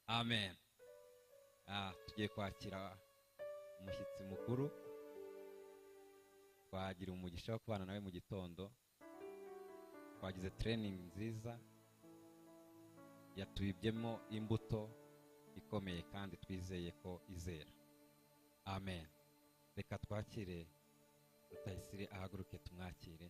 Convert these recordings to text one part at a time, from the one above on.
Amen. Tugiye kwakira umushyitsi mukuru, twagira umugisha wo kubana nawe mu gitondo. Twagize training nziza yatubibyemo imbuto ikomeye kandi twizeye ko izera. Amen. Reka twakire Rutayisire ahaguruke tumwakire.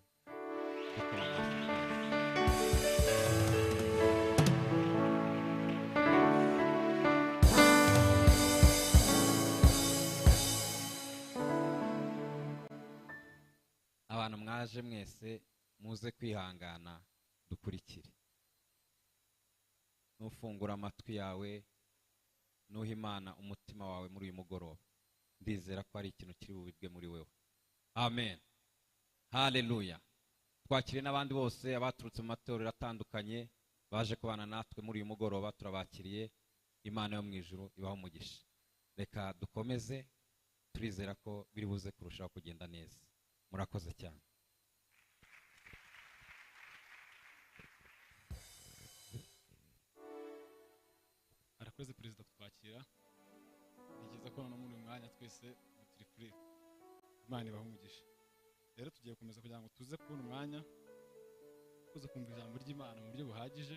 Abantu mwaje mwese muze kwihangana dukurikire. Nufungura amatwi yawe, nuha Imana umutima wawe muri uyu mugoroba, ndizera ko ari ikintu kiri bubibwe muri wewe. Amen. Haleluya. Twakire n'abandi bose abaturutse mu matorero atandukanye baje kubana natwe muri uyu mugoroba, turabakiriye. Imana yo mu ijuru ibahe umugisha. Reka dukomeze, turizera ko biri buze kurushaho kugenda neza. Murakoze cyane. Arakoze perezida kutwakira. Ni byiza ko no muri uyu mwanya twese turi free. Imana ibahe umugisha. Rero tugiye gukomeza kugira ngo tuze kubona umwanya kuza kumva ijambo ry'Imana mu buryo buhagije.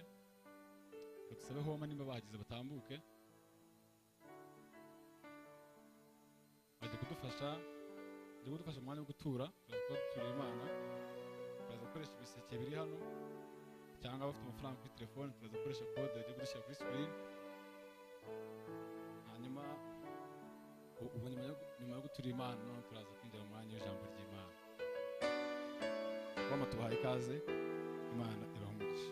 Reka dusabe homa nimba bahagize batambuke, bajya kudufasha, bajya kudufasha mu mwanya wo gutura. Turaza kuba duturira Imana, turaza gukoresha ibiseke biri hano, cyangwa abafite amafaranga kuri telefone turaza gukoresha kode bagiye kudushyira kuri screen. Hanyuma ubu nyuma yo gutura Imana noneho turaza kwinjira mu mwanya w'ijambo ry'Imana. Bama tubahaye ikaze, Imana ibahe umugisha.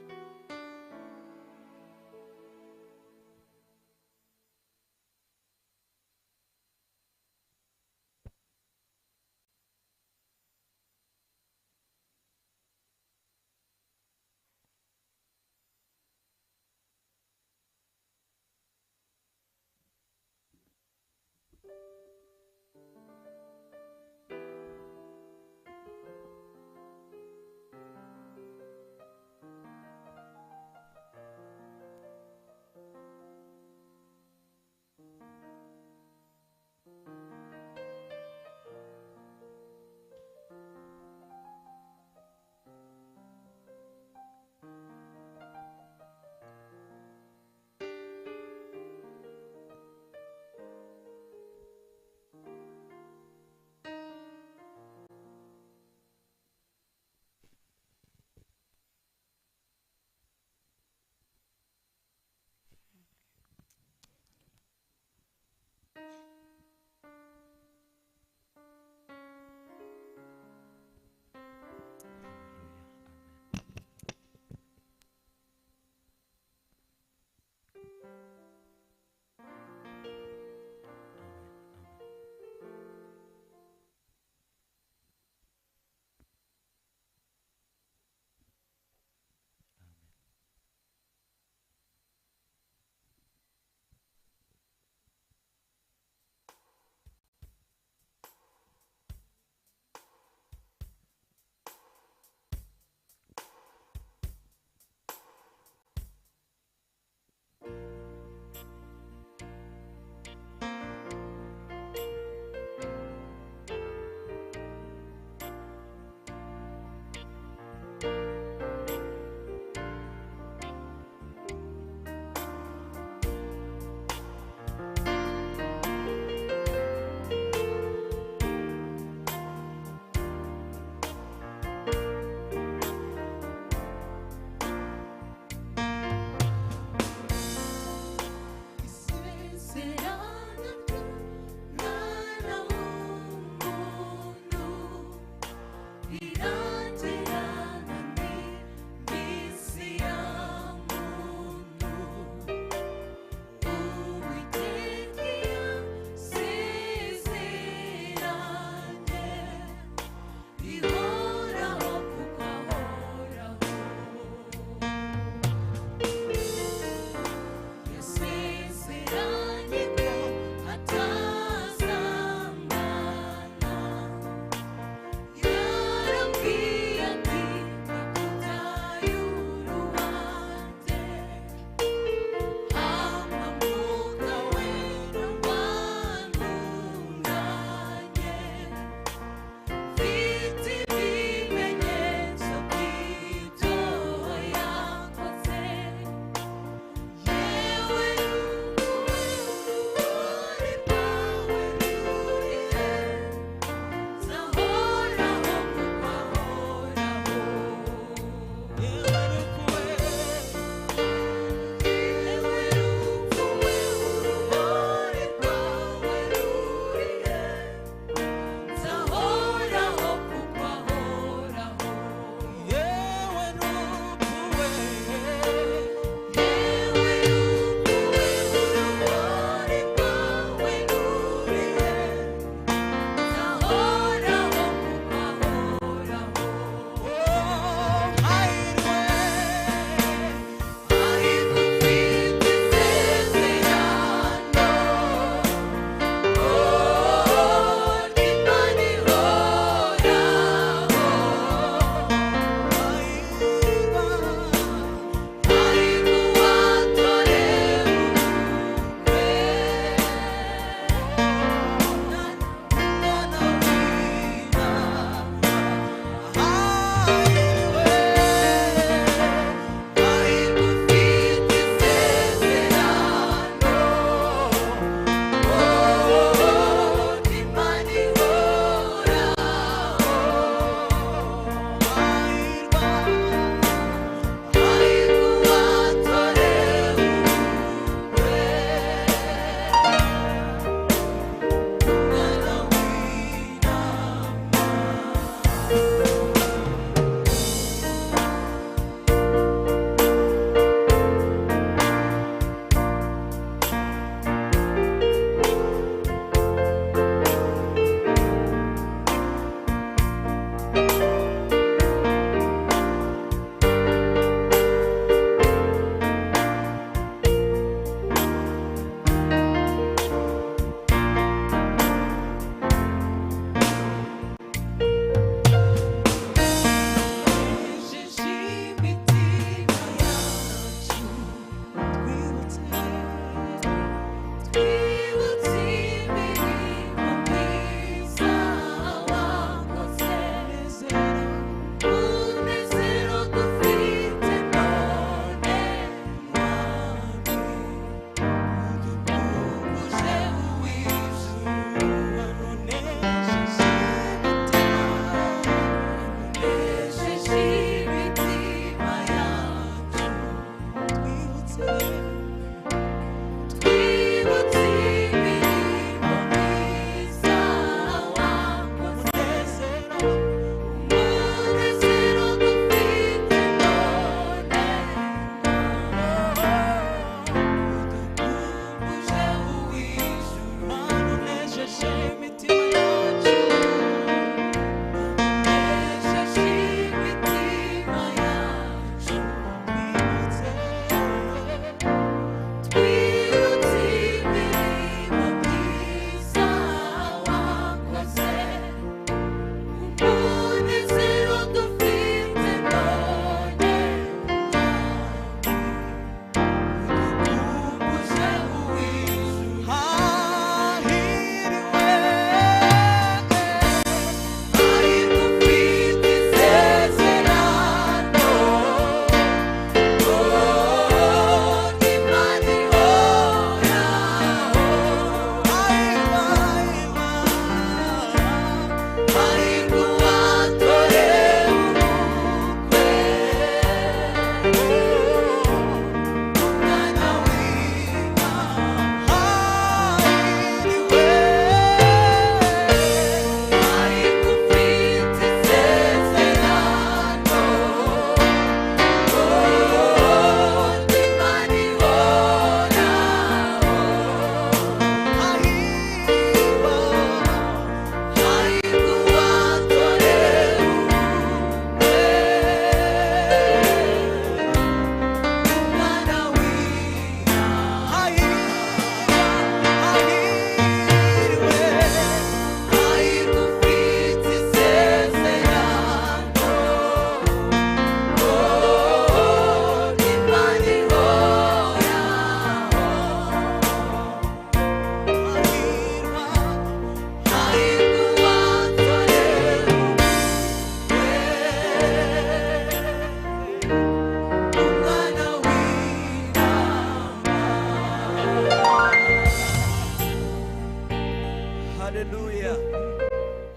Haleluya.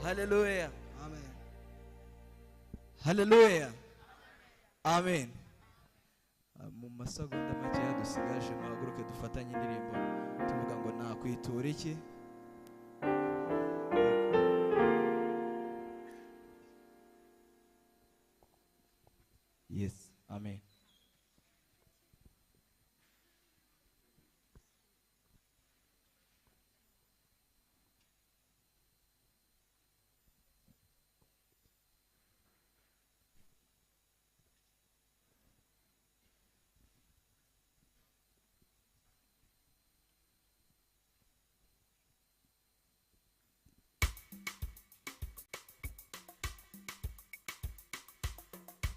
Haleluya. Amen. Haleluya. Amen. Mu masegonda make dusigaje muhaguruke dufatanye indirimbo tuvuga ngo nakwitura iki. Yes, amen.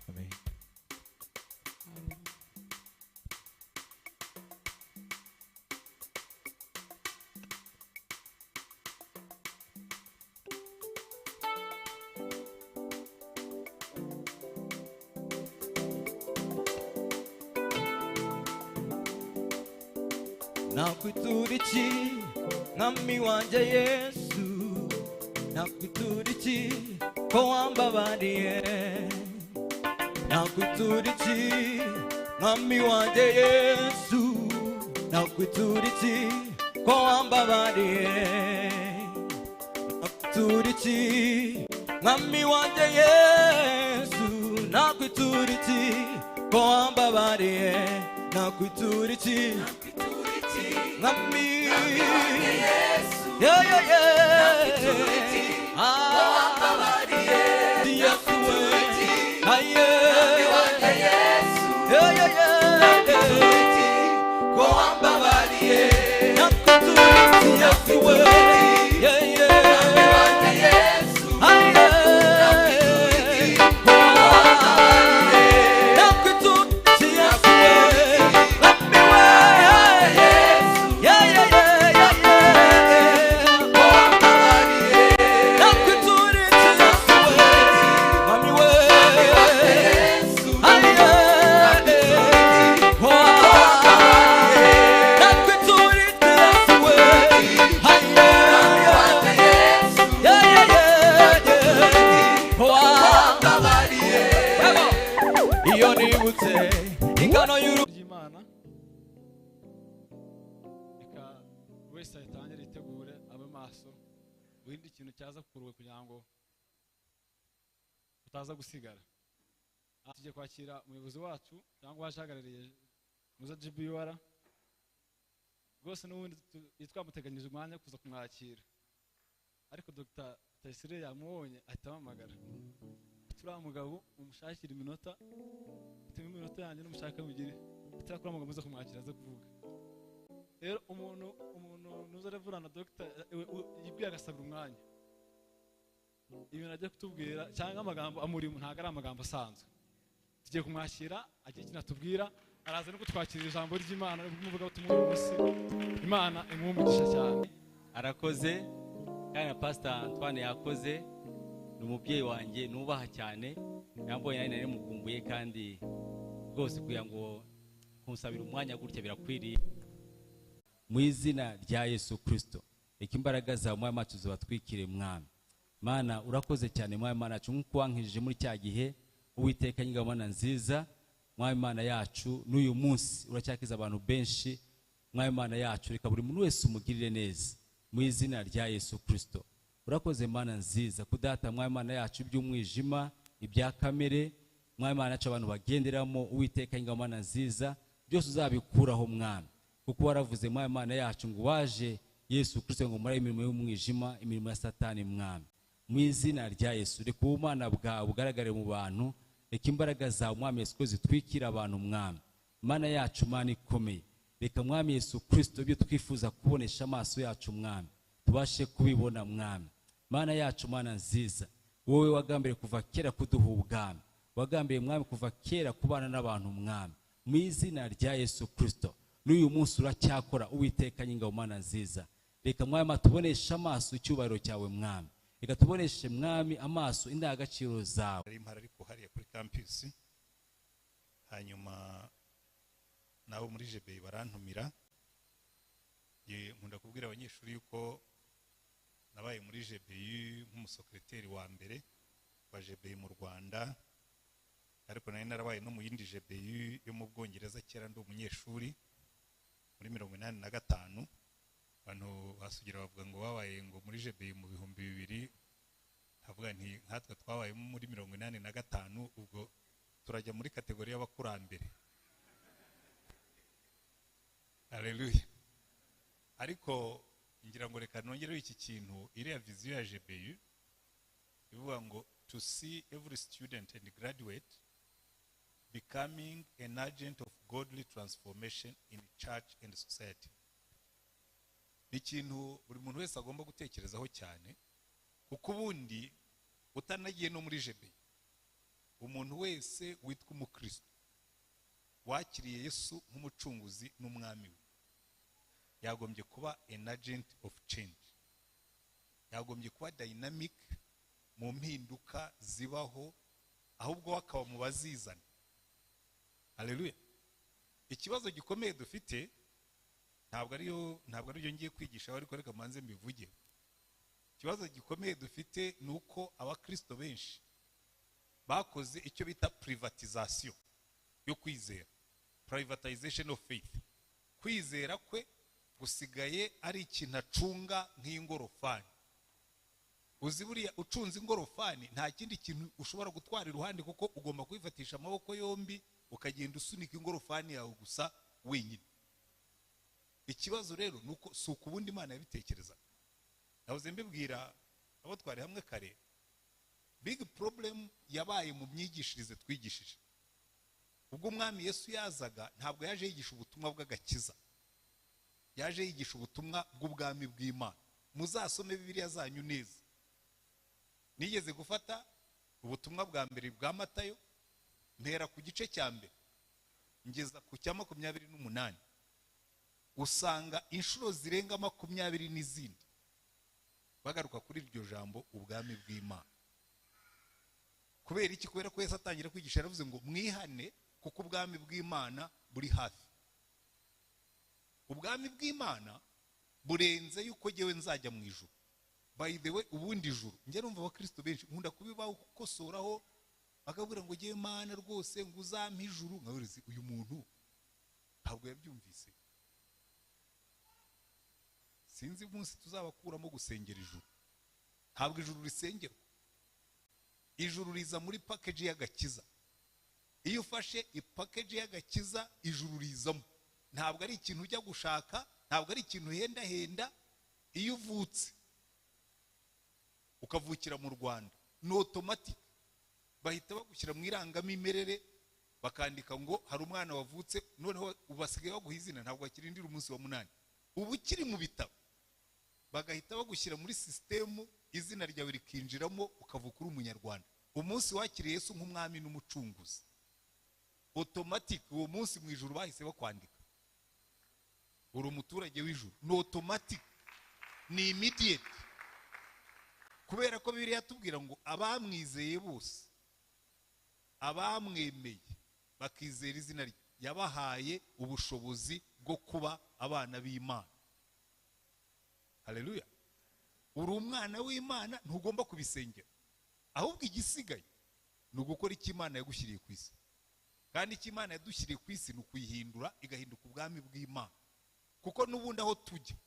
Amen. Nakwitura iki mwami wanjye Yesu, nakwitura iki ko wambabariye, nakwitura iki mwami wanjye Yesu, nakwitura iki ko wambabariye, nakwitura iki mwami wanjye Yesu, nakwitura iki ko wambabariye, nakwitura iki mwami yeah yeah yeah ah Yesu aye yeah yeah yeah ko wambabariye nakwitura iki Yesu yeah yeah aye nakwitura iki Yesu ry'Imana. Reka wese ayitangire yitegure abe maso, wirinde ikintu cyaza kukuruwe kugira ngo utaza gusigara. Tugiye kwakira umuyobozi wacu cyangwa waje ahagarariye muza GBUR rwose, n'ubundi twamuteganyije umwanya wo kuza kumwakira, ariko Dr. Tayisire yamubonye ahita ampamagara. Turiya mugabo umushakira iminota, uteme iminota yanjye n'umushaka mugire utarakora mugabo muza kumwakira aza kuvuga. Rero umuntu nuza aravurana na Dr. yibwiye agasabira umwanya, ibintu ajya kutubwira cyangwa amagambo amurimo ntabwo ari amagambo asanzwe. Tugiye kumwakira agira ikintu atubwira, araza no kutwakira ijambo ry'Imana n'umuvugabutumwa uyu munsi. Imana imuhe umugisha cyane. Arakoze kandi na Pastor Antoine yakoze, ni umubyeyi wanjye nubaha cyane, yambonye nari mukumbuye kandi rwose kugira ngo kunsabira umwanya gutya birakwiriye. Mu izina rya Yesu Kristo, reka imbaraga zawe mwami wacu zibatwikire mwami. Mana urakoze cyane mwami Mana yacu, nk'uko wankijije muri cya gihe Uwiteka nyingabo Mana nziza mwami Mana yacu, n'uyu munsi uracyakiza abantu benshi mwami Mana yacu, reka buri muntu wese umugirire neza mu izina rya Yesu Kristo. Urakoze Mana nziza kudata mwami Mana yacu iby'umwijima ibya kamere mwami Mana yacu abantu bagenderamo Uwiteka nyingabo Mana nziza, byose uzabikuraho mwami, kuko waravuze mwami Mana yacu ngo waje Yesu Kristo ngo mure imirimo y'umwijima imirimo ya Satani mwami. Mu izina rya Yesu reka ubumana bwawe bugaragare mu bantu, reka imbaraga zawe mwami Yesu Kristo zitwikire abantu mwami. Mana yacu Mana ikomeye, reka mwami Yesu Kristo ibyo twifuza kubonesha amaso yacu mwami tubashe kubibona mwami. Mana yacu Mana nziza, wowe wagambiriye kuva kera kuduha ubwami, wagambiriye mwami kuva kera kubana n'abantu mwami. Mu izina rya Yesu Kristo n'uyu munsi uracyakora Uwiteka nyingabo Mana nziza, reka mwami tuboneshe amaso icyubahiro cyawe mwami, reka tuboneshe mwami amaso indangagaciro zawe. Ari impara ariko hariya kuri campus, hanyuma nabo muri GBU barantumira. Nkunda kubwira abanyeshuri yuko Nabaye muri GBU nk'umusekreteri wa mbere wa GBU mu Rwanda, ariko nari narabaye no mu yindi GBU yo mu Bwongereza kera ndi umunyeshuri muri 85. Abantu basugira bavuga ngo babaye ngo muri GBU mu 2000, nkavuga nti nkatwe twabaye muri 85, ubwo turajya muri catégorie y'abakurambere. Haleluya. Ariko ngira ngo reka nongereho iki kintu, iriya vision ya GBU ivuga ngo "to see every student and graduate becoming an agent of godly transformation in church and society", ni ikintu buri muntu wese agomba gutekerezaho cyane, kuko ubundi utanagiye no muri GBU, umuntu wese witwa umukristo wakiriye Yesu nk'umucunguzi n'umwami we yagombye kuba an agent of change, yagombye kuba dynamic mu mpinduka zibaho, ahubwo we akaba mu bazizana. Haleluya. Ikibazo gikomeye dufite ntabwo ariyo ngiye kwigisha, ariko reka manze mbivuge. Ikibazo gikomeye dufite ni uko abakristo benshi bakoze icyo bita privatisation yo kwizera, privatization of faith. Kwizera kwe gusigaye ari ikintu acunga nk'ingorofani. Uzi buriya ucunze ingorofani, nta kindi kintu ushobora gutwara iruhande, kuko ugomba kuyifatisha amaboko yombi, ukagenda usunika ingorofani yawe gusa wenyine. Ikibazo rero ni uko si uko ubundi Imana yabitekerezaga. Nahoze mbibwira abo twari hamwe kare, big problem yabaye mu myigishirize twigishije. Ubwo Umwami Yesu yazaga, ntabwo yaje yigisha ubutumwa bw'agakiza, yaje yigisha ubutumwa bw'ubwami bw'Imana. Muzasome Bibiliya zanyu neza. Nigeze gufata ubutumwa bwa mbere bwa Matayo, mpera ku gice cya mbere ngeza ku cya 28, usanga inshuro zirenga 20 n'izindi bagaruka kuri iryo jambo ubwami bw'Imana. Kubera iki? Kubera ko Yesu atangira kwigisha yaravuze ngo "Mwihane kuko ubwami bw'Imana buri hafi." Ubwami bw'Imana burenze yuko jyewe nzajya mu ijuru. By the way, ubundi ijuru, njya numva abakristo benshi nkunda kubibakosoraho, bakabwira ngo jyewe Mana rwose ngo uzampe ijuru. Nkabwira uyu muntu ntabwo yabyumvise. Sinzi umunsi tuzabakuramo gusengera ijuru. Ntabwo ijuru risengerwa, ijuru riza muri package y'agakiza. Iyo ufashe ipackage y'agakiza, ijuru rizamo. Ntabwo ari ikintu ujya gushaka, ntabwo ari ikintu uhendahenda. Iyo uvutse ukavukira mu Rwanda, ni automatic, bahita bagushyira mu irangamimerere, bakandika ngo hari umwana wavutse. Noneho basigaye baguha izina, ntabwo bakirindira umunsi wa munani. Uba ukiri mu bitabo, bagahita bagushyira muri sisitemu, izina ryawe rikinjiramo, ukavuka uri umunyarwanda. Umunsi wakiriye Yesu nk'umwami n'umucunguzi, automatic uwo munsi mu ijuru bahise bakwandika, uri umuturage w'ijuru. Ni automatic, ni immediate, kubera ko Bibiliya yatubwira ngo abamwizeye bose, abamwemeye bakizera izina rye, yabahaye ubushobozi bwo kuba abana b'Imana. Haleluya. Uri umwana w'Imana, ntugomba kubisengera. Ahubwo igisigaye ni ugukora icyo Imana yagushyiriye ku isi. Kandi icyo Imana yadushyiriye ku isi ni ukuyihindura igahinduka ubwami bw'Imana, kuko n'ubundi aho tujya,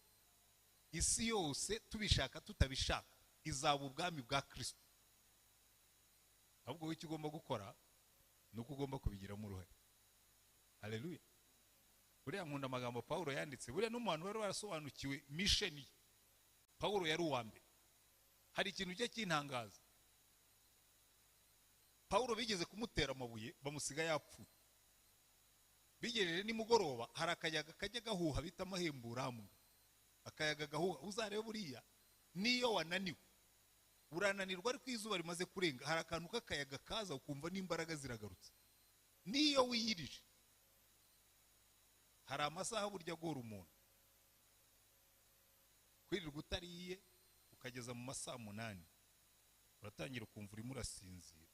isi yose, tubishaka tutabishaka, izaba ubwami bwa Kirisito. Ahubwo wowe icyo ugomba gukora ni uko ugomba kubigiramo uruhare. Haleluya. Buriya nkunda amagambo Pawulo yanditse. Buriya n'umuntu wari warasobanukiwe mission ye, Pawulo yari uwa mbere. Hari ikintu ujya kintangaza: Pawulo bigeze kumutera amabuye, bamusiga yapfuye. Bigejeje nimugoroba, hari akayaga kajya gahuha bita amahemburambwa, akayaga gahuha. Uzarebe buriya niyo wananiwe, urananirwa, ariko iyo izuba rimaze kurenga, hari akantu k'akayaga kaza, ukumva n'imbaraga ziragarutse. Niyo wiyirije, hari amasaha burya agora umuntu. Kwirirwa utariye ukageza mu masaha 8, uratangira ukumva urimo urasinzira.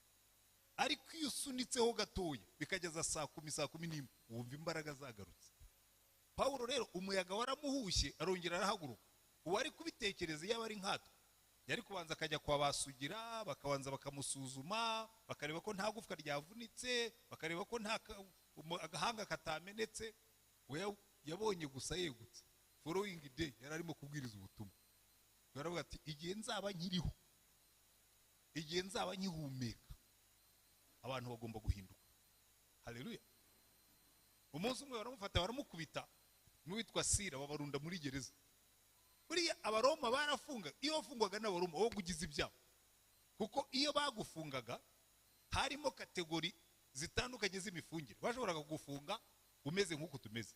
Ariko iyo usunitseho gatoya bikageza saa 10, saa 11, wumva imbaraga zagarutse. Pawulo rero umuyaga waramuhushye, arongera arahaguruka. Uwari kubitekereza, yaba ari nkatwe. Yari kubanza akajya kwa basugira, bakabanza bakamusuzuma, bakareba ko nta gufwa ryavunitse, bakareba ko nta agahanga katamenetse. We yabonye gusa yegutse. Following day yari arimo kubwiriza ubutumwa. Yaravuga ati igihe nzaba nkiriho, igihe nzaba nkihumeka, abantu bagomba guhinduka. Haleluya. Umunsi umwe baramufata baramukubita, n'uwitwa Sira babarunda muri gereza. Buriya Abaroma barafunga, iyo wafungwaga n'Abaroma wowe ugize ibyago, kuko iyo bagufungaga harimo kategori zitandukanye z'imifungire. Bashoboraga kugufunga umeze nk'uko tumeze,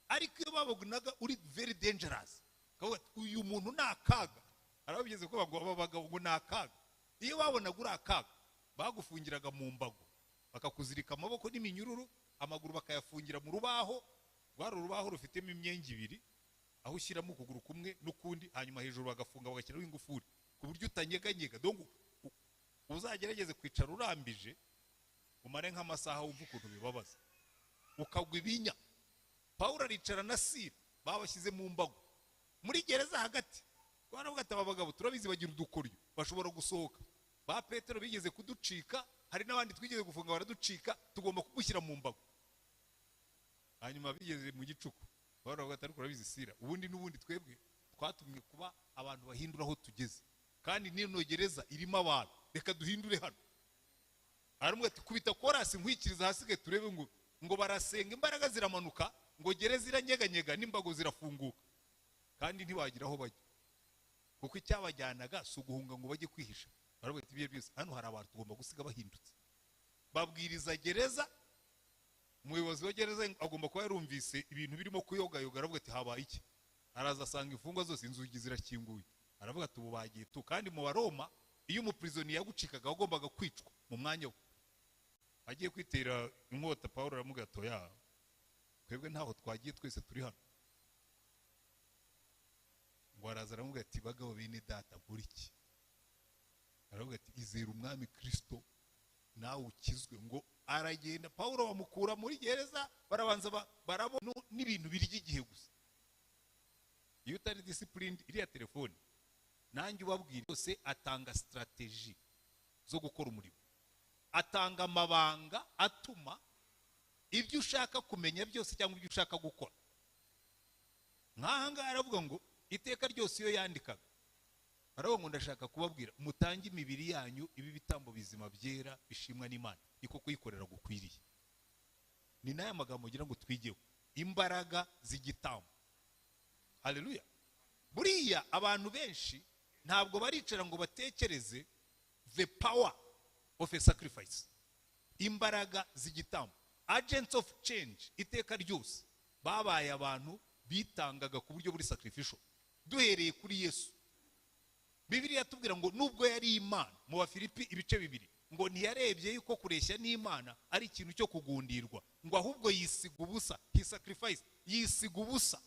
ariko iyo babonaga uri very dangerous, bakavuga ati uyu muntu ni akaga. Arabigeze ko aba bagabo ngo ni akaga. Iyo babonaga uri akaga, bagufungiraga mu mbago, bakakuzirika amaboko n'iminyururu, amaguru bakayafungira mu rubaho. Rwari urubaho rufitemo imyenge ibiri, aho ushyiramo ukuguru kumwe n'ukundi, hanyuma hejuru bagafunga bagashyiraho ingufuri ku buryo utanyeganyega. Donc uzagerageze kwicara urambije umare nk'amasaha wumva ukuntu bibabaza, ukagwa ibinya. Pawulo aricara na Sira babashyize mu mbago muri gereza hagati. Baravuga ati aba bagabo turabizi bagira udukoryo, bashobora gusohoka. Ba Petero bigeze kuducika, hari n'abandi twigeze gufunga baraducika, tugomba kugushyira mu mbago. Hanyuma bigeze mu gicuku baravuga ati ariko urabizi Sira, ubundi n'ubundi twebwe twatumwe kuba abantu bahindura aho tugeze, kandi n'ino gereza irimo abantu, reka duhindure hano. Aramubwira ati kubita korasi nkwikiriza ahasigaye turebe. Ngo barasenga, imbaraga ziramanuka, ngo gereza iranyeganyega n'imbago zirafunguka, kandi ntibagira aho bajya, kuko icyabajyanaga si uguhunga ngo bajye kwihisha. Baravuga ati ibyo byose hano hari abantu tugomba gusiga bahindutse. Babwiriza gereza, umuyobozi wa gereza agomba kuba yarumvise ibintu birimo kuyogayoga, aravuga ati habaye iki? Araza asanga imfungwa zose inzugi zirakinguye, aravuga ati ubu bagiye tu. Kandi mu Baroma iyo umuprisonnier yagucikaga wagombaga kwicwa mu mwanya we. Agiye kwitera inkota, Pawulo aramubwira ati oya, twebwe ntaho twagiye, twese turi hano. Ngo araza aramubwira ati bagabo bene data nkora iki? Aravuga ati izera umwami Kristo nawe ukizwe. Ngo aragenda, Pawulo bamukura muri gereza, barabanza barabona n'ibintu birya igihe gusa. Iyo utari disciplined, iriya telefone nanjye ubabwira yose atanga strategy zo gukora umurimo, atanga amabanga atuma ibyo ushaka kumenya byose cyangwa ibyo ushaka gukora. Nk'aha ngaha aravuga ngo iteka ryose iyo yandikaga aravuga ngo ndashaka kubabwira mutange imibiri yanyu ibi bitambo bizima byera bishimwa n'Imana, niko kuyikorera gukwiriye. Ni n'aya magambo ngira ngo twigeho, imbaraga z'igitambo. Haleluya. Buriya abantu benshi ntabwo baricara ngo batekereze the power of a sacrifice, imbaraga z'igitambo. Agents of change iteka ryose babaye abantu bitangaga ku buryo buri sacrificial. Duhereye kuri Yesu, Bibiliya yatubwira ngo nubwo yari Imana, mu Bafilipi ibice 2, ngo ntiyarebye yuko kureshya n'Imana ari ikintu cyo kugundirwa, ngo ahubwo yisiga ubusa, he sacrifice, yisiga ubusa,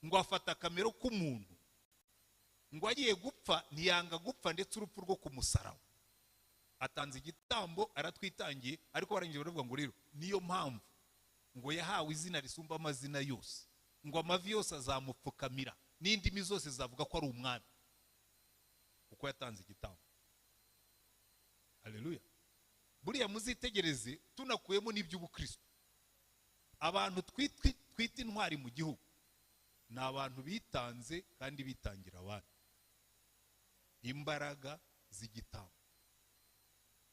ngo afata akamero k'umuntu, ngo agiye gupfa ntiyanga gupfa ndetse urupfu rwo ku musaraba. Atanze igitambo, aratwitangiye. Ariko barangije baravuga ngo rero niyo mpamvu ngo yahawe izina risumba amazina yose, ngo amavi yose azamupfukamira n'indimi zose zavuga ko ari umwami, kuko yatanze igitambo. Haleluya. Buriya muzitegereze, tunakuyemo n'iby'ubukristo, abantu twita intwari mu gihugu ni abantu bitanze kandi bitangira abandi, imbaraga z'igitambo.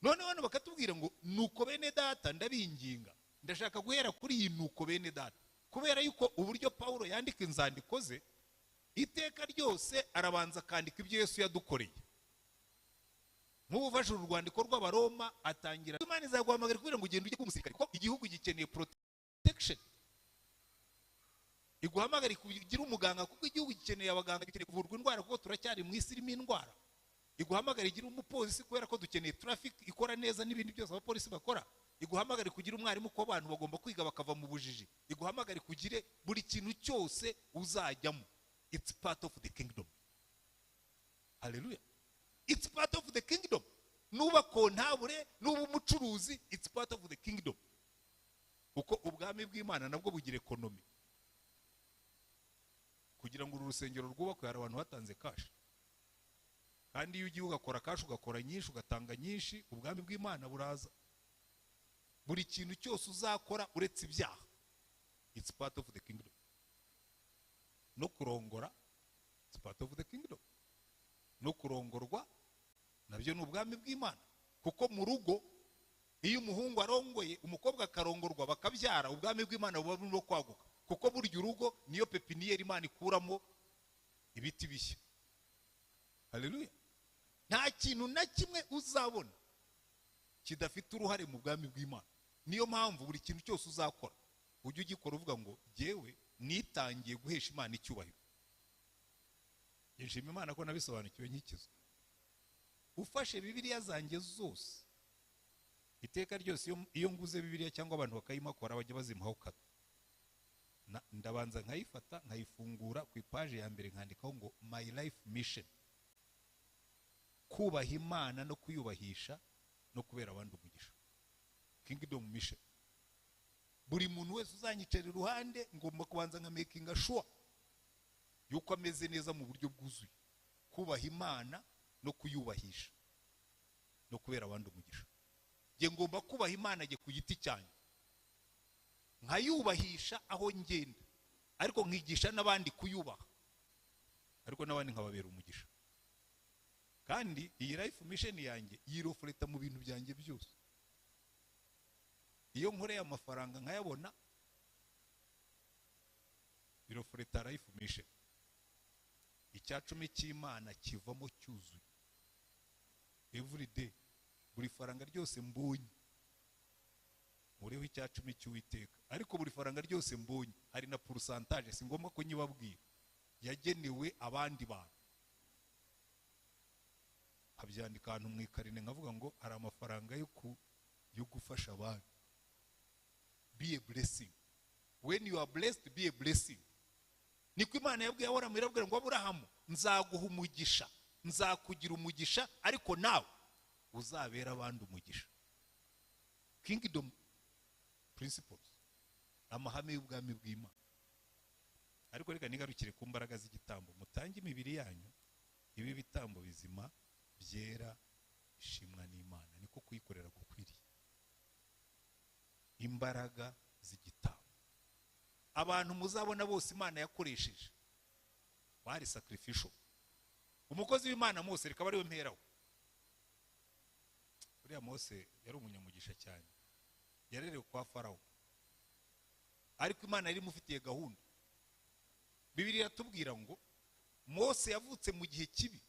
None hano bakatubwira ngo nuko bene data ndabinginga. Ndashaka guhera kuri iyi nuko bene data, kubera yuko uburyo Pawulo yandika inzandiko ze iteka ryose arabanza akandika ibyo Yesu yadukoreye. Nk'ubu ufashe uru rwandiko rw'Abaroma, atangira Imana izaguhamagara kugira ngo ugende ujye kuba umusirikare, kuko igihugu gikeneye protection. Iguhamagara kugira umuganga, kuko igihugu gikeneye abaganga, gikeneye kuvurwa indwara, kuko turacyari mu isi irimo indwara. Iguhamagara igira umupolisi, kubera ko dukeneye traffic ikora neza n'ibindi byose abapolisi bakora. Iguhamagara kugira umwarimu, kuko abantu bagomba kwiga bakava mu bujiji. Iguhamagara kugire buri kintu cyose uzajyamo. It's part of the kingdom. Hallelujah. It's part of the kingdom. Nuba kontabure, nuba umucuruzi, it's part of the kingdom. Kuko ubwami bw'Imana nabwo bugira economy. Kugira ngo uru rusengero rwubakwe hari abantu batanze cash. Kandi iyo ugiye ugakora cash, ugakora nyinshi, ugatanga nyinshi, ubwami bw'Imana buraza. Buri kintu cyose uzakora uretse ibyaha, it's part of the kingdom. No kurongora, it's part of the kingdom. No kurongorwa nabyo ni ubwami bw'Imana, kuko mu rugo iyo umuhungu arongoye, umukobwa akarongorwa, bakabyara, ubwami bw'Imana buba burimo kwaguka, kuko burya urugo niyo pépinière Imana ikuramo ibiti bishya. Haleluya! Nta kintu na kimwe uzabona kidafite uruhare mu bwami bw'Imana. Niyo mpamvu buri kintu cyose uzakora ujye ugikora uvuga ngo: "Jyewe nitangiye guhesha Imana icyubahiro." Nshima Imana ko nabisobanukiwe nkikizwa. Ufashe Bibiliya zanjye zose, iteka ryose iyo nguze Bibiliya cyangwa abantu bakayimakora, bajya bazimpaho kado, ndabanza nkayifata, nkayifungura ku ipaji ya mbere, nkandikaho ngo: "My life mission: kubaha Imana no kuyubahisha no kubera abandi umugisha." Kingdom mission. Buri muntu wese uzanyicara iruhande ngomba kubanza nka makinga sure yuko ameze neza mu buryo bwuzuye: kubaha Imana no kuyubahisha no kubera abandi umugisha. Njye ngomba kubaha Imana njye ku giti cyanjye, nkayubahisha aho ngenda, ariko nkigisha n'abandi kuyubaha, ariko n'abandi nkababera umugisha. Kandi iyi life mission yanjye yireflecta mu bintu byanjye byose. Iyo nkoreye amafaranga nkayabona, bireflecta life mission. Icya cumi cy'Imana kivamo cyuzuye every day. Buri faranga ryose mbonye muriho icya cumi cy'Uwiteka, ariko buri faranga ryose mbonye hari na pourcentage, si ngombwa ko nyibabwira, yagenewe abandi bantu. Nkabyandika ahantu mu ikarine, nkavuga ngo hari amafaranga yo gufasha abandi. Be a blessing. When you are blessed, be a blessing. Niko Imana yabwiye Aburahamu, irabwira ngo: "Aburahamu, nzaguha umugisha, nzakugira umugisha, ariko nawe uzabera abandi umugisha." Kingdom principles, amahame y'ubwami bw'Imana. Ariko reka nigarukire ku mbaraga z'igitambo. Mutange imibiri yanyu ibe ibitambo bizima, byera, ishimwa n'Imana, niko kuyikorera gukwiriye. Imbaraga z'igitambo. Abantu muzabona bose Imana yakoresheje bari sacrificial. Umukozi w'Imana Mose, reka ariwe mperaho. Uriya Mose yari umunyamugisha cyane. Yarerewe kwa Farawo, ariko Imana yari imufitiye gahunda. Bibiliya iratubwira ngo Mose yavutse mu gihe kibi,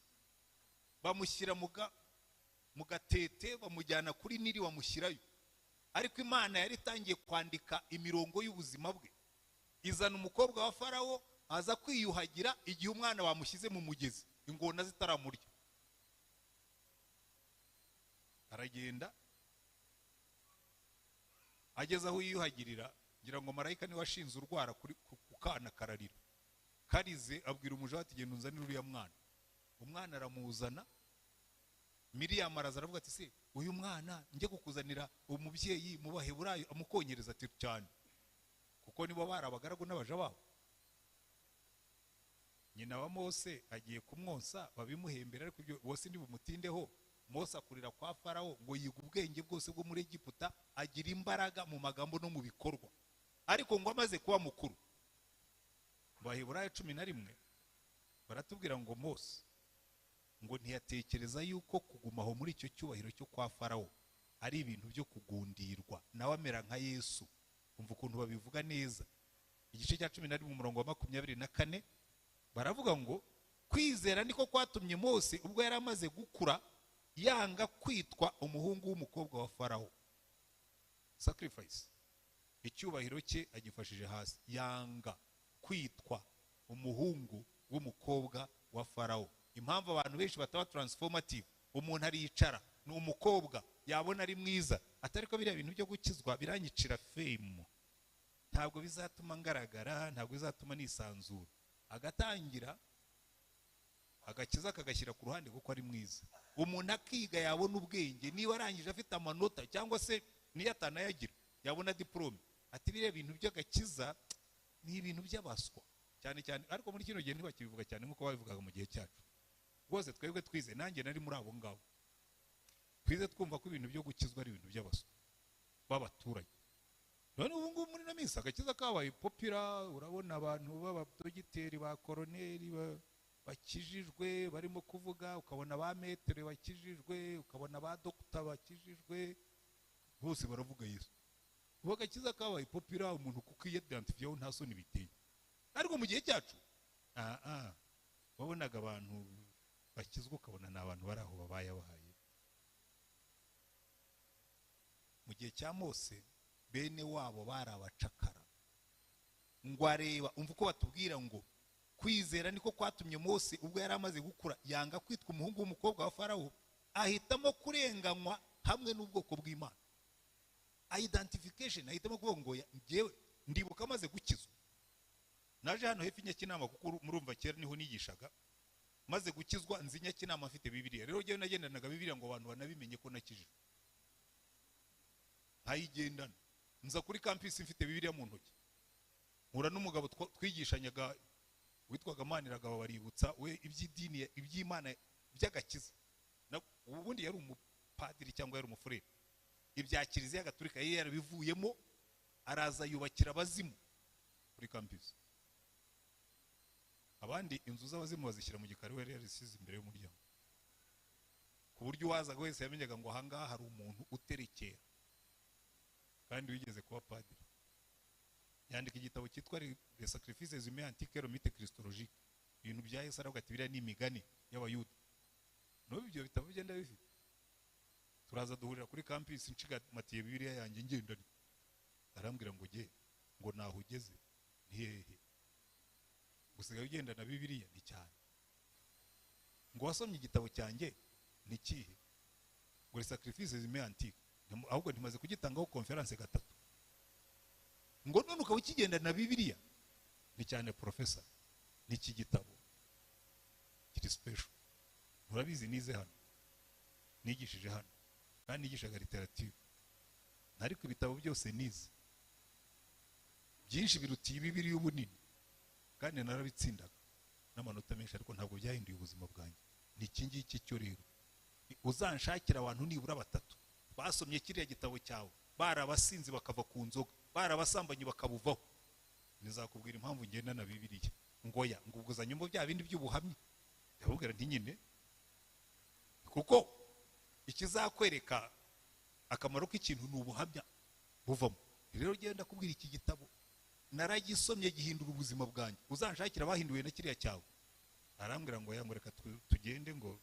bamushyira mu gatete, bamujyana kuri Nili, bamushyirayo. Ariko Imana yari itangiye kwandika imirongo y'ubuzima bwe, izana umukobwa wa Farawo aza kwiyuhagira igihe umwana bamushyize mu mugezi, ingona zitaramurya. Aragenda, ageze aho yiyuhagirira, ngira ngo marayika niwe washinze urwara ku kana, kararira. Karize, abwira umuja ati: "Genda unzanire uriya mwana." Umwana aramuzana. Miriyamu araza, aravuga ati: "Se uyu mwana njye kukuzanira umubyeyi mu Baheburayo amukonyereza?" Ati: "Cyane," kuko nibo bari abagaragu n'abaja babo. Nyina wa Mose agiye kumwonsa, babimuhembera, ariko ibyo bose ntibumutindeho. Mose akurira kwa Farawo, ngo yiga ubwenge bwose bwo muri Egiputa, agira imbaraga mu magambo no mu bikorwa. Ariko ngo amaze kuba mukuru, mu Baheburayo 11 baratubwira ngo Mose ngo ntiyatekereza yuko kuguma aho muri icyo cyubahiro cyo kwa Farawo ari ibintu byo kugundirwa, nawe amera nka Yesu. Umva ukuntu babivuga neza, igice cya 11, umurongo wa 24, baravuga ngo: "Kwizera niko kwatumye Mose, ubwo yari amaze gukura, yanga kwitwa umuhungu w'umukobwa wa Farawo." Sacrifice. Icyubahiro cye agifashije hasi, yanga kwitwa umuhungu w'umukobwa wa Farawo. Impamvu abantu benshi bataba transformative, umuntu ariyicara, ni umukobwa, yabona ari mwiza, atari ko biriya bintu byo gukizwa biranyicira fame, ntabwo bizatuma ngaragara, ntabwo bizatuma nisanzura, agatangira agakiza akagashyira ku ruhande kuko ari mwiza. Umuntu akiga, yabona ubwenge, niba arangije afite amanota cyangwa se niyo atanayagira, yabona diporome, ati: "Biriya bintu by'agakiza ni ibintu by'abaswa cyane cyane." Ariko muri kino gihe ntibakibivuga cyane nk'uko babivugaga mu gihe cyacu. Rwose twebwe twize, nanjye nari muri abo ngabo, twize twumva ko ibintu byo gukizwa ari ibintu by'abaswa b'abaturage. None ubu ngubu muri ino minsi agakiza kabaye popular, urabona abantu b'abadogiteri ba koroneri bakijijwe barimo kuvuga, ukabona ba metere bakijijwe, ukabona ba doctor bakijijwe, bose baravuga Yesu. Ubu agakiza kabaye popular, umuntu kuko yidentifyeho nta soni biteye. Ariko mu gihe cyacu wabonaga abantu bakizwa ukabona ni abantu bari aho babaye abahaye. Mu gihe cya Mose bene wabo bari abacakara. Ngo areba, umva uko batubwira ngo kwizera niko kwatumye Mose ubwo yari amaze gukura yanga kwitwa umuhungu w'umukobwa wa Farawo, ahitamo kurenganywa hamwe n'ubwoko bw'Imana. Identification, ahitamo kuvuga ngo njyewe ndibuka amaze gukizwa. Naje hano hepfo Nyakinama kuko murumva kera niho nigishaga. Maze gukizwa nzi Nyakinama mfite Bibiliya. Rero njyewe nagendanaga Bibiliya ngo abantu banabimenye ko nakijijwe. Nkayigendana. Nza kuri campus mfite Bibiliya mu ntoki. Mpura n'umugabo twigishanyaga witwaga Maniragaba baributsa we iby'idini iby'Imana by'agakiza. Ubundi yari umupadiri cyangwa yari umufurere. Ibya Kiliziya Gatolika yari yarabivuyemo, araza yubakira abazimu kuri campus. Abandi inzu z'abazimu bazishyira mu gikari, we yari yarisize imbere y'umuryango, ku buryo uwazaga wese yamenyaga ngo ahangaha hari umuntu uterekera kandi wigeze kuba padiri. Yandika igitabo cyitwa Les Sacrifices Humains Antiques et le Mythe Christologique. Ibintu bya Yesu aravuga ati biriya ni imigani y'Abayuda. N'ubu ibyo bitabo bigenda bifite. Turaza duhurira kuri campus nshigamatiye Bibiliya yanjye ngendana. Arambwira ngo ge ngo naho ugeze ni hehe? Gusigaye ugenda na Bibiliya ni cyane. Ngo wasomye igitabo cyanjye ni kihe? Ngo Les Sacrifices Humains Antiques. Ahubwo ntimaze kugitangaho conference gatatu. Ngo none ukaba ukigenda na Bibiliya ni cyane professor, ni iki gitabo kiri special. Murabizi nize hano, nigishije hano, kandi nigishaga literature, ariko ibitabo byose nize byinshi birutiye Bibiliya ubunini, kandi narabitsindaga n'amanota menshi, ariko ntabwo byahinduye ubuzima bwanjye. Ni iki ngiki cyo rero uzanshakira abantu nibura batatu basomye kiriya gitabo cyawe, bari abasinzi bakava ku nzoga, bari abasambanyi bakabuvaho, nizakubwira impamvu ngenda na Bibiliya. Ngo ya ngo ubwo mu bya bindi by'ubuhamya. Ndabubwira nti nyine kuko ikizakwereka akamaro k'ikintu ni ubuhamya buvamo. Rero genda kubwira iki gitabo naragisomye gihindura ubuzima bwanjye, uzanshakira abahinduwe na kiriya cyawe. Arambwira ngo ya ngo reka tugende ngo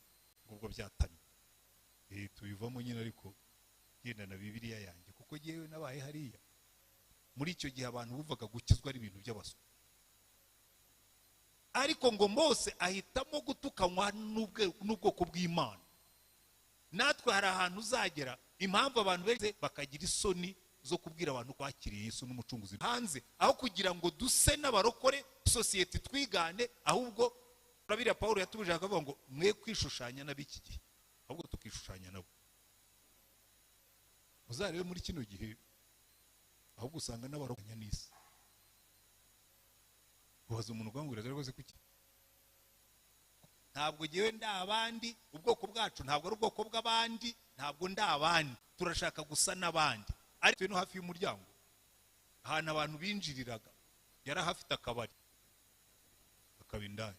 ubwo byatamye. Tubivamo nyine, ariko genda na Bibiliya yanjye kuko yewe nabaye hariya. Muri icyo gihe abantu buvaga gukizwa ari ibintu by'abaswa. Ariko ngo Mose ahitamo gutukanywa n'ubwoko bw'Imana. Natwe hari ahantu uzagera impamvu abantu benshi bakagira isoni zo kubwira abantu kwakiriye Yesu n'umucunguzi hanze, aho kugira ngo duse n'abarokore sosiyete twigane, ahubwo urabira Paulo yatubuje akavuga ngo mwe kwishushanya n'abiki gihe, ahubwo tukishushanya nabo. Uzarebe muri kino gihe ahubwo usanga n'abarokanya n'isi. Ubaza umuntu ukangurira rwose kuki? Ntabwo jewe nda abandi, ubwoko bwacu ntabwo ari ubwoko bw'abandi, ntabwo nda abandi, turashaka gusa n'abandi. Ariko no hafi y'umuryango ahantu abantu binjiriraga yarahafite akabari akaba indaya.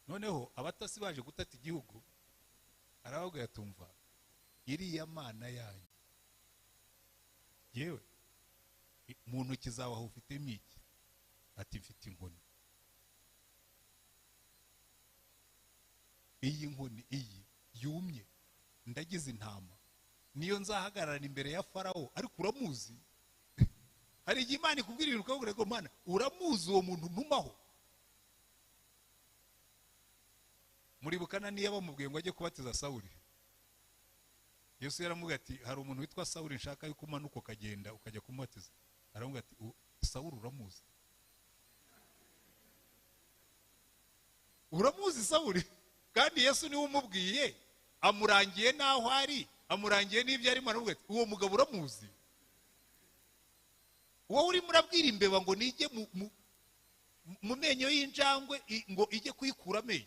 Noneho abatasi baje gutata igihugu, arababwira tumva iriya mana yanyu yewe mu ntoki zawe aho ufite miki? Ati mfite inkoni. Iyi nkoni iyi yumye ndagize intama, niyo nzahagarara imbere ya Farawo. Ariko uramuzi, hari igihe Imana ikubwira ibintu ukabwira ngo Mana uramuzi uwo muntu ntumaho. Muribukana niyo bamubwiye ngo ajye kubatiza Sawuli, Yesu yaramubwiye ati hari umuntu witwa Sawuli nshaka yuko umanuka ukagenda ukajya kumubatiza. Aramubwira ati Sawuli uramuzi? Uramuzi Sawuli? Kandi Yesu niwe umubwiye, amurangiye naho ari, amurangiye n'ibyo arimo, aramubwira ati uwo mugabo uramuzi? Wowe urimo urabwira imbeba ngo nijye Mu menyo y'injangwe ngo ijye kuyikura amenyo.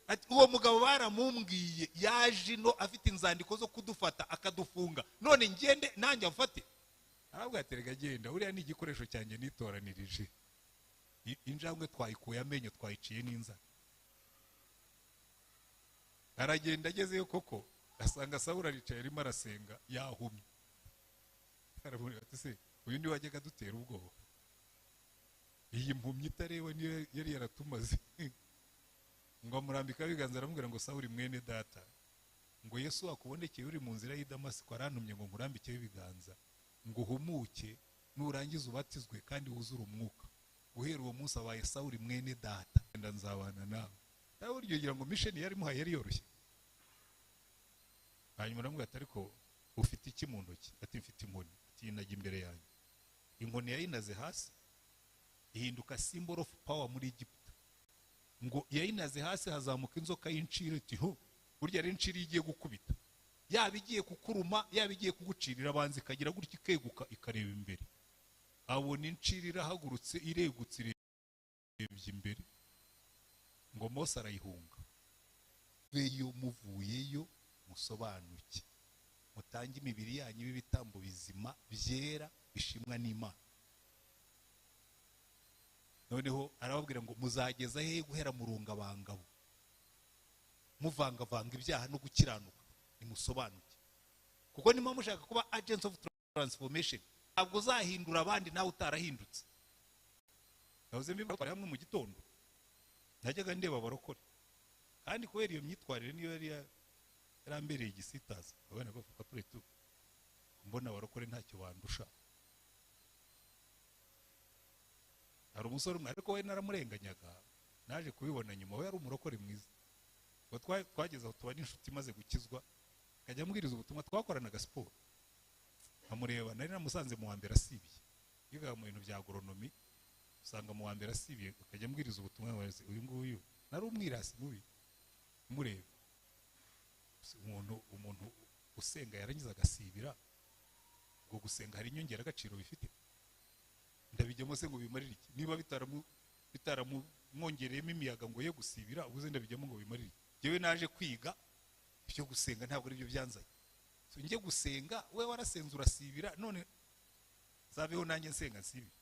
Ati uwo mugabo baramumbwiye yaje ino afite inzandiko zo kudufata akadufunga, none ngende nanjye amfate. Arabwira ati rega genda, uriya ni igikoresho cyanjye nitoranirije. Injangwe twayikuye amenyo, twayiciye n'inzara. Aragenda agezeyo koko asanga Sawuli aricaye arimo arasenga yahumye. Aramubwira ati se uyu ni wajyaga dutera ubwoba, iyi mpumyi itareba niyo yari yaratumaze. Ngo amurambika ibiganza aramubwira ngo Sawuli mwene data, ngo Yesu akubonekeye uri mu nzira y'i Damasiko arantumye ngo nkurambikeho ibiganza ngo uhumuke, nurangiza ubatizwe kandi wuzure umwuka. Guhera uwo munsi abaye Sawuli mwene data, nda nzabana nawe. Nawe uryo gira ngo mission yari muhaye yari yoroshye. Hanyuma aramubwira ati ariko ufite iki mu ntoki? Ati mfite inkoni. Ati yinajya imbere yanjye. Inkoni yayinaze hasi ihinduka symbol of power muri Egiputa. Ngo yayinaze hasi hazamuka inzoka y'inciro iti ho, burya ari inciro igiye gukubita, yaba igiye kukuruma, yaba igiye kugucirira, abanza ikagira gutya ikeguka ikareba imbere. Abona inciro irahagurutse iregutse irebye imbere. Ngo Mose arayihunga. Beyo muvuyeyo musobanuke, mutange imibiri yanyu y'ibitambo bizima byera bishimwa n'Imana. Noneho arababwira ngo muzageza hehe guhera murungabangabo, muvangavanga ibyaha no gukiranuka? Nimusobanuke, kuko niba mushaka kuba agents of transformation ntabwo uzahindura abandi nawe utarahindutse. Nahoze mbibona hamwe mu gitondo najyaga ndeba abarokore, kandi kubera iyo myitwarire niyo yari yarambereye igisitaza, abana bavuga pretu mbona abarokore ntacyo bandusha. Hari umusore umwe ariko we naramurenganyaga, naje kubibona nyuma, we yari umurokore mwiza. Ngo twageze aho tuba n'inshuti imaze gukizwa, akajya ambwiriza ubutumwa, twakoranaga siporo. Amureba nari namusanze mu wa mbere asibiye, yigaga mu bintu bya agronomy, usanga mu wa mbere asibiye, akajya ambwiriza ubutumwa. Uyu nguyu nari umwirasi mubi, mureba umuntu usenga yarangiza agasibira, ubwo gusenga hari inyongeragaciro bifite? Ndabijyamo se ngo bimarire iki? Niba bitaramwongereyemo imiyaga ngo ye gusibira, ubuze ndabijyamo ngo bimarire iki? Jewe naje kwiga ibyo gusenga ntabwo ari byo byanzanye. So njye gusenga, we warasenze urasibira, none zabeho nanjye nsenga nsibira.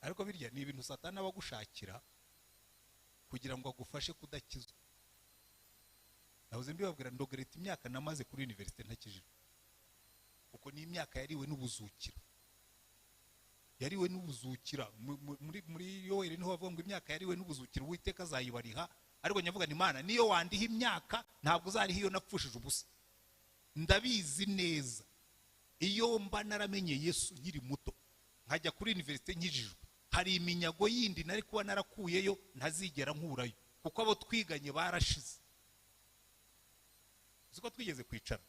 Ariko birya ni ibintu Satani aba agushakira kugira ngo agufashe kudakizwa. Nahoze mbibabwira ndogereta imyaka namaze kuri universite ntakijijwe, kuko ni imyaka yariwe n'ubuzukira. Yariwe n'ubuzukira muri Yoweri niho bavuga ngo imyaka yariwe n'ubuzukira Uwiteka azayibariha. Ariko nyavuga ni Imana niyo wandiha imyaka ntabwo uzariha iyo napfushije ubusa. Ndabizi neza, iyo mba naramenye Yesu nkiri muto nkajya kuri universite nkijijwe, hari iminyago yindi nari kuba narakuyeyo ntazigera nkurayo, kuko abo twiganye barashize. Uziko twigeze kwicara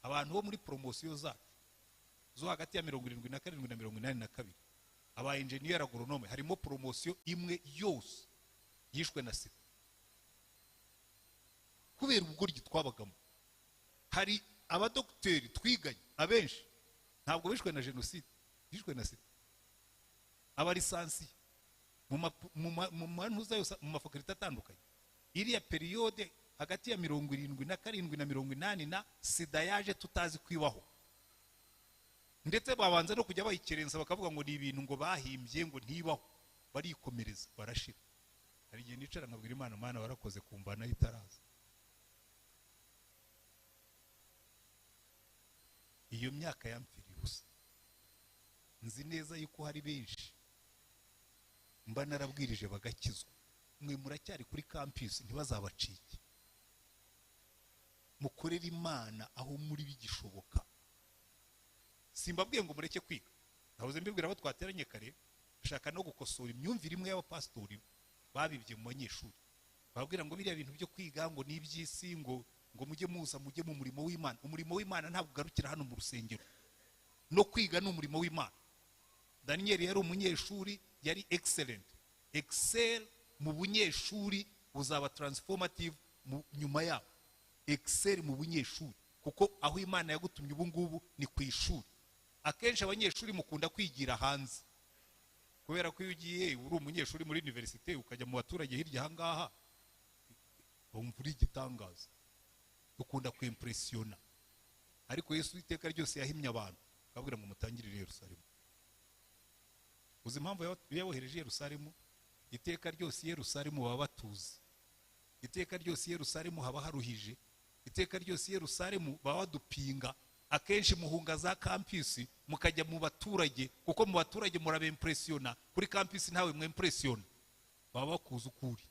abantu bo muri promosiyo zacu zo hagati ya 77 na 82, aba engineer agronome, harimo promosiyo imwe yose yishwe na sida kubera ubugoryi twabagamo. Hari abadokiteri twiganye abenshi ntabwo bishwe na jenoside, bishwe na sida. Abarisansi mu mantuza yose mu mafakulite atandukanye, iriya periode hagati ya 77 na 80 na sida yaje tutazi kwibaho. Ndetse babanza no kujya bayikerensa bakavuga ngo ni ibintu ngo bahimbye ngo ntibaho, barikomereza barashira. Hari igihe nicara nkabwira Imana, Mana warakoze kumvana itaraza. Iyo myaka yampfiriye ubusa. Nzi neza yuko hari benshi mba narabwirije bagakizwa, mwe muracyari kuri campus ntibazabacike. Mukorere Imana aho muri bigishoboka. Simbabwiye ngo mureke kwiga, nahoze mbibwira abo twateranye kare, shaka no gukosora imyumvire imwe y'abapasitori babibye mu banyeshuri, bababwira ngo biriya bintu byo kwiga ngo ni iby'isi, ngo mujye muza mujye mu murimo w'Imana. Umurimo w'Imana ntabwo ugarukira hano mu rusengero, no kwiga ni umurimo w'Imana. Daniel yari umunyeshuri, yari excellent, excel mu bunyeshuri, uzaba transformative nyuma yaho. Excel mu bunyeshuri, kuko aho Imana yagutumye ubu ngubu ni ku ishuri. Akenshi abanyeshuri mukunda kwigira hanze, kubera ko iyo ugiye uri umunyeshuri muri universite ukajya mu baturage hirya ahangaha bumva uri igitangaza. Dukunda kwimpressiona. Ariko Yesu iteka ryose yahimye abantu akababwira ngo mutangirire Yerusalemu. Uzi impamvu yabohereje Yerusalemu? Iteka ryose Yerusalemu baba batuzi, iteka ryose Yerusalemu haba haruhije, iteka ryose Yerusalemu baba badupinga. Akenshi muhunga za campus mukajya mu baturage, kuko mu baturage murabempressiona, kuri campus ntawe mwempressiona, baba bakuzi ukuri.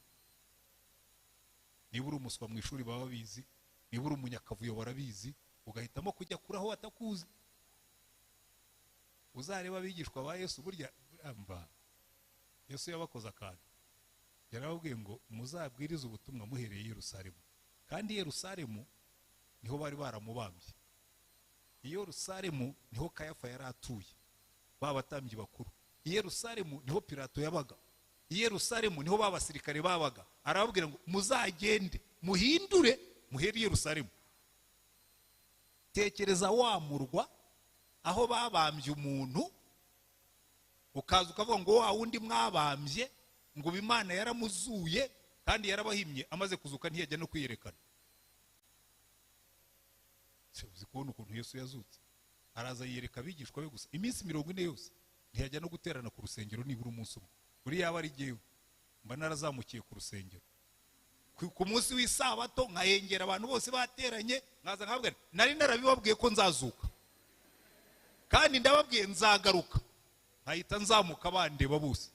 Niba uri umuswa mu ishuri baba babizi, niba uri umunyakavuyo barabizi, ugahitamo kujya kuraho batakuzi. Uzareba abigishwa ba Yesu, burya amba Yesu yabakoze akantu, yarababwiye ngo muzabwirize ubutumwa muhereye Yerusalemu. Kandi Yerusalemu niho bari baramubambye, Yerusalemu niho Kayafa yari atuye, babatambyi bakuru, Yerusalemu niho Pilato yabaga, Yerusalemu niho babasirikare babaga. Arababwira ngo muzagende muhindure muhere Yerusalemu. Tekereza wa murwa aho babambye umuntu, ukaza ukavuga ngo wa wundi mwabambye ngo Imana yaramuzuye kandi yarabahimye, amaze kuzuka ntiyajya no kwiyerekana. Uzi kubona ukuntu Yesu yazutse, araza yiyereka abigishwa be gusa iminsi 40 yose, ntiyajya no guterana ku rusengero nibura umunsi umwe. Buri yaba ari jyewe mba narazamukiye ku rusengero ku munsi w'isabato, nkahengera abantu bose bateranye, nkaza nkababwira nari narabibabwiye ko nzazuka, kandi ndababwiye nzagaruka, nkahita nzamuka bandeba bose.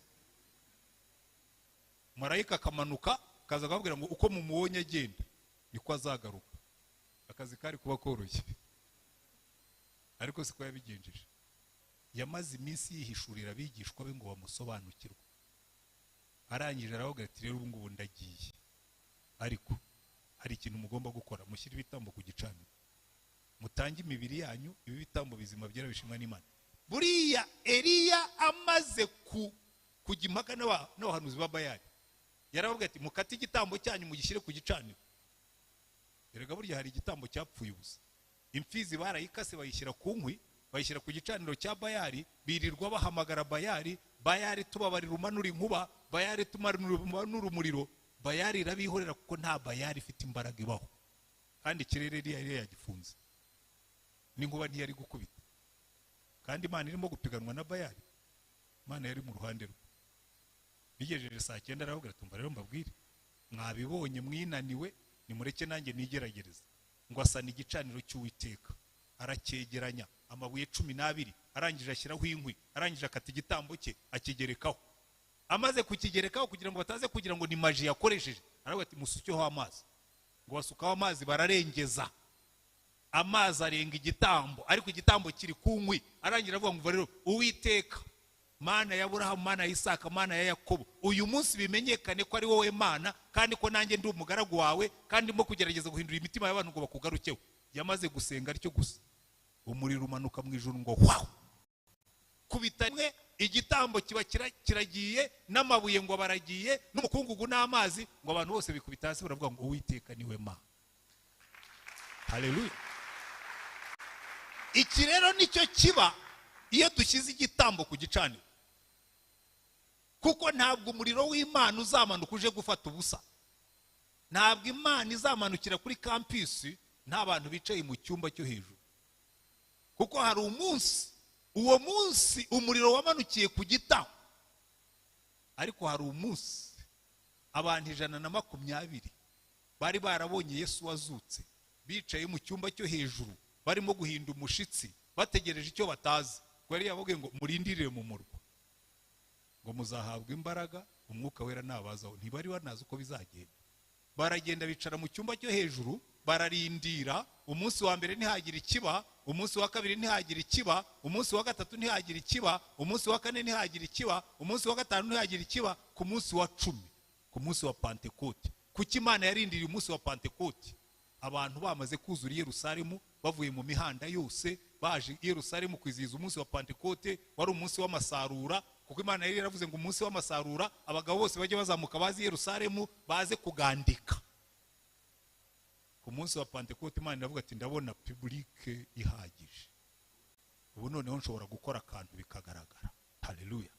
Marayika akamanuka akaza akababwira ngo uko mumubonye agenda niko azagaruka. Akazi kari kuba koroshye, ariko siko yabigenjeje. Yamaze iminsi yihishurira abigishwa be ngo bamusobanukirwe. Arangije aravuga ati rero ubu ngubu ndagiye, ariko hari ikintu mugomba gukora, mushyire ibitambo ku gicaniro, mutange imibiri yanyu ibi bitambo bizima byera bishimwa n'Imana. Buriya Eliya amaze kujya impaka n'abahanuzi ba Bayali, yaravuga ati mukate igitambo cyanyu mugishyire ku gicaniro. Erega burya hari igitambo cyapfuye ubusa. Imfizi barayikase bayishyira ku nkwi, bayishyira ku gicaniro cya Bayali, birirwa bahamagara Bayali, Bayali tubabarira umanura inkuba, Bayali tumanura umuriro. Bayali irabihorera kuko nta Bayali ifite imbaraga ibaho, kandi ikirere yari yagifunze, n'inkuba ntiyari gukubita. Kandi Imana irimo gupiganwa na Bayali, Imana yari mu ruhande rwe. Bigejeje saa 9 aravuga ati umva rero mbabwire, mwabibonye mwinaniwe, nimureke nanjye nigeragereza. Ngo asana igicaniro cy'Uwiteka, aracyegeranya amabuye 12, arangije ashyiraho inkwi, arangije akata igitambo cye akigerekaho. Amaze kukigerekaho kugira ngo bataze kugira ngo ni maji yakoresheje, aravuga ati musukeho amazi. Ngo basukaho amazi bararengeza, amazi arenga igitambo, ariko igitambo kiri ku nkwi. Arangira avuga ngo rero Uwiteka Mana ya Aburahamu, Mana ya Isaka, Mana ya Yakobo, uyu munsi bimenyekane ko ari wowe Mana, kandi ko nanjye ndi umugaragu wawe, kandi ndimo kugerageza guhindura imitima y'abantu ngo bakugarukeho. Yamaze gusenga aricyo gusa, umuriro umanuka mu ijuru ngo wawu, kubita rimwe, igitambo kiba kiragiye, n'amabuye ngo baragiye, n'umukungugu n'amazi, ngo abantu bose bikubita hasi baravuga ngo Uwiteka niwe Mana. Haleluya. Iki rero nicyo kiba iyo dushyize igitambo ku gicaniro, kuko ntabwo umuriro w'Imana uzamanuka uje gufata ubusa. Ntabwo Imana izamanukira kuri campus nta bantu bicaye mu cyumba cyo hejuru, kuko hari umunsi, uwo munsi umuriro wamanukiye ku gitambo, ariko hari umunsi abantu 120 bari barabonye Yesu wazutse, bicaye mu cyumba cyo hejuru barimo guhinda umushitsi, bategereje icyo batazi. Ko yari yababwiye ngo murindirire mu murwa, ngo muzahabwa imbaraga umwuka wera nabazaho. Ntibari banazi uko bizagenda. Baragenda bicara mu cyumba cyo hejuru bararindira. Umunsi wa mbere ntihagira ikiba, umunsi wa kabiri ntihagira ikiba, umunsi wa gatatu ntihagira ikiba, umunsi wa kane ntihagira ikiba, umunsi wa gatanu ntihagira ikiba, ku munsi wa 10, ku munsi wa Pentekote. Kuki Imana yarindiriye umunsi wa Pentekote? Abantu bamaze kuzura Yerusalemu, bavuye mu mihanda yose baje Yerusalemu kwizihiza umunsi wa Pentekote. Wari umunsi w'amasarura, kuko Imana yari yaravuze ngo umunsi w'amasarura abagabo bose bajye bazamuka bazi Yerusalemu baze kugandika. Ku munsi wa Pentekote Imana iravuga ati ndabona publike ihagije, Ubu noneho nshobora gukora akantu bikagaragara. Haleluya.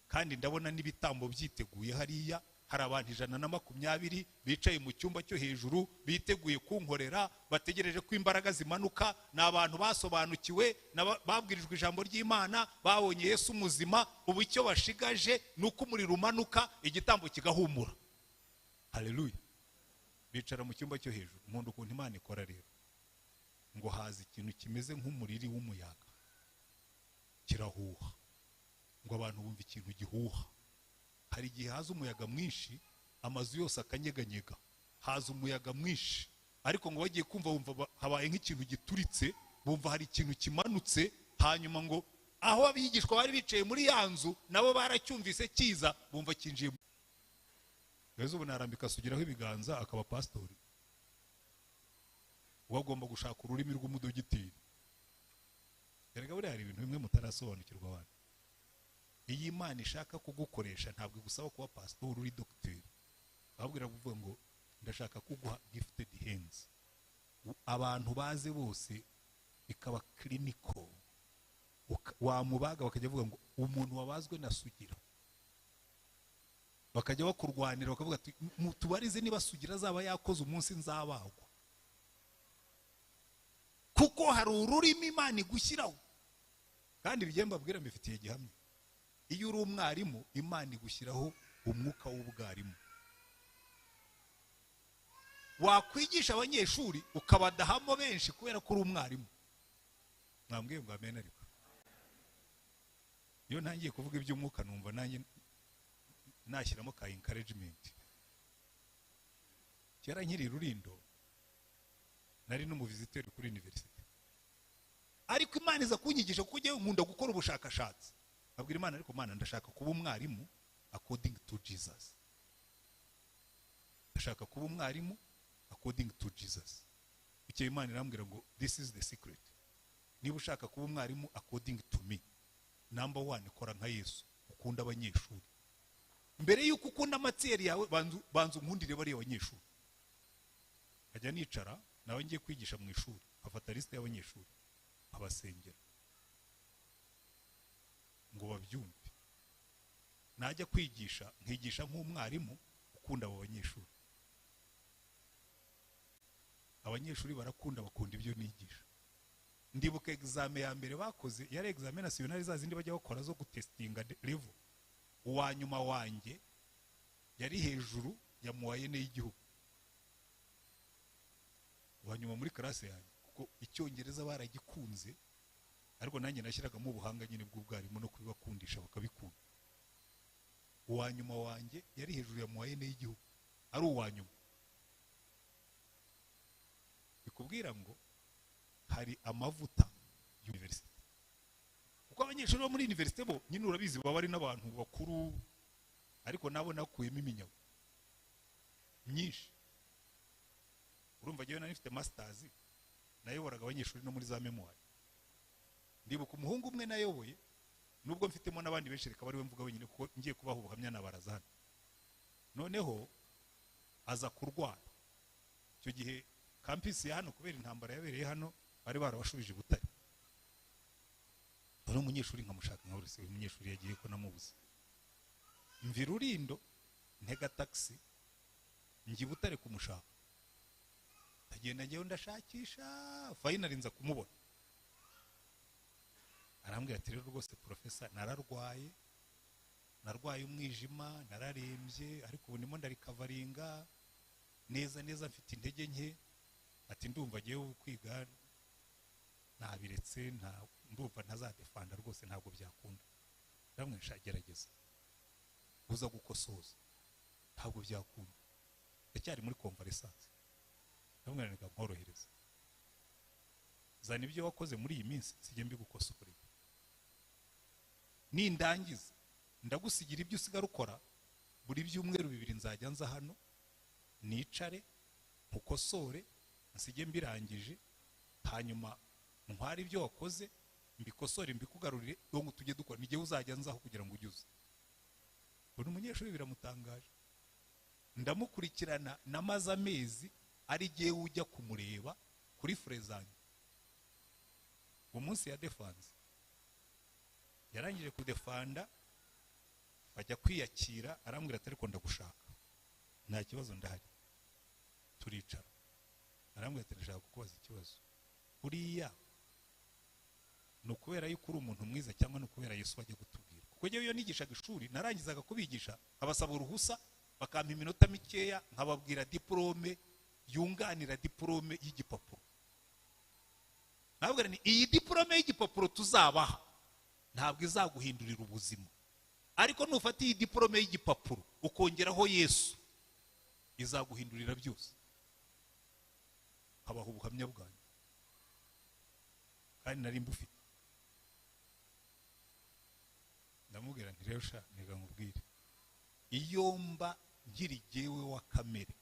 Kandi ndabona n'ibitambo byiteguye hariya, hari abantu 120 bicaye mu cyumba cyo hejuru biteguye kunkorera, bategereje ko imbaraga zimanuka. Ni abantu basobanukiwe, babwirijwe ijambo ry'Imana, babonye Yesu muzima. Ubu icyo bashigaje ni uko umuriro umanuka, igitambo kigahumura. Haleluya. Bicara mu cyumba cyo hejuru. Nkunda ukuntu Imana ikora rero. Ngo haza ikintu kimeze nk'umuriri w'umuyaga, kirahuha. Ngo abantu bumva ikintu gihuha. Hari igihe haza umuyaga mwinshi, amazu yose akanyeganyega. Haza umuyaga mwinshi, ariko ngo bagiye kumva bumva habaye nk'ikintu gituritse, bumva hari ikintu kimanutse. Hanyuma ngo aho abigishwa bari bicaye muri ya nzu nabo baracyumvise kiza, bumva kinjiye. Yezu ubu narambika asugiraho ibiganza akaba pastori. Uwagomba gushaka ururimi rw'umudogiteri. Erega buriya hari ibintu bimwe mutarasobanukirwa abantu. Iyi Imana ishaka kugukoresha ntabwo igusaba kuba pastor uri docteur. Ababwira kuvuga ngo ndashaka kuguha gifted hands. Abantu baze bose ikaba clinical. Wamubaga bakajya bavuga ngo umuntu wabazwe na Sugira. Bakajya bakurwanira bakavuga ati mutubarize niba Sugira azaba yakoze umunsi nzabagwa. Kuko hari ururimi Imana igushyiraho. Kandi bigiye mbabwira mbifitiye gihamya. Iyo uri umwarimu, Imana igushyiraho umwuka w'ubwarimu. Wakwigisha abanyeshuri ukabadahamo benshi kubera ko uri umwarimu. Mwambwiye ngo amen. Ariko iyo ntangiye kuvuga iby'umwuka numva nanjye nashyiramo ka encouragement. Kera nkiri Rurindo nari n'umuvisiteur kuri university. Ariko Imana iza kunyigisha kuko njyewe nkunda gukora ubushakashatsi. Abwira Imana, ariko Imana ndashaka kuba umwarimu according to Jesus. Ndashaka kuba umwarimu according to Jesus. Icyo Imana irambwira ngo this is the secret. Niba ushaka kuba umwarimu according to me, number 1, kora nka Yesu, ukunda abanyeshuri. Mbere yuko ukunda amatseri yawe, banzu nkundire bari abanyeshuri. Ajya nicara nawe ngiye kwigisha mu ishuri, afata liste y'abanyeshuri abasengera ngo babyumve. Najya kwigisha nkigisha nk'umwarimu ukunda abo banyeshuri. Abanyeshuri barakunda, bakunda ibyo nigisha. Ndibuka examen ya mbere bakoze, yari examen nationale za zindi bajya bakora zo gutestinga level. Uwa nyuma wanjye yari hejuru ya moyenne y'igihugu. Uwa nyuma muri classe yanjye, kuko icyongereza baragikunze, ariko nanjye nashyiragamo ubuhanga nyine bw'ubwarimu no kubibakundisha bakabikunda. Uwa nyuma wanjye yari hejuru ya moyenne y'igihugu, ari uwa nyuma. Bikubwira ngo hari amavuta university. Kuko abanyeshuri bo muri university bo nyine urabizi baba ari n'abantu bakuru, ariko nabo nakuyemo iminyago myinshi. Urumva njyewe nari mfite masters, nayoboraga abanyeshuri no muri za memoire. Ndibuka umuhungu umwe nayoboye, nubwo mfitemo n'abandi benshi reka bari we mvuga wenyine kuko ngiye kubaha ubuhamya nabaraza hano. Noneho aza kurwara. Icyo gihe campus ya hano kubera intambara yabereye hano bari barabashubije Butare. None umunyeshuri nkamushaka nka buri umunyeshuri yagiye ko namubuze. Mvi Rurindo ntega taxi ngi Butare kumushaka. Ndagenda ngewe ndashakisha, finally nza kumubona. Arambwira ati rero rwose professor nararwaye, narwaye umwijima, nararembye, ariko ubu ndimo ndarikavaringa neza neza, mfite intege nke. Ati ndumva agiye kwiga nabiretse, nta ndumva ntazadefanda rwose, ntabwo byakunda. Ndamwe gerageza uza gukosoza, ntabwo byakunda, ndacyari muri convalescence. Ndamwe reka nkorohereza, zana ibyo wakoze muri iyi minsi sijye mbigukosorera, nindangiza ndagusigira ibyo usigara ukora. Buri byumweru 2 nzajya nza hano nicare nkukosore nsige mbirangije, hanyuma ntware ibyo wakoze mbikosore mbikugarurire, ngo tujye dukora. N'igihe uzajya nzaho kugira ngo ujye. Buri umunyeshuri biramutangaje. Ndamukurikirana namaze amezi ari giye ujya kumureba kuri frezange. Umunsi ya defense Yarangije kudefanda, bajya kwiyakira, arambwira ati ariko ndagushaka, nta kibazo ndahari. Turicara, arambwira ati ndashaka kukubaza ikibazo, buriya ni ukubera yuko uri umuntu mwiza cyangwa ni ukubera Yesu wajya gutubwira? Kuko njyewe iyo nigishaga ishuri narangizaga kubigisha abasaba uruhusa, bakampa iminota mikeya nkababwira diplome yunganira diplome y'igipapuro. Nababwira ni iyi diplome y'igipapuro tuzabaha ntabwo izaguhindurira ubuzima, ariko nufata iyi diplome y'igipapuro ukongeraho Yesu izaguhindurira byose. Habaho ubuhamya bwanyu kandi nari mbufite. Ndamubwira nti rero sha nega nkubwire, iyo mba nkiri jyewe wa kamere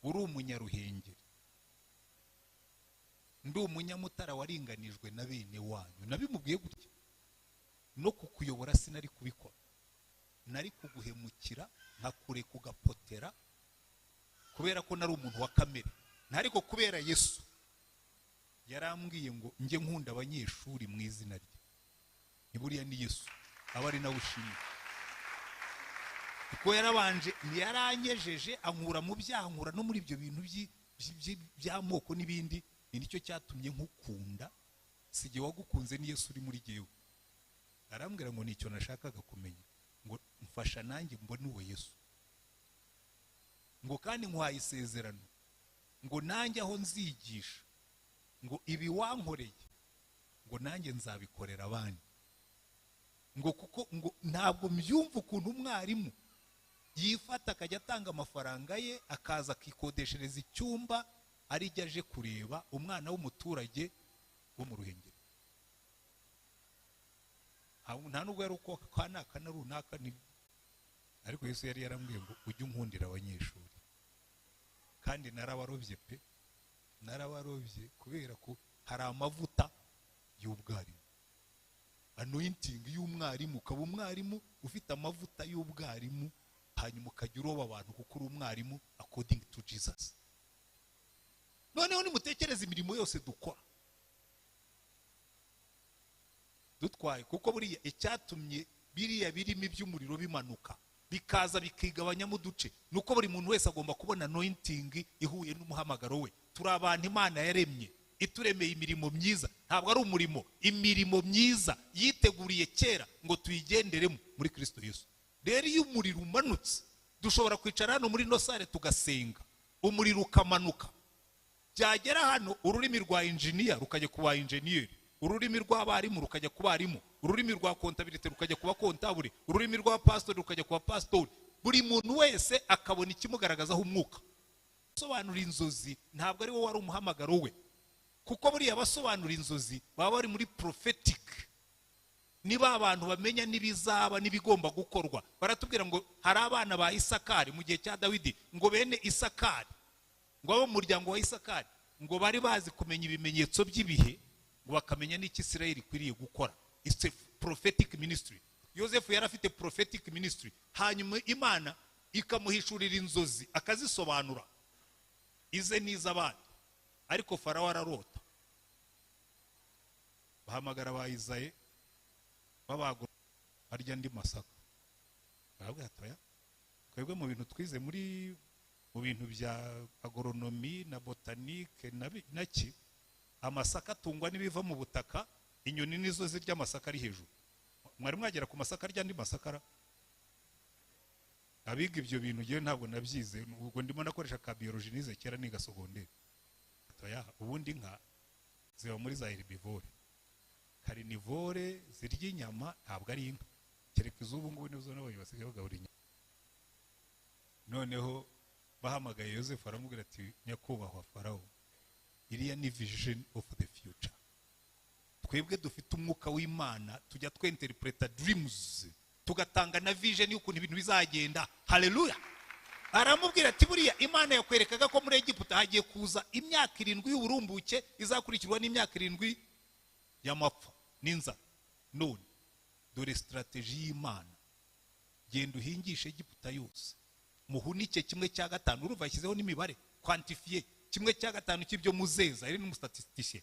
uri umunyaruhengeri, ndi umunyamutara waringanijwe na bene wanyu, nabimubwiye gutya, no kukuyobora sinari kubikora, nari kuguhemukira nkakure kugapotera kubera ko nari umuntu wa kamere. Ntariko kubera Yesu yarambwiye ngo njye nkunda abanyeshuri mu izina rye, ni buriya ni Yesu aba ari nawe ushimye, kuko yarabanje ntiyaranyejeje ankura mu byaha, ankura no muri ibyo bintu by'amoko n'ibindi. Ni nicyo cyatumye nkukunda, si jye wagukunze ni Yesu uri muri jyewe. Arambwira ngo nicyo nashakaga kumenya, ngo mfasha nanjye mbone uwo Yesu, ngo kandi nkwaye isezerano ngo nanjye aho nzigisha ngo ibi wankoreye ngo nanjye nzabikorera abandi, ngo kuko ngo ntabwo mbyumva ukuntu umwarimu yifata akajya atanga amafaranga ye akaza akikodeshereza icyumba arijya aje kureba umwana w'umuturage wo mu Ruhengeri. Nta nubwo yari uko kanaka na runaka ni, ariko Yesu yari yarambwiye ngo ujye unkundira abanyeshuri. Kandi narabarobye pe, narabarobye kubera ko hari amavuta y'ubwarimu, anointing y'umwarimu. Ukaba umwarimu ufite amavuta y'ubwarimu, hanyuma ukajya uroba abantu kuko uri umwarimu according to Jesus. Noneho nimutekereze imirimo yose dukora dutwaye, kuko buriya icyatumye biriya birimi by'umuriro bimanuka bikaza bikigabanyamo uduce nuko buri muntu wese agomba kubona anointing ihuye n'umuhamagaro we. Turi abantu Imana yaremye, ituremeye imirimo myiza, ntabwo ari umurimo, imirimo myiza yiteguriye kera ngo tuyigenderemo muri Kristo Yesu. Rero iyo umuriro umanutse dushobora kwicara hano muri no sale tugasenga, umuriro ukamanuka, byagera hano ururimi rwa engineer rukajya ku ba engineer, ururimi rw'abarimu rukajya ku barimu, ururimi rwa comptabilité rukajya ku bakontabure, ururimi rwa pastor rukajya ku bapastori. Buri muntu wese akabona ikimugaragazaho umwuka. Sobanura inzozi ntabwo ari wowe wari umuhamagaro we, kuko buriya abasobanura inzozi baba bari muri prophetic, niba abantu bamenya n'ibizaba n'ibigomba gukorwa. Baratubwira ngo hari abana ba Isakari mu gihe cya Dawidi, ngo bene Isakari, ngo abo mu muryango wa Isakari ngo bari bazi kumenya ibimenyetso by'ibihe, ngo bakamenya n'icyo Isirayeli ikwiriye gukora. It's a prophetic ministry. Yosefu yari afite prophetic ministry, hanyuma Imana ikamuhishurira inzozi akazisobanura ize n'iz'abandi. Ariko Farawo ararota, bahamagara ba Izaye babagura arya andi masaka, barabwira ati oya, twebwe mu bintu twize muri mu bintu bya agronomy na botanique na ki, amasaka atungwa n'ibiva mu butaka, inyoni nizo zirya amasaka ari hejuru. Mwari mwagera ku masaka arya andi masaka? Abiga ibyo bintu ngewe ntabwo nabyize, ubwo ndimo nakoresha ka biologie nize kera niga secondaire. Oya, ubundi inka ziba muri za herbivore, carnivore zirya inyama ntabwo ari inka, kereka iz'ubu ngubu nizo nabonye basigaye bagabura inyama. Noneho bahamagaye Yosefu aramubwira ati nyakubahwa Farawo, iriya ni vision of the future. Twebwe dufite umwuka w'Imana, tujya twinterpreta dreams, tugatanga na vision y'ukuntu ibintu bizagenda. Haleluya. Aramubwira ati buriya Imana yakwerekaga ko muri Egiputa hagiye kuza imyaka 7 y'uburumbuke izakurikirwa n'imyaka 7 y'amapfa n'inzara. None dore strategy y'Imana, genda uhingishe Egiputa yose, muhunike 1/5. Urumva yashyizeho n'imibare quantifié, 1/5 cy'ibyo muzeza, ari n'umustatisticien,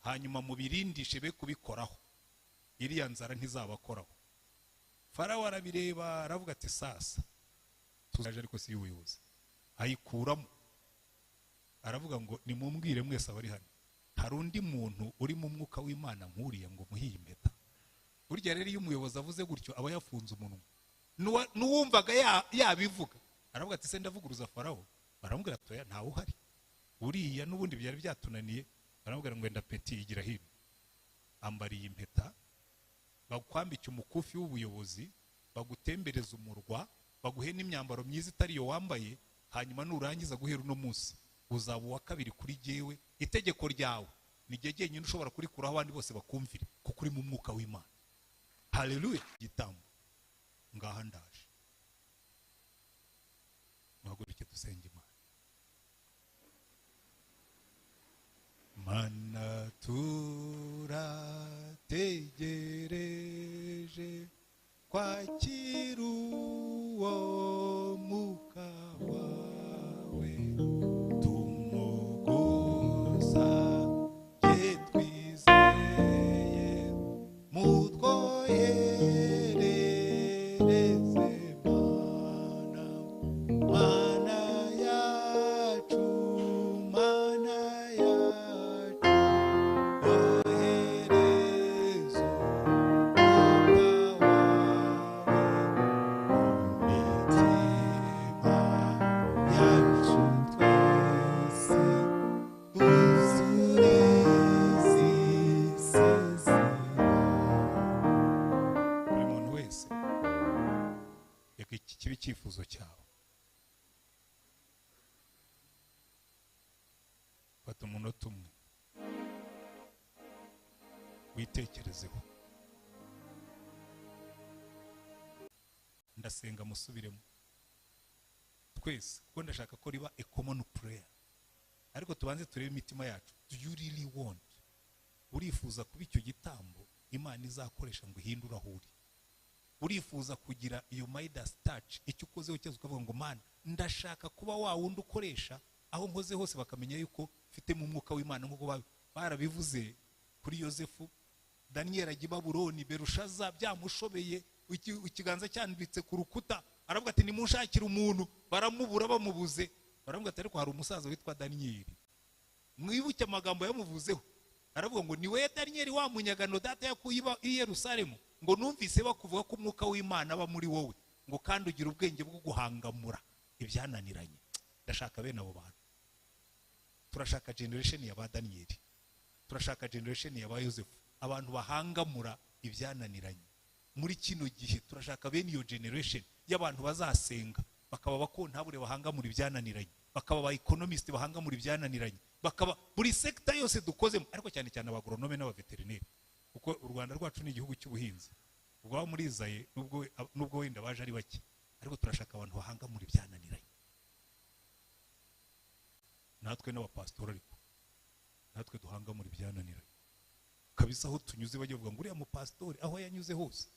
hanyuma mubirindishe be kubikoraho. Iriya nzara ntizabakoraho. Farawo arabireba aravuga ati sasa tuzaje, ariko si y'ubuyobozi. Ayikuramo aravuga ngo nimumbwire mwese abari hano, hari undi muntu uri mu mwuka w'Imana nkuriye ngo muhiye impeta. Burya rero iyo umuyobozi avuze gutyo aba yafunze umunwa. N'uwumvaga yabivuga aravuga ati se ndavuguruza Farawo. Baramubwira ati oya ntawe uhari, uriya n'ubundi byari byatunaniye. Baramubwira ngo enda peti igira hino, ambariye impeta, bakwambike umukufi w'ubuyobozi, bagutembereza umurwa, baguhe n'imyambaro myiza itari iyo wambaye, hanyuma nurangiza guhera uno munsi uzaba uwa kabiri kuri jyewe. Itegeko ryawe ni jye jyenyine ushobora kurikuraho abandi bose bakumvire, kuko uri mu mwuka w'Imana. Haleluya. Gitambo ngaha ndaje, muhaguruke dusenge Imana. Mana turategereje kwakira uwo mwuka wawe, tumugusa ye twizeye, mutwoherereze Mana, Mana yacu, Mana yacu, ohereza umwuka wawe mu mitima yacu twese, uzure isezerano. Buri muntu wese reka iki kibe icyifuzo cyawe. Fata umunota umwe witekerezeho. Ndasenga musubiremo twese, kuko ndashaka ko riba a common prayer, ariko tubanze turebe imitima yacu. Do you really want? Urifuza kuba icyo gitambo Imana izakoresha ngo ihindure aho uri? Urifuza kugira iyo Midas touch, icyo ukozeho cyose ukavuga ngo Mana ndashaka kuba wa wundi ukoresha aho nkoze hose bakamenya yuko mfite mu mwuka w'Imana, nk'uko barabivuze kuri Yosefu. Daniel ajya i Babuloni, Berushaza byamushobeye, ikiganza cyanditse ku rukuta, aravuga ati nimunshakire umuntu. Baramubura, bamubuze, baramubwira ati ariko hari umusaza witwa Daniel, mwibuke amagambo yamuvuzeho. Aravuga ngo ni we Daniel wa munyagano data yakuye i Yerusalemu, ngo numvise bakuvuga ko umwuka w'Imana aba muri wowe, ngo kandi ugira ubwenge bwo guhangamura ibyananiranye. Ndashaka bene abo bantu. Turashaka generation ya ba Daniel, turashaka generation ya ba Yosefu, abantu bahangamura ibyananiranye muri kino gihe. Turashaka bene iyo generation y'abantu bazasenga bakaba bakontabure bahangamura ibyananiranye, bakaba ba economist bahangamura ibyananiranye, bakaba buri sector yose dukozemo, ariko cyane cyane abagoronome n'abaveterineri, kuko u Rwanda rwacu ni igihugu cy'ubuhinzi. Ubwo abo muri Izaye nubwo wenda baje ari bake, ariko turashaka abantu bahangamura ibyananiranye. Natwe n'abapasitori, ariko natwe duhangamura ibyananiranye kabisa. Aho tunyuze bajya bavuga ngo uriya mupasitori aho yanyuze hose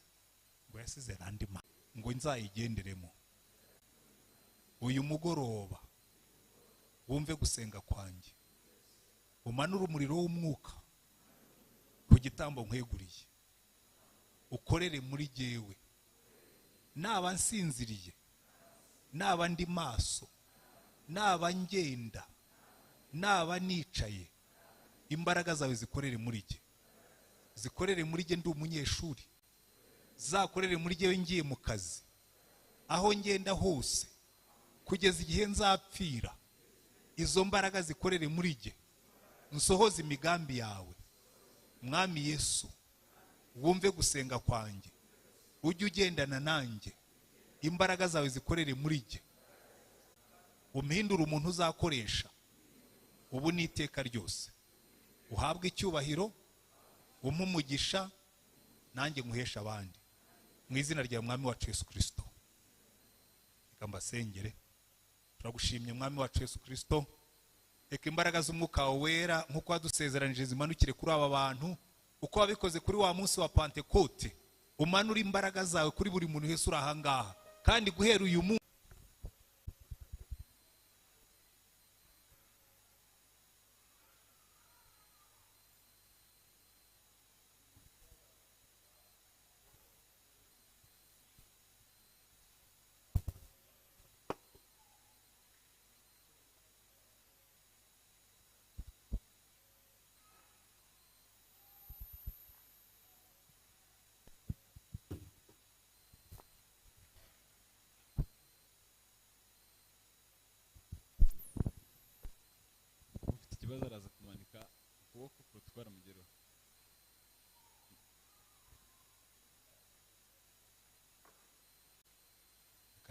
ngo yasize randima, ngo nzayigenderemo. Uyu mugoroba wumve gusenga kwanjye, umanure umuriro w'umwuka ku gitambo nkweguriye, ukorere muri jyewe. Naba nsinziriye, naba ndi maso, naba ngenda, naba nicaye, imbaraga zawe zikorere muri jye. Zikorere muri jye ndi umunyeshuri, zakorere muri jyewe ngiye mu kazi, aho ngenda hose kugeza igihe nzapfira. Izo mbaraga zikorere muri jye, nsohoze imigambi yawe. Mwami Yesu, wumve gusenga kwanjye, ujye ugendana nanjye, imbaraga zawe zikorere muri jye, umpindure umuntu uzakoresha ubu n'iteka ryose. Uhabwe icyubahiro, umpe umugisha, nanjye nkuhesha abandi, mu izina rya Mwami wacu Yesu Kristo. Reka mbasengere. Turagushimye Mwami wacu Yesu Kristo. Reka imbaraga z'umwuka wawe wera nk'uko wadusezeranije zimanukire kuri aba bantu, uko wabikoze kuri wa munsi wa Pentekote. Umanure imbaraga zawe kuri buri muntu wese uri aha ngaha, kandi guhera uyu munsi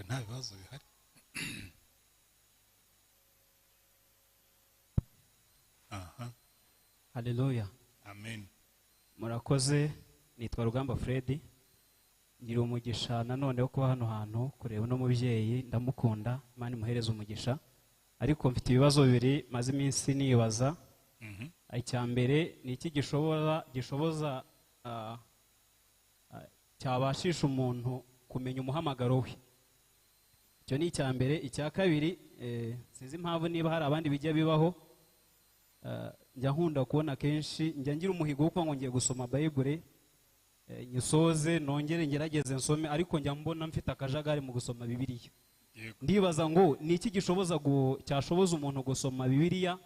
Nta bibazo bihari. Aha. Haleluya. Amen. Murakoze, nitwa Rugamba Fred. Ngira umugisha nanone wo kuba hano hantu kureba uno mubyeyi, ndamukunda, Imana imuhereze umugisha. Ariko mfite ibibazo bibiri maze iminsi nibaza. Icya mbere ni iki gishoboza cyabashisha umuntu kumenya umuhamagaro we. Icyo ni icya mbere. Icya kabiri, sinzi impamvu niba hari abandi bijya bibaho, njya nkunda kubona kenshi njya ngira umuhigo wo kuba ngo ngiye gusoma Bible, nyisoze nongere ngerageze nsome, ariko njya mbona mfite akajagari mu gusoma Bibiliya. Ndibaza ngo ni iki gishoboza cyashoboza umuntu gusoma Bibiliya,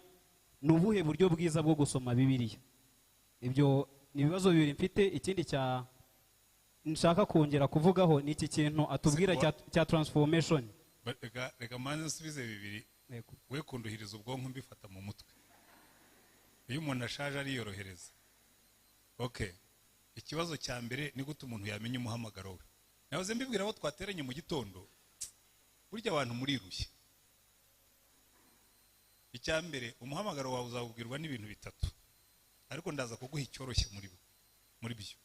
ni ubuhe buryo bwiza bwo gusoma Bibiliya? Ibyo ni ibibazo bibiri mfite. Ikindi cya nshaka kongera kuvugaho ni iki kintu atubwira cya transformation. Reka manze nsubize bibiri, we kunduhiriza ubwonko mbifata mu mutwe. Iyo umuntu ashaje ariyorohereza. Okay. Ikibazo cya mbere ni gute umuntu yamenya umuhamagaro we. Nahoze mbibwira abo twateranye mu gitondo, burya abantu murirushye. Icya mbere, umuhamagaro wawe uzawubwirwa n'ibintu bitatu, ariko ndaza kuguha icyoroshye muri byo.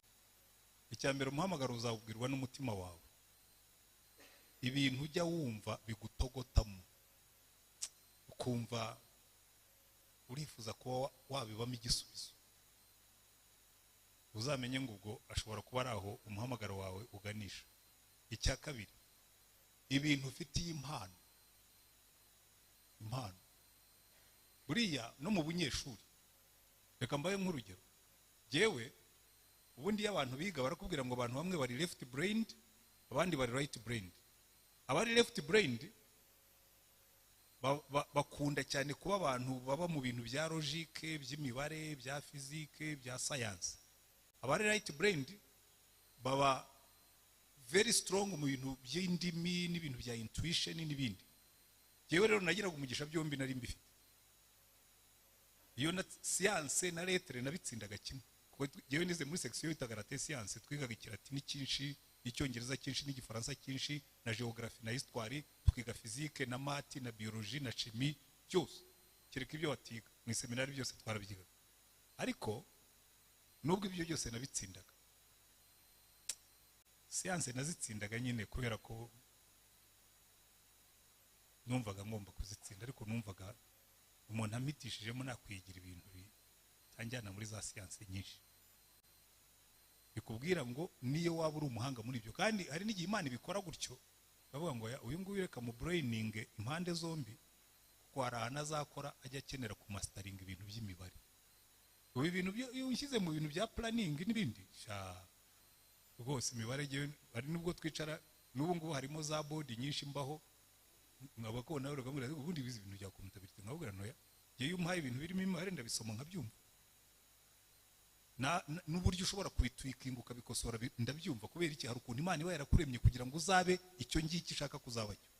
Icya mbere, umuhamagaro uzawubwirwa n'umutima wawe. Ibintu ujya wumva bigutogotamo, ukumva urifuza kuba wabibamo igisubizo, uzamenye ngo ubwo ashobora kuba ari aho umuhamagaro wawe uganisha. Icya kabiri, ibintu ufitiye impano. Impano buriya no mu bunyeshuri, reka mbaye nk'urugero. Jewe ubundi iyo abantu biga barakubwira ngo abantu bamwe bari left brained, abandi bari right brained. Abari left brained bakunda cyane kuba abantu baba mu bintu bya logique, by'imibare, bya physique, bya science. Abari right brained baba very strong mu bintu by'indimi n'ibintu bya intuition n'ibindi. Jewe rero nagiraga umugisha byombi nari mbifite. Iyo na science na lettre nabitsindaga kimwe. Kuko jewe nize muri section yitaga latin science, twigaga ikilatini cyinshi, icyongereza cyinshi n'igifaransa cyinshi, na geography na histoire, twiga physique na math na biologie na chimie, byose kereka ibyo watiga mu seminari byose twarabyigaga. Ariko nubwo ibyo byose nabitsindaga, science nazitsindaga nyine kubera ko numvaga ngomba kuzitsinda, ariko numvaga umuntu amitishijemo nakwigira ibintu bitanjyana muri za science nyinshi. Bikubwira ngo niyo waba uri umuhanga muri ibyo, kandi hari n'igihe Imana ibikora gutyo, bavuga ngo uyu nguyu reka mu braining impande zombi, kuko hari ahantu azakora ajya akenera kumasteringa ibintu by'imibare. Ubu ibintu iyo ushyize mu bintu bya planning n'ibindi, rwose imibare hari nubwo twicara n'ubu ngubu harimo za board nyinshi mbaho, nkaba ko nawe ukamubwira ubundi bize ibintu bya comptabilité, nkabwira ntoya iyo umuhaye ibintu birimo imibare ndabisoma nkabyumva, n'uburyo ushobora kubitwikinga ukabikosora ndabyumva. Kubera iki? Hari ukuntu Imana iba yarakuremye kugira ngo uzabe icyo ngicyo ishaka kuzaba cyo,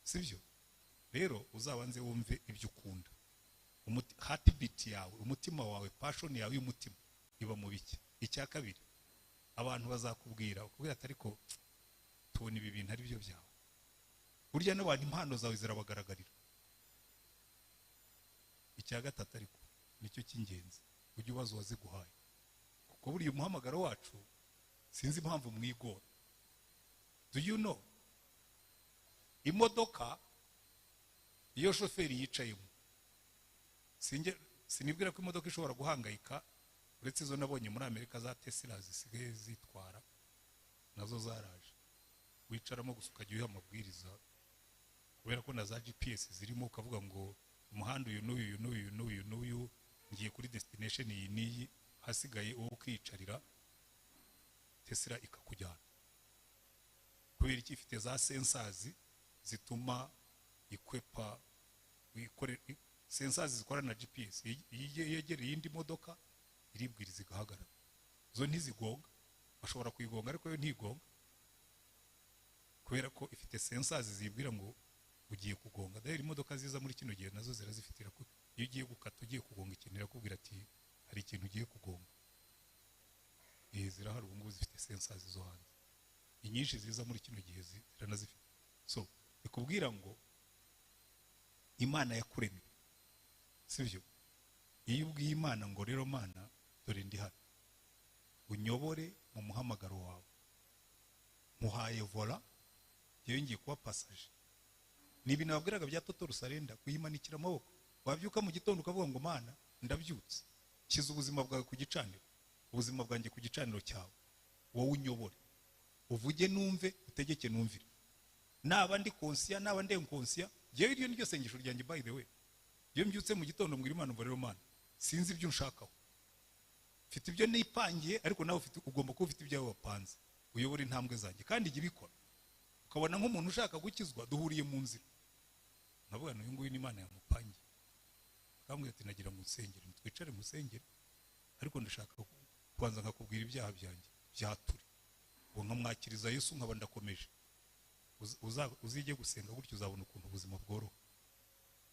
sibyo? Rero uzabanze wumve ibyo ukunda, heartbeat yawe, umutima wawe, passion yawe y'umutima iba mu biki. Icya kabiri, abantu bazakubwira ukubwira ati ariko tubona ibi bintu ari byo byawe. Burya n'abantu impano zawe zirabagaragarira. Icya gatatu ariko nicyo cy'ingenzi, ujye ubaza uwaziguhaye, kuko buriya umuhamagaro wacu sinzi impamvu mwigora. Do you know, imodoka iyo shoferi yicayemo, sinibwira ko imodoka ishobora guhangayika, uretse izo nabonye muri Amerika za Tesla zisigaye zitwara nazo zaraje, wicaramo gusa ukajya uyiha amabwiriza, kubera ko na za GPS zirimo, ukavuga ngo umuhanda uyu n'uyu n'uyu n'uyu n'uyu, ngiye kuri destination iyi n'iyi, hasigaye uwo ukiyicarira, Tesla ikakujyana. Kubera iki? Ifite za sensors zituma ikwepa, sensors zikora na GPS, iyo yegereye iyindi modoka iribwiriza igahagarara. Zo ntizigonga, bashobora kuyigonga ariko yo ntigonga, kubera ko ifite sensors zibwira ngo ugiye kugonga. Dahera imodoka ziza muri kino gihe nazo zirazifitira ko iyo ugiye gukata ugiye kugonga ikintu irakubwira ati hari ikintu ugiye kugonga. Zirahari ubu ngubu zifite sensors zo hanze, inyinshi ziza muri kino gihe ziranazifite. So ikubwira ngo Imana yakuremye, sibyo? Iyo ubwiye Imana ngo rero Mana dore ndi hano, unyobore mu muhamagaro wawe, muhaye vola, yewe ngiye kuba passager. Ni ibintu babwiraga bya total surrender, kuyimanikira amaboko. Wabyuka mu gitondo ukavuga ngo Mana ndabyutse, kiza ubuzima bwawe ku gicaniro, ubuzima bwanjye ku gicaniro cyawe, wowe unyobore, uvuge numve, utegeke numvire. Naba ndi conscient, naba ndi inconscient, jewe iryo niryo sengesho ryanjye. By the way, iyo mbyutse mu gitondo mbwira Imana ngo rero Mana sinzi ibyo unshakaho, mfite ibyo nipangiye, ariko nawe ugomba kuba ufite ibyawe wapanze, uyobora intambwe zanjye. Kandi ijya ibikora. Ukabona nk'umuntu ushaka gukizwa duhuriye mu nzira, nkavuga uyu nguyu ni Imana yamupangiye, akambwira ati nagira ngo nsengere, twicare musengere, ariko ndashaka kubanza nkakubwira ibyaha byanjye byature, ubu nkamwakiriza Yesu nkaba ndakomeje. Uzige gusenga gutyo, uzabona ukuntu ubuzima bworoha.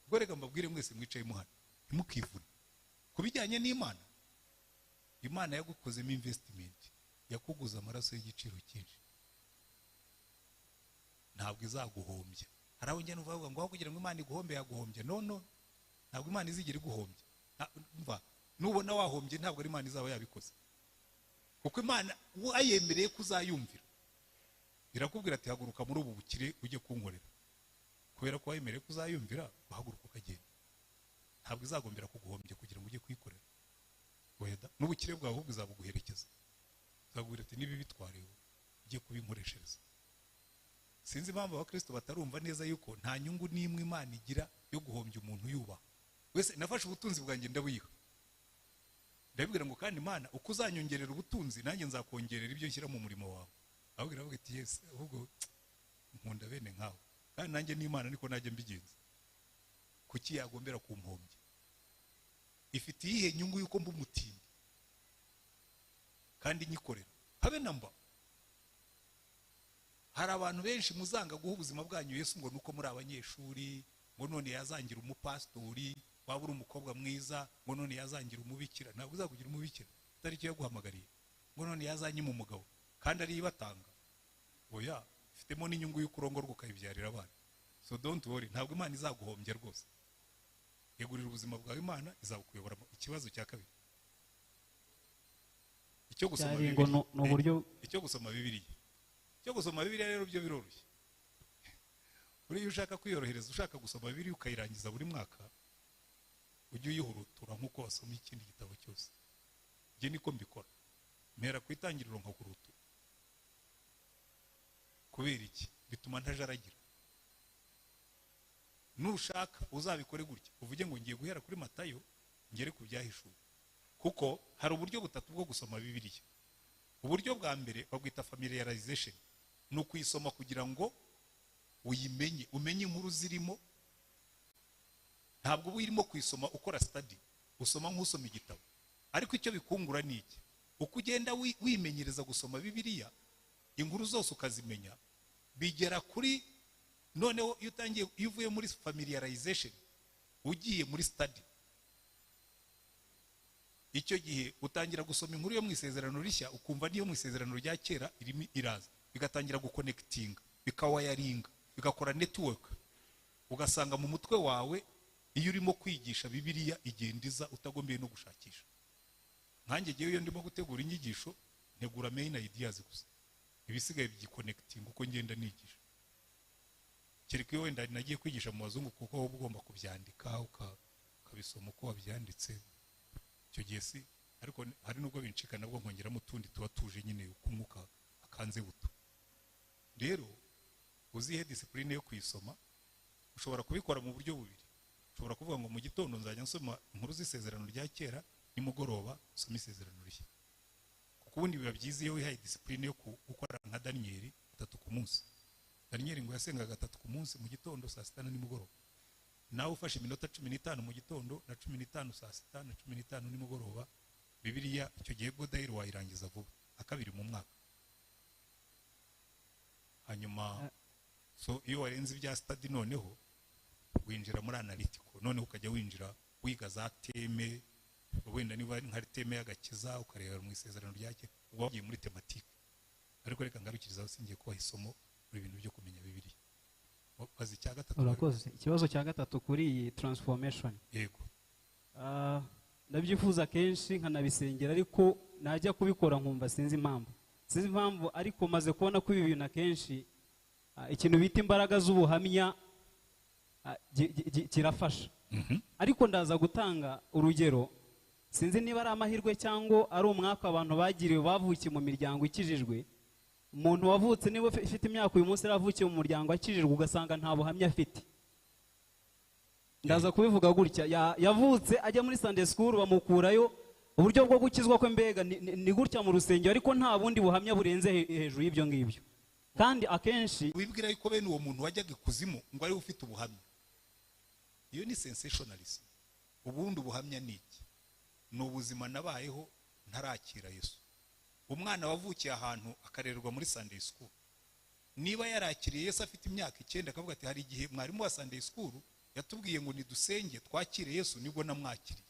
Ubwo reka mbabwire mwese mwicaye muhano, ntimukivune ku bijyanye n'Imana. Imana yagukozemo investment, yakuguza amaraso y'igiciro cyinshi, ntabwo izaguhombya. Hari aho njya nuvuga ngo aho kugira ngo Imana iguhombe yaguhombye. No, no, ntabwo Imana izigera iguhombya. Umva, nubona wahombye ntabwo ari Imana izaba yabikoze, kuko Imana wayemereye kuzayumvira irakubwira ati haguruka muri ubu bukire ujye kunkorera. Kubera ko wayemereye kuzayumvira, uhaguruka ukagenda, ntabwo izagombera kuguhombya kugira ngo ujye kuyikorera. Weda n'ubukire bwawe ahubwo izabuguherekeza, izakubwira ati niba bitwarewe ujye kubinkoreshereza. Sinzi impamvu abakristo batarumva neza yuko nta nyungu n'imwe Imana igira yo guhombya umuntu yubaha. Wese nafashe ubutunzi bwanjye ndabuyiha, ndabibwira ngo kandi Imana uko uzanyongerera ubutunzi nanjye nzakongerera ibyo nshyira mu murimo wawe. Ahubwo iravuga ati yes, ahubwo nkunda bene nkawe, kandi nanjye n'Imana niko najya mbigenza. Kuki yagombera kumpombya? Ifite iyihe nyungu yuko mba umutindi kandi nyikorera? Habe namba. Hari abantu benshi muzanga guha ubuzima bwanyu Yesu ngo nuko muri abanyeshuri, ngo none yazangira umupastori, waba uri umukobwa mwiza, ngo none yazangira umubikira. Ntabwo uzakugira umubikira atari cyo yaguhamagariye. Ngo none yazanyima umugabo kandi ari ibatanga. Oya, ifitemo n'inyungu y'ukurongorwa ukayibyarira abana. So don't worry, ntabwo Imana izaguhombya rwose. Yegurira ubuzima bwawe Imana, izabukuyobora. Ikibazo cya kabiri, icyo gusoma Bibiliya, icyo gusoma Bibiliya, icyo gusoma Bibiliya rero byo biroroshye. Buri iyo ushaka kwiyorohereza, ushaka gusoma Bibiliya ukayirangiza buri mwaka, ujye uyihurutura nk'uko wasoma ikindi gitabo cyose. Njye niko mbikora, mpera ku itangiriro nkakurutura. Kubera iki? Bituma ntajaragira. Nushaka uzabikore gutya, uvuge ngo ngiye guhera kuri Matayo ngere ku byahishuwe. Kuko hari uburyo butatu bwo gusoma Bibiliya. Uburyo bwa mbere babwita familiarization, ni ukuyisoma kugira ngo uyimenye, umenye inkuru zirimo. Ntabwo uba urimo kuyisoma ukora study, usoma nk'usoma igitabo. Ariko icyo bikungura ni iki? Uko ugenda wimenyereza gusoma Bibiliya, inkuru zose ukazimenya, bigera kuri noneho iyo utangiye, iyo uvuye muri familiarization ugiye muri study, icyo gihe utangira gusoma inkuru yo mu isezerano rishya, ukumva niyo mu isezerano rya kera irimo iraza, bigatangira guconnectinga, bikawayaringa, bigakora network. Ugasanga mu mutwe wawe iyo urimo kwigisha Bibiliya igenda iza utagombeye no gushakisha. Nkanjye ngewe iyo ndimo gutegura inyigisho ntegura main ideas gusa, ibisigaye byiconnectinga uko ngenda nigisha. Kereka iyo wenda nagiye kwigisha mu bazungu, kuko wowe ugomba kubyandika ukabisoma uko wabyanditse icyo gihe si. Ariko hari nubwo bincika nabwo nkongeramo utundi tuba tuje nyine uko umwuka akanze buto. Rero uzihe discipline yo kuyisoma. Ushobora kubikora mu buryo bubiri. Ushobora kuvuga ngo mu gitondo nzajya nsoma inkuru z'isezerano rya kera, nimugoroba nsoma isezerano rishya. Kuko ubundi biba byiza iyo wihaye discipline yo gukora nka Daniel 3 ku munsi. Daniel ngo yasengaga 3 ku munsi, mu gitondo, saa sita na nimugoroba. Nawe ufashe iminota 15 mu gitondo na 15 saa sita na 15 nimugoroba, Bibiliya icyo gihe Godayiro wayirangiza vuba, akabiri mu mwaka. Hanyuma so iyo warenze ibya study noneho winjira muri analytical, noneho ukajya winjira wiga za teme, wenda niba nka teme y'agakiza ukareba mu isezerano rya kera, uba wagiye muri thématique. Ariko reka ngarukirizaho, singiye kubaha isomo muri ibintu byo kumenya Bibiliya. Baza icya gatatu. Urakoze. Ikibazo cya gatatu kuri iyi transformation. Yego. Ndabyifuza kenshi nkanabisengera, ariko najya kubikora nkumva sinzi impamvu, sinzi impamvu, ariko maze kubona ko ibi bintu akenshi ikintu bita imbaraga z'ubuhamya kirafasha. Ariko ndaza gutanga urugero, sinzi niba ari amahirwe cyangwa ari umwaka abantu bagiriwe bavukiye mu miryango ikijijwe. Umuntu wavutse niba ufite imyaka uyu munsi yaravukiye mu muryango akijijwe, ugasanga nta buhamya afite. Ndaza kubivuga gutya, yavutse ajya muri Sunday school bamukurayo, uburyo bwo gukizwa kwe mbega ni gutya mu rusengero, ariko nta bundi buhamya burenze hejuru y'ibyo ngibyo. Kandi akenshi wibwira yuko bene uwo muntu wajyaga ikuzimu ngo ari ufite ubuhamya, iyo ni sensationalism. Ubundi ubuhamya ni iki? Ni ubuzima nabayeho ntarakira Yesu. Umwana wavukiye ahantu akarererwa muri Sunday school, niba yarakiriye Yesu afite imyaka 9, akavuga ati hari igihe mwarimu wa Sunday school yatubwiye ngo nidusenge twakire Yesu, nibwo namwakiriye,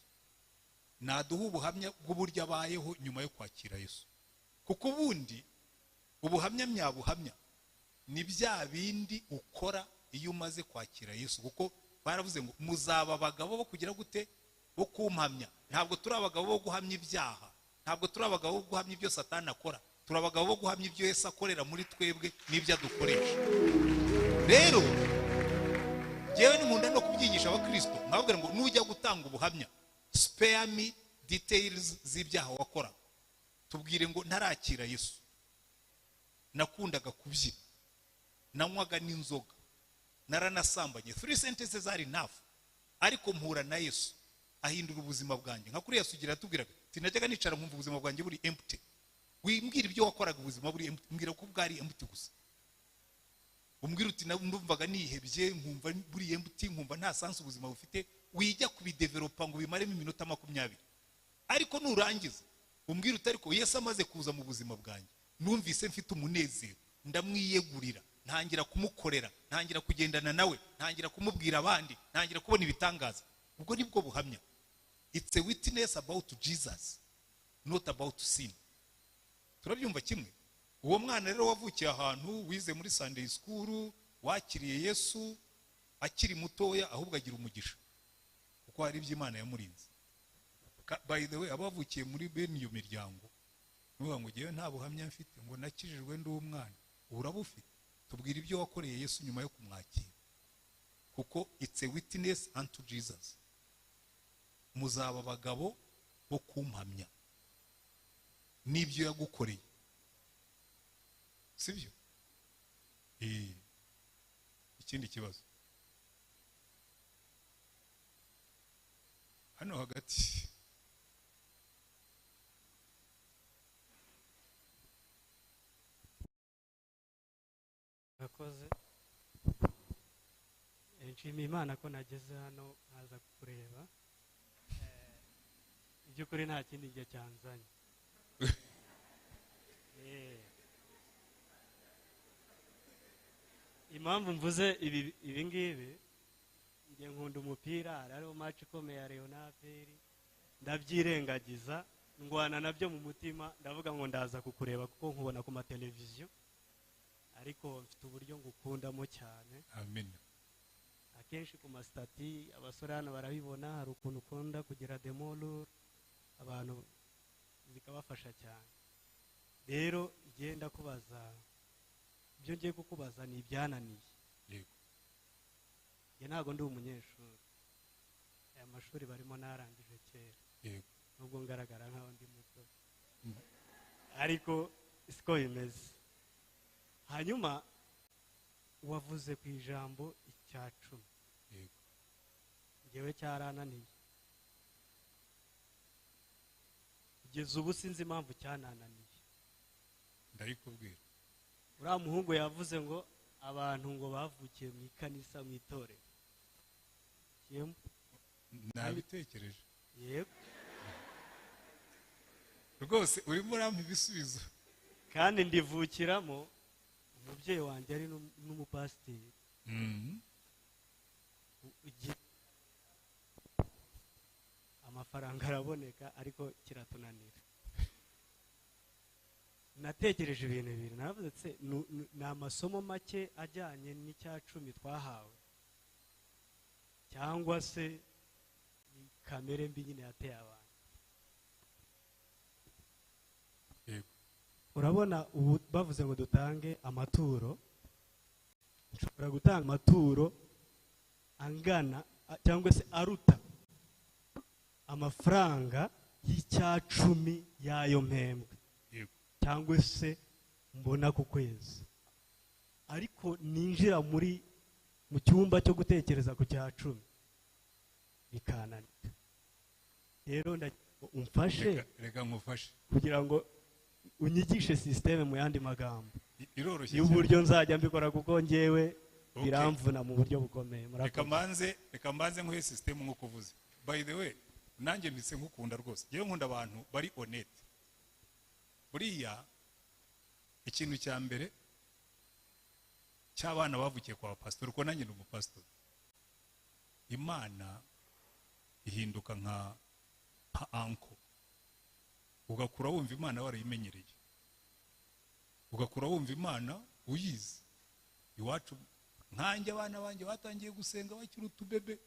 naduha ubuhamya bw'uburyo abayeho nyuma yo kwakira Yesu. Kuko ubundi ubuhamya myabuhamya ni bya bindi ukora iyo umaze kwakira Yesu. Kuko baravuze ngo muzaba abagabo bo kugira gute? Bo kumpamya. Ntabwo turi abagabo bo guhamya ibyaha, ntabwo turi abagabo bo guhamya ibyo Satani akora, turi abagabo bo guhamya ibyo Yesu akorera muri twebwe n'ibyo adukoresha. Rero njyewe nkunda no kubyigisha abakristo, nkababwira ngo nujya gutanga ubuhamya, spare me details z'ibyaha wakora, tubwire ngo ntarakira Yesu nakundaga kubyina, nanywaga n'inzoga, naranasambanye, 3 sentences are enough, ariko mpura na Yesu ahindura ubuzima bwanjye. Nka kuri Yesu ugira atubwiraga ati najyaga nicara nkumva ubuzima bwanjye buri empty. Wimbwira ibyo wakoraga ubuzima buri empty, mbwira ko bwari empty gusa. Umbwira uti ndumvaga nihebye, nkumva buri empty, nkumva nta sense ubuzima bufite. Wijya kubidevelopa ngo bimaremo iminota 20, ariko nurangiza umbwira uti ariko Yesu amaze kuza mu buzima bwanjye numvise mfite umunezero, ndamwiyegurira, ntangira kumukorera, ntangira kugendana nawe, ntangira kumubwira abandi, ntangira kubona ibitangaza. Ubwo nibwo buhamya. It's a witness about Jesus, not about sin. Turabyumva kimwe? Uwo mwana rero wavukiye ahantu, wize muri Sunday school, wakiriye Yesu akiri mutoya, ahubwo agira umugisha kuko hari ibyo Imana yamurinze. By the way, abavukiye muri bene iyo miryango nuvuga ngo ngewe nta buhamya mfite, ngo nakijijwe ndi umwana, urabufite. Tubwira ibyo wakoreye Yesu nyuma yo kumwakira, kuko it's a witness unto Jesus. Muzaba abagabo bo kumpamya n'ibyo yagukoreye, sibyo? Ikindi kibazo hano hagati. Murakoze. Nshimiye Imana ko nageze hano nkaza kukureba. Iby'ukuri nta kindi gihe cyanzanye. Impamvu mvuze ibi ngibi, njye nkunda umupira, hariho match ikomeye ya Rayon na APR, ndabyirengagiza ndwana nabyo mu mutima, ndavuga ngo ndaza kukureba kuko nkubona ku mateleviziyo, ariko mfite uburyo ngukundamo cyane. Amen. Akenshi ku masitati abasore hano barabibona, hari ukuntu ukunda kugira demolure abantu zikabafasha cyane. Rero ngenda kubaza ibyo ngiye kukubaza ni ibyananiye. Yego. Njye ntabwo ndi umunyeshuri, aya mashuri barimo narangije kera. Yego. Nubwo ngaragara nkaho ndi muto, ariko siko bimeze. Hanyuma wavuze ku ijambo icya 10. Yego. Njyewe cyarananiye kugeza ubu, sinzi impamvu cyanananiye. Ndayikubwira. Uriya muhungu yavuze ngo abantu ngo bavukiye mu ikanisa mu itorero. Nabitekereje. Yego. Rwose urimo urampa ibisubizo. Kandi ndivukiramo, umubyeyi wanjye ari n'umupasiteri. Amafaranga araboneka ariko kiratunanira. Natekereje ibintu bibiri, naravuze se ni amasomo make ajyanye n'icya cumi twahawe, cyangwa se ni kamere mbi nyine yateye abantu. Yego. Urabona ubu bavuze ngo dutange amaturo, nshobora gutanga amaturo angana cyangwa se aruta amafaranga y'icya cumi y'ayo mpembwe cyangwa se mbona ku kwezi, ariko ninjira muri mu cyumba cyo gutekereza ku cya cumi bikananira. Rero umfashe, reka nkufashe kugira ngo unyigishe systeme mu yandi magambo iroroshye y'uburyo nzajya mbikora, kuko njyewe biramvuna mu buryo bukomeye. Reka mbanze nkuhe systeme nk'uko uvuze. By the way, nanjye mpise nkukunda rwose, njyewe nkunda abantu bari honest. Buriya ikintu cya mbere cy'abana bavukiye kwa pastor, uko nanjye ndi umupastor, Imana ihinduka nka anko, ugakura wumva Imana warayimenyereye, ugakura wumva Imana uyizi. Iwacu nkanjye abana banjye batangiye gusenga bakiri utubebe,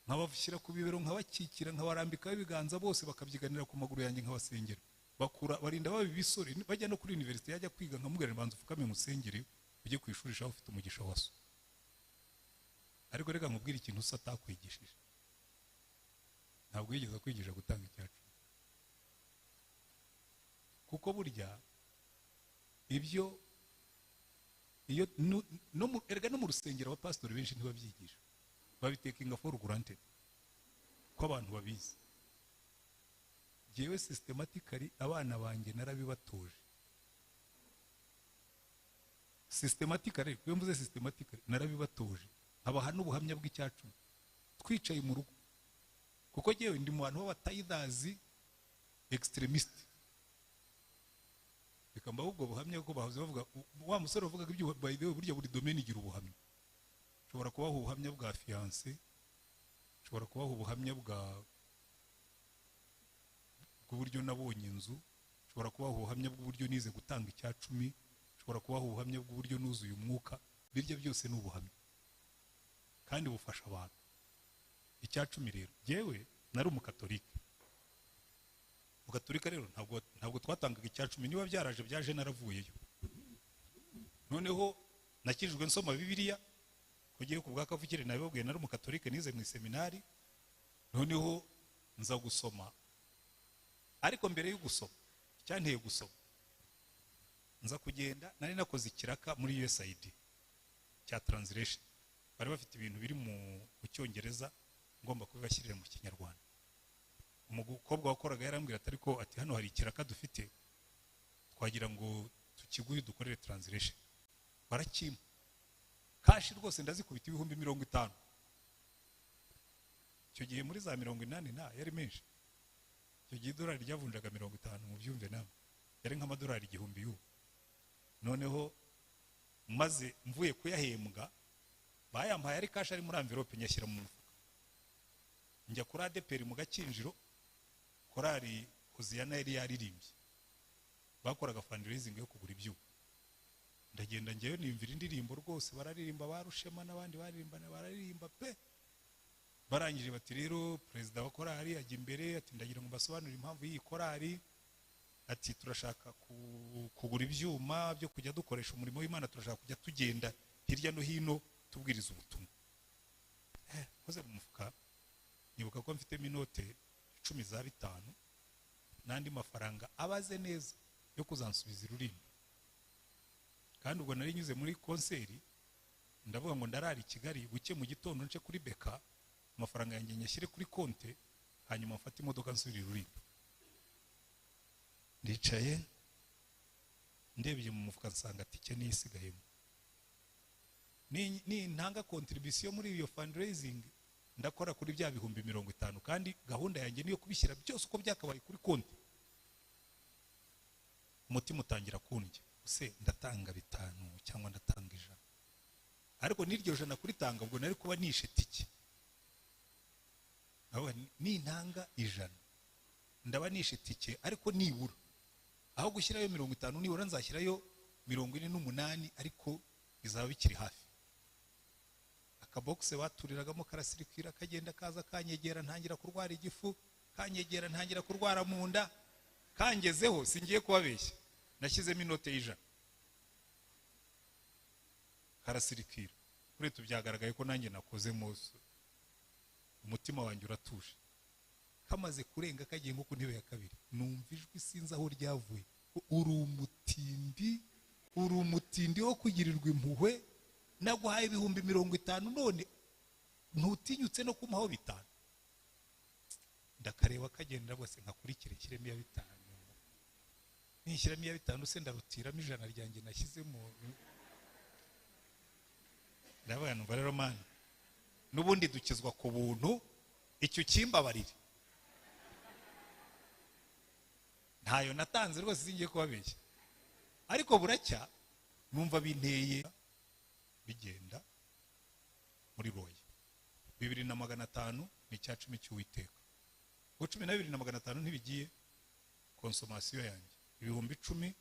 nkabashyira ku bibero, nkabakikira, nkabarambikaho ibiganza, bose bakabyiganira ku maguru yanjye, nkabasengera. Bakura barinda baba ibisore, bajya no kuri university, yajya kwiga nkamubwira banza ufukame musengere ujye kwishuri, shaho ufite umugisha wa so. Ariko reka nkubwire ikintu usa atakwigishije, ntabwo yigeze kwigisha gutanga icyacu, kuko burya ibyo iyo erega no mu rusengero abapasitori benshi ntibabyigisha, babitekinga for granted ko abantu babizi. Jewe systematically abana banjye narabibatoje systematically, iyo mvuze systematically narabibatoje, abaha n'ubuhamya bw'icyacu twicaye mu rugo, kuko jewe ndi mu bantu b'abatayithazi extremist. Reka mbahe ubwo buhamya, kuko bahoze bavuga wa musore wavugaga ibyo, by the way burya buri domaine igira ubuhamya. Nshobora kubaha ubuhamya bwa fiancé, nshobora kubaha ubuhamya bwa bw'uburyo nabonye inzu, nshobora kubaha ubuhamya bw'uburyo nize gutanga icya cumi, nshobora kubaha ubuhamya bw'uburyo nuzuye umwuka. Birya byose ni ubuhamya kandi bufasha abantu. Icya cumi rero, jewe nari umukatolika. Mugatolika rero ntabwo twatangaga icya cumi, niba byaraje byaje naravuyeyo. Noneho nakijijwe nsoma Bibiliya, kugiye ku bwa kavukire nabibabwiye, nari umukatolika nize mu seminari. Noneho nza gusoma, ariko mbere yo gusoma icyanteye gusoma, nza kugenda nari nakoze ikiraka muri USAID cya translation, bari bafite ibintu biri mu Cyongereza ngomba kubibashyirira mu Kinyarwanda. Umukobwa wakoraga yarambwira ati ariko ati hano hari ikiraka dufite twagira ngo tukiguhe dukorere translation. Barakimpa kashi rwose, ndazikubita 50,000. Icyo gihe muri za 80 na yari menshi. Icyo gihe idolari ryavunjaga 50, mu byumve namwe, yari nk'amadolari 1000 y'ubu. Noneho maze mvuye kuyahembwa, bayampaye ari kashi ari muri envelope, nyashyira mu mufuka, njya kuri ADPR mu Gakinjiro, korari Hoziyana yari yaririmbye, bakoraga fundraising yo kugura ibyuma. Ndagenda njyewe nimvira indirimbo rwose, bararirimba barushema n'abandi baririmbana, bararirimba pe. Barangije bati rero perezida wa korari ajya imbere ati ndagira ngo mbasobanurire impamvu y'iyi korari, ati turashaka kugura ibyuma byo kujya dukoresha umurimo w'Imana, turashaka kujya tugenda hirya no hino tubwiriza ubutumwa. Nkoze mu mufuka nibuka ko mfite inote 10 za 5 n'andi mafaranga abaze neza yo kuzansubiza irurimi. Kandi ubwo nari nyuze muri konseri, ndavuga ngo ndarara i Kigali buke mu gitondo nce kuri Beka, amafaranga yanjye nyashyire kuri konte, hanyuma mfate imodoka nsubira irurimi. Ndicaye ndebye mu mufuka nsanga tike niyisigayemo. Ni ntanga contribution muri iyo fundraising ndakora kuri bya 50,000, kandi gahunda yanjye niyo kubishyira byose uko byakabaye kuri konti. Umutima utangira kundya, use ndatanga 5 cyangwa ndatanga 100, ariko n'iryo jana kuritanga ubwo nari kuba nishe tike. Aho ni ntanga 100 ndaba nishe tike, ariko nibura Aho gushyirayo 50 nibura nzashyirayo 48, ariko bizaba bikiri hafi. Akabogise baturiragamo karasirikira, kagenda kaza kanyegera, ntangira kurwara igifu, kanyegera ntangira kurwara mu nda, kangezeho singiye kubabeshya, nashyizemo inote y'100 karasirikira. Kuri tubyagaragaye ko nanjye nakoze muso, umutima wanjye uratuje. Kamaze kurenga kagiye nko ku ntebe ya kabiri, numva ijwi sinzi aho ryavuye, uri umutindi, uri umutindi wo kugirirwa impuhwe, naguhaye 50,000 none ntutinyutse no kumpaho 5. Ndakareba kagenda rwose nkakurikire nshyiremo iya 5, nishyiramo iya 5 se ndarutiramo 100 ryanjye nashyizemo. Ndavuga numva rero Mana, n'ubundi dukizwa ku buntu, icyo kimbabarire. Ntayo natanze rwose singiye kubabeshya, ariko buracya numva binteye bigenda muri roye. 2,500 ni 10 cy'Uwiteka. Ubwo 12,500 ntibigiye konsomasiyo yanjye, 10,000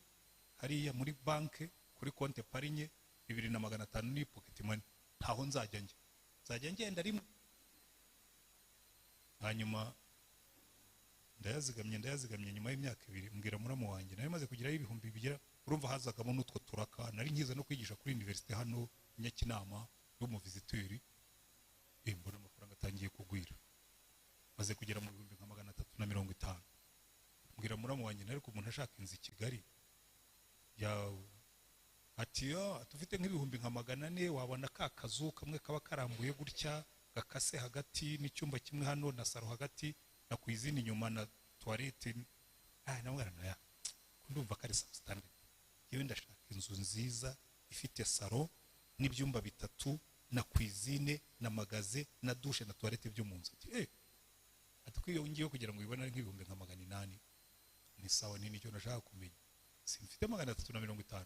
hariya muri banke kuri konte parinye, 2,500 ni pocket money, ntaho nzajya njya, nzajya ngenda rimwe. Hanyuma ndayazigamye nyuma y'imyaka 2, mbwira muramu wanjye nari maze kugerayo 2000 bigera, urumva hazagamo n'utwo turaka, nari nkiza no kwigisha kuri université hano Nyakinama y'umuviziteri, mbona amafaranga atangiye kugwira, maze kugera mu 350,000. Mbwira muramu wanjye nari ko umuntu ashaka inzu i Kigali ya ati yo tufite nk'ibihumbi nka 400, wabona ka kazu kamwe kaba karambuye gutya gakase hagati n'icyumba kimwe hano na saro hagati na cuisine inyuma na toilette. Namwana naya ndumva kari substandard, yewe ndashaka inzu nziza ifite saro n'ibyumba 3 na cuisine na magaze na douche na toilette byo mu nzu. Ati ati kwiyongiye kugira ngo ibone ari nk'ibihumbi nka 800. Ni sawa, nini cyo nashaka kumenya, simfite 350,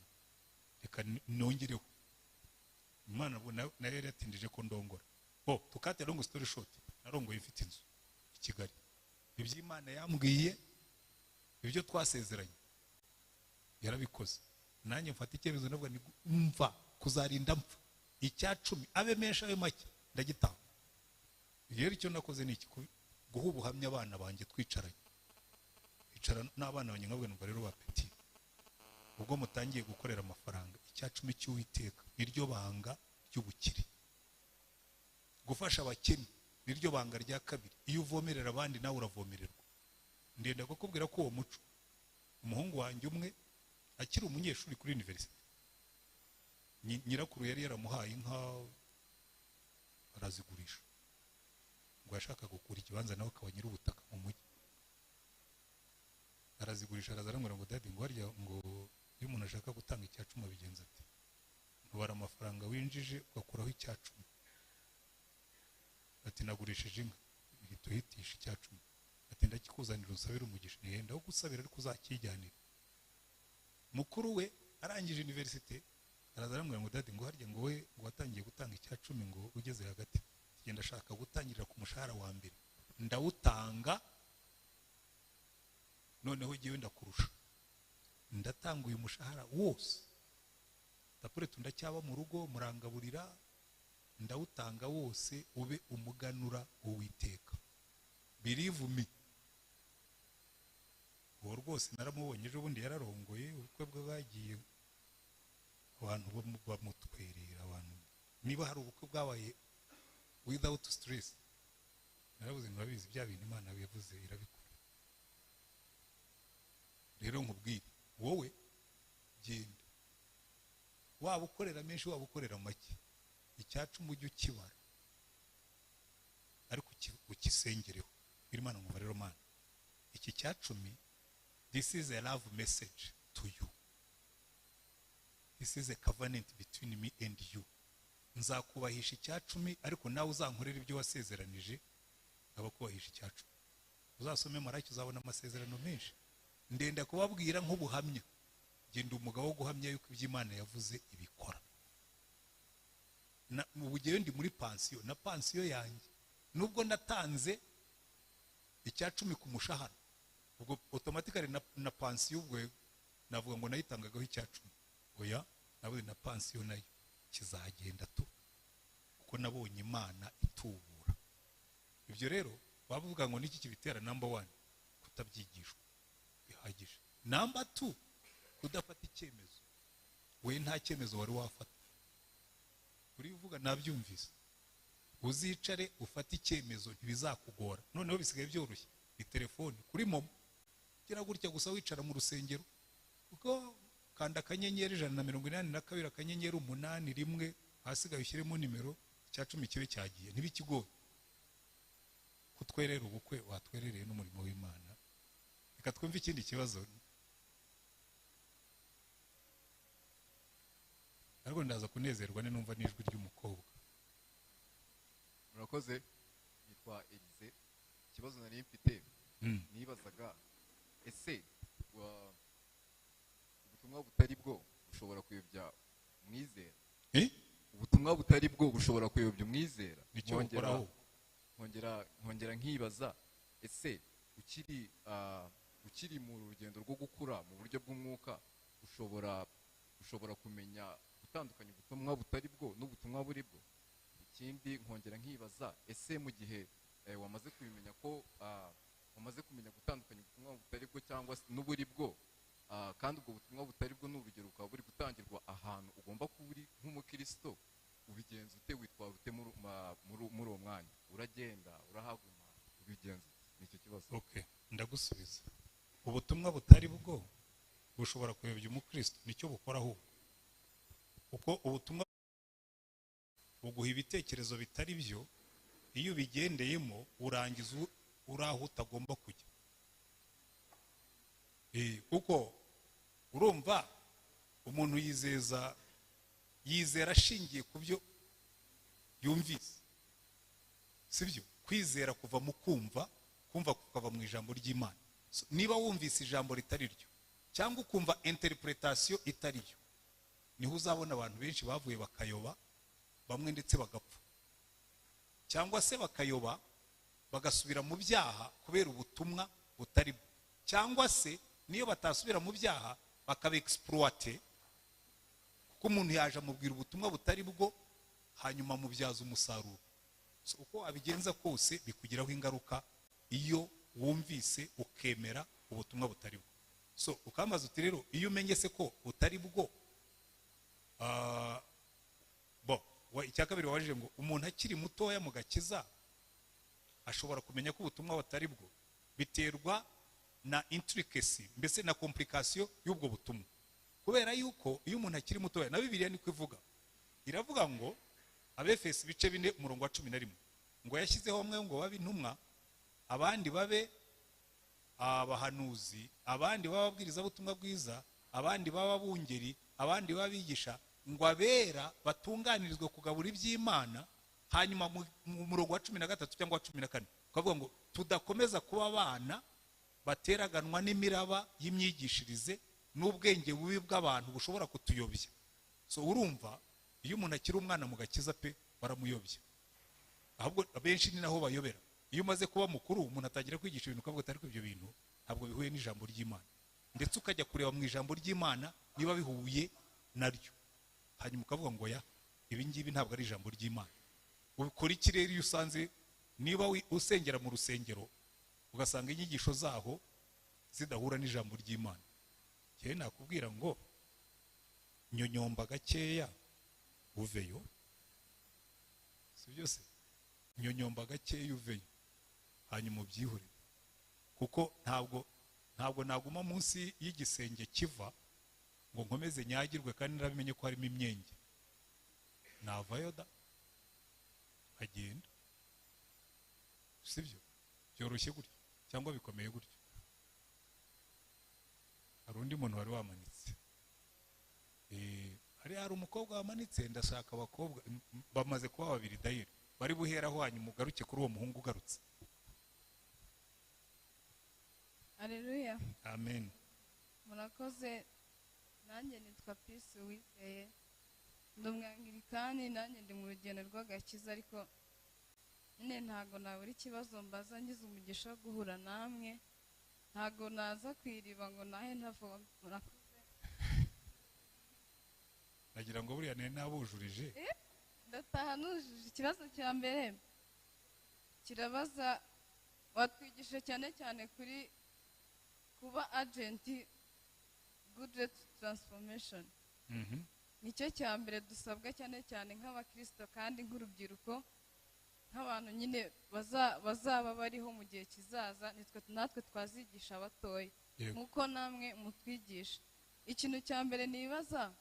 reka nongereho. Imana nayo yari yatindije ko ndongora. Bo tukate long story short, narongoye mfite inzu i Kigali. Iby'Imana yambwiye, ibyo twasezeranye yarabikoze. Nanjye mfata icyemezo ndavuga ni umva kuzarinda mpfa, 10 abe menshi abe make ndagitanga. Rero icyo nakoze ni iki, guha ubuhamya abana banjye twicaranye, icara n'abana banjye nkabwe numva rero ba petit, ubwo mutangiye gukorera amafaranga, 10 cy'Uwiteka niryo banga ry'ubukire. Gufasha abakene niryo banga rya kabiri. Iyo uvomerera abandi nawe uravomererwa. Ndenda kukubwira ko uwo muco, umuhungu wanjye umwe akiri umunyeshuri kuri university, nyirakuru yari yaramuhaye inka arazigurisha, ngo yashaka gukura ikibanza nawe akaba nyir'ubutaka mu mujyi. Arazigurisha araza aramubwira ngo daddy, ngo harya ngo iyo umuntu ashaka gutanga 10 abigenza ati ntubara amafaranga winjije ugakuraho 10. Ati nagurishije inka, ihita uhitisha 10. Ati ndakikuzanira unsabire umugisha. Ntihenda wo gusabira ariko uzakijyanira. Mukuru we arangije université araza aramubwira ngo daddy, ngo harya ngo we ngo watangiye gutanga 10 ngo ugeze hagati, genda ashaka gutangirira ku mushahara wa mbere ndawutanga, noneho ugiye ndakurusha, ndatanga uyu mushahara wose, tapure tundacyaba mu rugo murangaburira, ndawutanga wose ube umuganura Uwiteka. Believe me, uwo rwose naramubonye ejo bundi yararongoye, ubukwe bwe bagiye abantu bamutwerera abantu, niba hari ubukwe bwabaye without stress, narabuze murabizi bya bintu Imana yavuze irabikora. Rero nkubwire wowe genda, waba ukorera menshi waba ukorera make, 10 ujye ukibara ariko ukisengereho. Imana ngo rero Mana, iki 10, this is a love message to you, this is a covenant between me and you. Nzakubahisha 10 ariko nawe uzankorera ibyo wasezeranije, abakubahisha 10. Uzasome Maraki uzabona amasezerano menshi. Ndenda kubabwira nk'ubuhamya, genda umugabo wo guhamya yuko iby'Imana yavuze ibikora. Ubu ndi muri pansiyo, na pansiyo yanjye nubwo natanze 10 ku mushahara, ubwo automatically na pansiyo ubwo Navuga ngo nayitangagaho 10, oya, nabuze na pansiyo nayo kizagenda tu, kuko nabonye Imana itubura. Ibyo rero bavuga ngo niki kibitera? Number 1, kutabyigishwa bihagije. Number 2, kudafata icyemezo. We nta cyemezo wari wafata, urivuga nabyumvise. Uzicare ufate icyemezo, ntibizakugora. Noneho bisigaye byoroshye, ni telefone kuri momo, gira gutya gusa wicara mu rusengero, kuko kanda *182 *81, hasigaye ushyiremo nimero, 10 kibe cyagiye. Ntibikigoye kutwerera ubukwe, watwerereye n'umurimo w'Imana. Reka twumve ikindi kibazo, ariko ndaza kunezerwa ne numva n'ijwi ry'umukobwa. Murakoze, nitwa Elize. Ikibazo nari mfite, nibazaga ese ubutumwa butari bwo bushobora kuyobya umwizera? Ubutumwa butari bwo bushobora kuyobya umwizera? Nkongera nkibaza ese ukiri mu rugendo rwo gukura mu buryo bw'umwuka ushobora kumenya gutandukanya ubutumwa butari bwo n'ubutumwa buri bwo? Ikindi nkongera nkibaza ese mu gihe wamaze kubimenya ko wamaze kumenya gutandukanya ubutumwa butari bwo cyangwa n'uburi bwo, kandi ubwo butumwa butari bwo n'urugero bukaba buri gutangirwa ahantu ugomba kuba uri nk'umukristo, ubigenza ute? Witwara ute muri uwo mwanya? Uragenda, urahaguma, ubigenza ute? Nicyo kibazo. Okay, ndagusubiza. Ubutumwa butari bwo bushobora kuyobya umukristo, nicyo bukora ahubwo. Kuko ubutumwa buguha ibitekerezo bitari byo, iyo ubigendeyemo urangiza uraho utagomba kujya. Kuko urumva umuntu yizera ashingiye ku byo yumvise, sibyo? Kwizera kuva mu kumva, kumva kukava mu ijambo ry'Imana. Niba wumvise ijambo ritari ryo cyangwa ukumva interpretation itari yo, niho uzabona abantu benshi bavuye bakayoba, bamwe ndetse bagapfa, cyangwa se bakayoba bagasubira mu byaha kubera ubutumwa butari bwo, cyangwa se niyo batasubira mu byaha bakabexploiter, kuko umuntu yaje amubwira ubutumwa butari bwo hanyuma mubyaza umusaruro. So, uko abigenza kose bikugiraho ingaruka iyo wumvise ukemera ubutumwa butari bwo. So ukambaza uti rero iyo umenye se ko butari bwo, icya kabiri wabajije ngo umuntu akiri mutoya mu gakiza ashobora kumenya ko ubutumwa butari bwo, biterwa na intricacy, mbese na complication y'ubwo butumwa. Kubera yuko iyo umuntu akiri mutoya, na Bibiliya niko ivuga, iravuga ngo Abefesi ibice 4 umurongo wa 11 ngo yashyizeho bamwe ngo babe intumwa, abandi babe abahanuzi, abandi babe ababwirizabutumwa bwiza, abandi babe abungeri, abandi babe abigisha, ngo abera batunganirizwe kugabura iby'Imana. Hanyuma mu murongo wa 13 cyangwa wa 14 ukavuga ngo tudakomeza kuba abana bateraganwa n'imiraba y'imyigishirize n'ubwenge bubi bw'abantu bushobora kutuyobya. So urumva iyo umuntu akiri umwana mu gakiza pe baramuyobya, ahubwo abenshi ni naho bayobera. Iyo umaze kuba mukuru umuntu atangira kwigisha ibintu ukavuga ati ariko ibyo bintu ntabwo bihuye n'ijambo ry'Imana, ndetse ukajya kureba mu ijambo ry'Imana niba bihuye naryo, hanyuma ukavuga ngo ya ibi ngibi ntabwo ari ijambo ry'Imana. Ubikora iki rero iyo usanze niba usengera mu rusengero ugasanga inyigisho zaho zidahura n'ijambo ry'Imana? Njyewe nakubwira ngo nyonyomba gakeya uveyo, si byose, nyonyomba gakeya uveyo hanyuma ubyihorere, kuko ntabwo naguma munsi y'igisenge kiva ngo nkomeze nyagirwe kandi narabimenye ko harimo imyenge. Navayo da agenda, sibyo? Byoroshye gutyo cyangwa bikomeye gutyo? Hari undi muntu wari wamanitse, hari umukobwa wamanitse. Ndashaka abakobwa bamaze kuba babiri dayire bari buheraho, hanyuma ugaruke kuri uwo muhungu ugarutse. Haleluya, amen. Murakoze. Nanjye nitwa Peace Uwizeye, ndi umwangirikani, nanjye ndi mu rugendo rw'agakiza, ariko nyine ntago nabura ikibazo mbaza. Ngize umugisha wo guhura namwe, ntago naza kwiriba ngo nahe ntavoma. Murakoze. Ngo buriya nari nabujurije. Ndataha nujuje. Ikibazo cya mbere kirabaza, watwigishije cyane cyane kuri kuba agent good transformation. Nicyo cya mbere dusabwa cyane cyane nk'abakristo kandi nk'urubyiruko, nk'abantu nyine bazaba bariho mu gihe kizaza, nitwe natwe twazigisha abatoya nk'uko namwe mutwigisha. Ikintu cya mbere nibaza,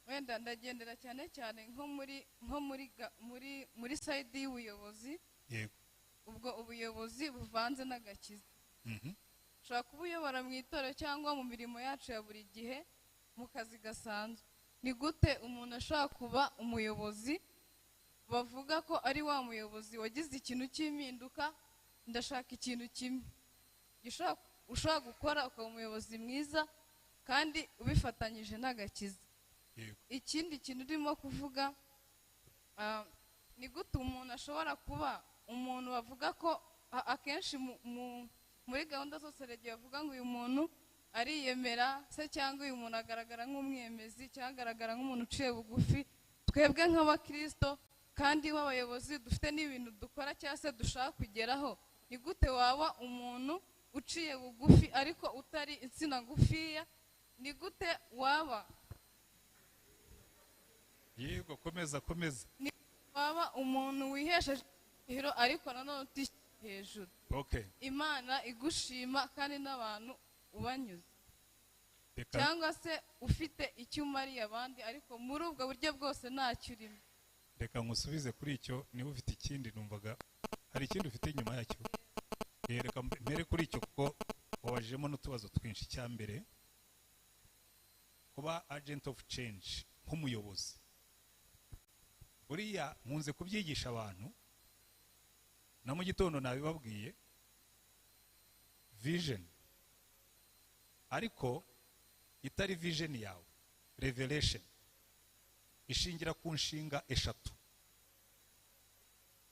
wenda ndagendera cyane cyane nko muri side y'ubuyobozi, ubwo ubuyobozi buvanze n'agakiza. Ushobora kuba uyobora mu itorero cyangwa mu mirimo yacu ya buri gihe, mu kazi gasanzwe. Ni gute umuntu ashobora kuba umuyobozi bavuga ko ari wa muyobozi wagize ikintu cy'impinduka? Ndashaka ikintu kimwe ushobora gukora ukaba umuyobozi mwiza kandi ubifatanyije n'agakiza. Ikindi kintu urimo kuvuga, ni gute umuntu ashobora kuba umuntu bavuga ko akenshi muri gahunda zose leta bavuga ngo uyu muntu ariyemera se, cyangwa uyu muntu agaragara nk'umwiyemezi, cyangwa agaragara nk'umuntu uciye bugufi? Twebwe nk'abakirisito kandi b'abayobozi dufite n'ibintu dukora cyangwa se dushaka kugeraho, ni gute waba umuntu uciye bugufi ariko utari insina ngufiya? Ni gute waba Yego, komeza, komeza. Waba umuntu wihesheje icyubahiro ariko nanone utishyira hejuru, Imana igushima kandi n'abantu ubanyuze, Reka cyangwa se ufite icyo umariye abandi, ariko muri ubwo buryo bwose ntacyo urimo? Reka nkusubize kuri icyo. Niba ufite ikindi, numvaga hari ikindi ufite inyuma yacyo. Reka mpere kuri icyo kuko wabajijemo n'utubazo twinshi. Icya mbere, kuba agent of change nk'umuyobozi, buriya nkunze kubyigisha abantu, na mu gitondo nabibabwiye, vision ariko itari vision yawe, revelation ishingira ku nshinga eshatu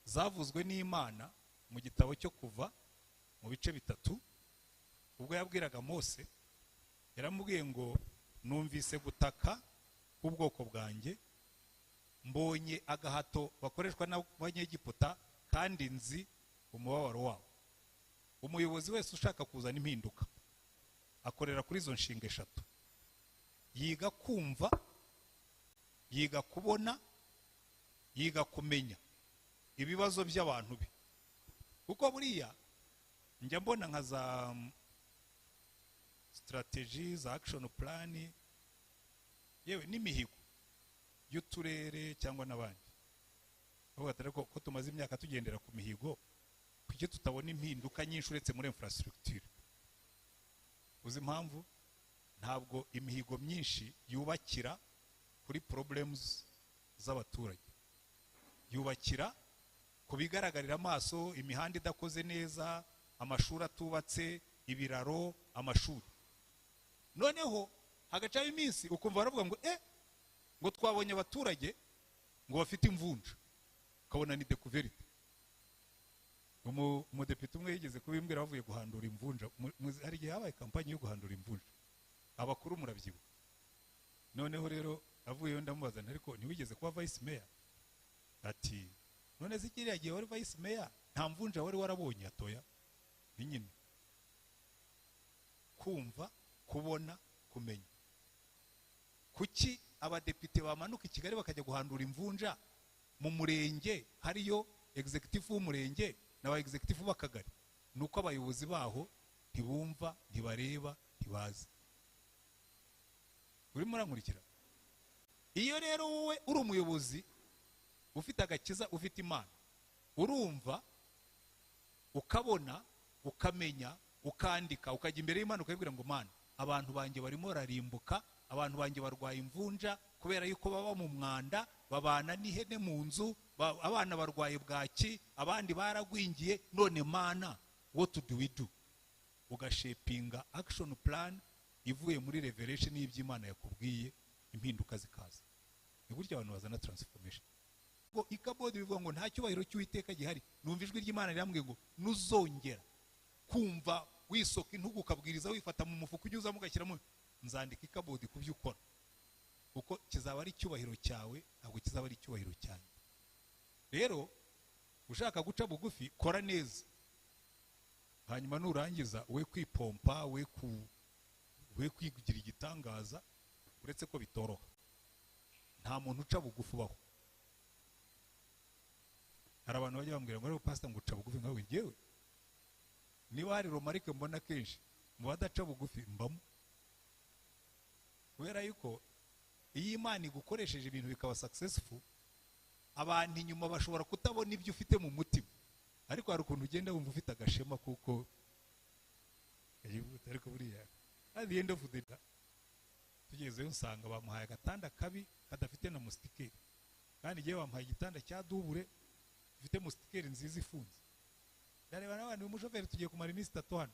zavuzwe n'Imana mu gitabo cyo Kuva mu bice 3. Ubwo yabwiraga Mose, yaramubwiye ngo: "Numvise gutaka k'ubwoko bwanjye, mbonye agahato bakoreshwa n'Abanyegiputa, kandi nzi umubabaro wabo." Umuyobozi wese ushaka kuzana impinduka akorera kuri izo nshinga eshatu: yiga kumva, yiga kubona, yiga kumenya ibibazo by'abantu be. Kuko buriya njya mbona nka za strategy, za action plan, yewe n'imihigo y'uturere cyangwa n'abandi, bavuga ati: "Ariko ko tumaze imyaka tugendera ku mihigo, kuki tutabona impinduka nyinshi uretse muri infrastructure?" Uzi impamvu? Ntabwo imihigo myinshi yubakira kuri problems z'abaturage, yubakira ku bigaragarira amaso: imihanda idakoze neza, amashuri atubatse, ibiraro, amashuri. Noneho hagacaho iminsi ukumva baravuga ngo ngo twabonye abaturage ngo bafite imvunja, ukabona ni découverte. Umudepite umwe yigeze kubimbwira bavuye guhandura imvunja. Hari igihe habaye campagne yo guhandura imvunja, abakuru murabyibuka. Noneho rero avuyeyo ndamubaza nti: "Ariko ntiwigeze kuba vice mayor?" Ati: "None se kiriya gihe wari vice mayor nta mvunja wari warabonye?" Atoya ni nyine kumva, kubona, kumenya. Kuki abadepite bamanuka i Kigali bakajya guhandura imvunja mu murenge, hariyo executive w'umurenge n'aba executive b'akagari? Ni uko abayobozi baho ntibumva, ntibareba, ntibazi. Urimo urankurikira? Iyo rero wowe uri umuyobozi ufite agakiza, ufite Imana, urumva, ukabona, ukamenya, ukandika, ukajya imbere y'Imana ukabibwira ngo: "Mana, abantu banjye barimo bararimbuka, abantu banjye barwaye imvunja kubera yuko baba mu mwanda, babana n'ihene mu nzu, abana barwaye bwaki, abandi baragwingiye. None Mana, what do we do?" Ugashapinga action plan ivuye muri revelation y'iby'Imana yakubwiye, impinduka zikaza. Ni gutya abantu bazana transformation. Ngo Ikabodi bivuga ngo nta cyubahiro cy'Uwiteka gihari. Numva ijwi ry'Imana rirambwiye ngo: "Nuzongera kumva wisoka intugu, ukabwiriza wifata mu mufuka, ujya uzamo ugashyiramo, nzandika Ikabodi ku byo ukora." Kuko kizaba ari icyubahiro cyawe, ntabwo kizaba ari icyubahiro cyanjye. Rero ushaka guca bugufi, kora neza, hanyuma nurangiza we kwipompa, we kwigira igitangaza, uretse ko bitoroha. Nta muntu uca bugufi ubaho. Hari abantu bajya bambwira ngo ariko pastor ngo uca bugufi, nkawe njyewe niba hari romarike mbona kenshi mu badaca bugufi mbamo. Kubera yuko iyo Imana igukoresheje ibintu bikaba successful, abantu inyuma bashobora kutabona ibyo ufite mu mutima, ariko hari ukuntu ugenda wumva ufite agashema kuko ariko buriya at the end of the day tugezeyo nsanga bamuhaye agatanda kabi kadafite na mustikeri, kandi igihe bamuhaye igitanda cya dubure gifite mustikeri nziza ifunze. Ndareba n'abandi, umushoferi tugiye kumara iminsi 3 hano,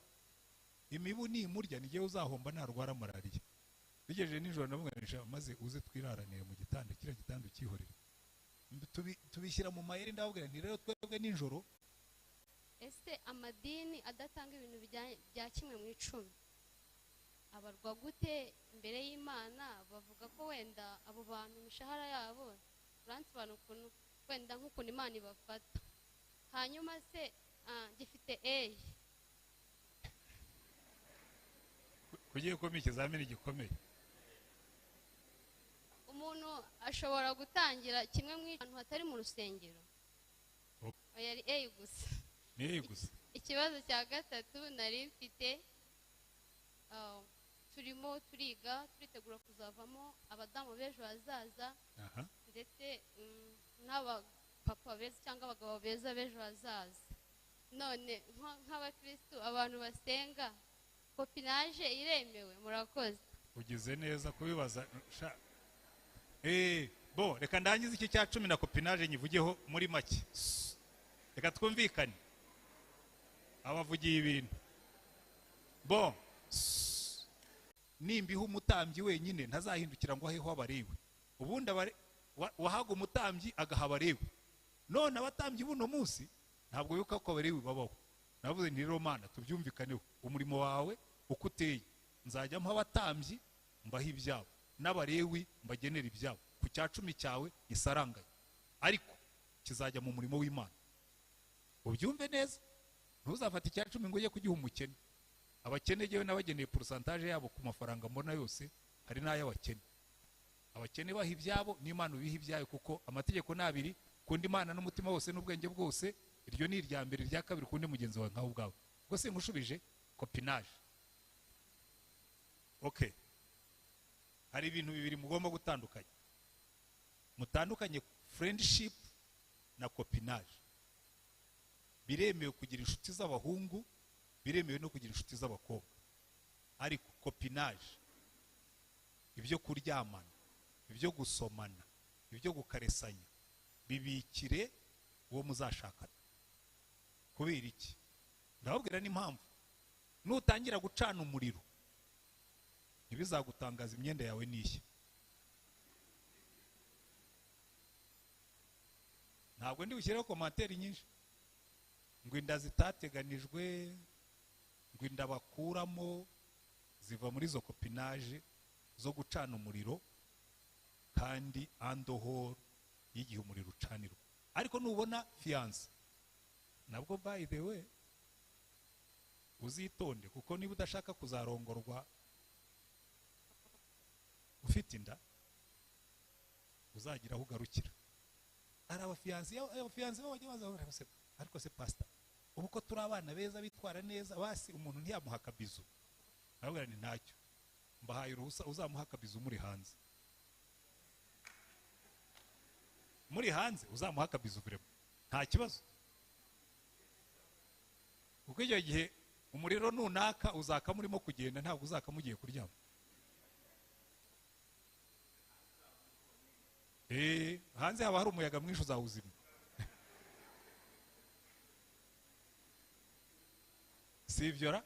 imibu nimurya nigiye uzahomba ntarwara malariya. Bigejeje nijoro ndavuganisha, maze uze twiraranire mu gitanda, kiriya gitanda ukihorere. Tubishyira mu mayeri, ndababwira nti rero twebwe nijoro. Ese amadini adatanga ibintu bya kimwe mu 10 abarwa gute imbere y'Imana? Bavuga ko wenda abo bantu imishahara yabo uransobanura ukuntu wenda nk'ukuntu Imana ibafata. Hanyuma se gifite A kugiye kumpa ikizamini gikomeye. Umuntu ashobora gutangira kimwe mu ahantu hatari mu rusengero. Oya, ari A gusa. Ni A gusa. Ikibazo cya gatatu nari mfite, turimo turiga turitegura kuzavamo abadamu b'ejo hazaza, ndetse n'abapapa beza cyangwa abagabo beza b'ejo hazaza. None nk'abakristu abantu basenga, copinage iremewe? Murakoze. Ugize neza kubibaza. Bo reka ndangize iki cya 10 na copinage nyivugeho muri make. Reka twumvikane abavugiye ibintu. Bo nimbiho umutambyi wenyine ntazahindukira ngo aheho abarewe. Ubundi wahaga umutambyi agaha abarewe. None abatambyi buno munsi ntabwo yuko ko abarewe babaho. Navuze nti rero Mana tubyumvikaneho, umurimo wawe uko uteye, nzajya mpa abatambyi mbaha ibyabo, n'abarewi mbagenera ibyabo, ku cya 10 cyawe isaranganye, ariko kizajya mu murimo w'Imana. Ubyumve neza, ntuzafate icya 10 ngo ujye kugiha umukene. Abakene jewe nabageneye pourcentage yabo ku mafaranga mbona yose, hari n'ay'abakene. Abakene baha ibyabo n'Imana ubiha ibyayo, kuko amategeko ni abiri, kunda Imana n'umutima wose n'ubwenge bwose, iryo ni irya mbere, irya kabiri kunde mugenzi wawe nkawe ubwawe. Ubwo singushubije copinage. Okay. Hari ibintu bibiri mugomba gutandukanya. Mutandukanye friendship na copinage. Biremewe kugira inshuti z'abahungu, biremewe no kugira inshuti z'abakobwa. Ariko copinage, ibyo kuryamana, ibyo gusomana, ibyo gukaresanya, bibikire uwo muzashakana. Kubera iki? Ndababwira n'impamvu. Nutangira gucana umuriro, ntibizagutangaza imyenda yawe nishya. Ntabwo ndi bushyireho komantere nyinshi ngo inda zitateganijwe, ngo inda bakuramo ziva muri izo copinage zo gucana umuriro, kandi andohoro y'igihe umuriro ucanirwa. Ariko nubona fiance, nabwo by the way uzitonde, kuko niba udashaka kuzarongorwa ufite inda, uzagira aho ugarukira. Hari abafiyanse, abafiyanse bajya baza, ariko se pastor, ubu ko turi abana beza bitwara neza, basi umuntu ntiyamuha akabizu. Nabwira nti ntacyo, mbahaye uruhusa, uzamuha akabizu muri hanze. Muri hanze uzamuha akabizu vrema, nta kibazo. Kuko icyo gihe umuriro nunaka uzaka murimo kugenda, ntabwo uzaka mugiye kuryama. Hanze haba hari umuyaga mwinshi uzawuzima. Si ibyo ra?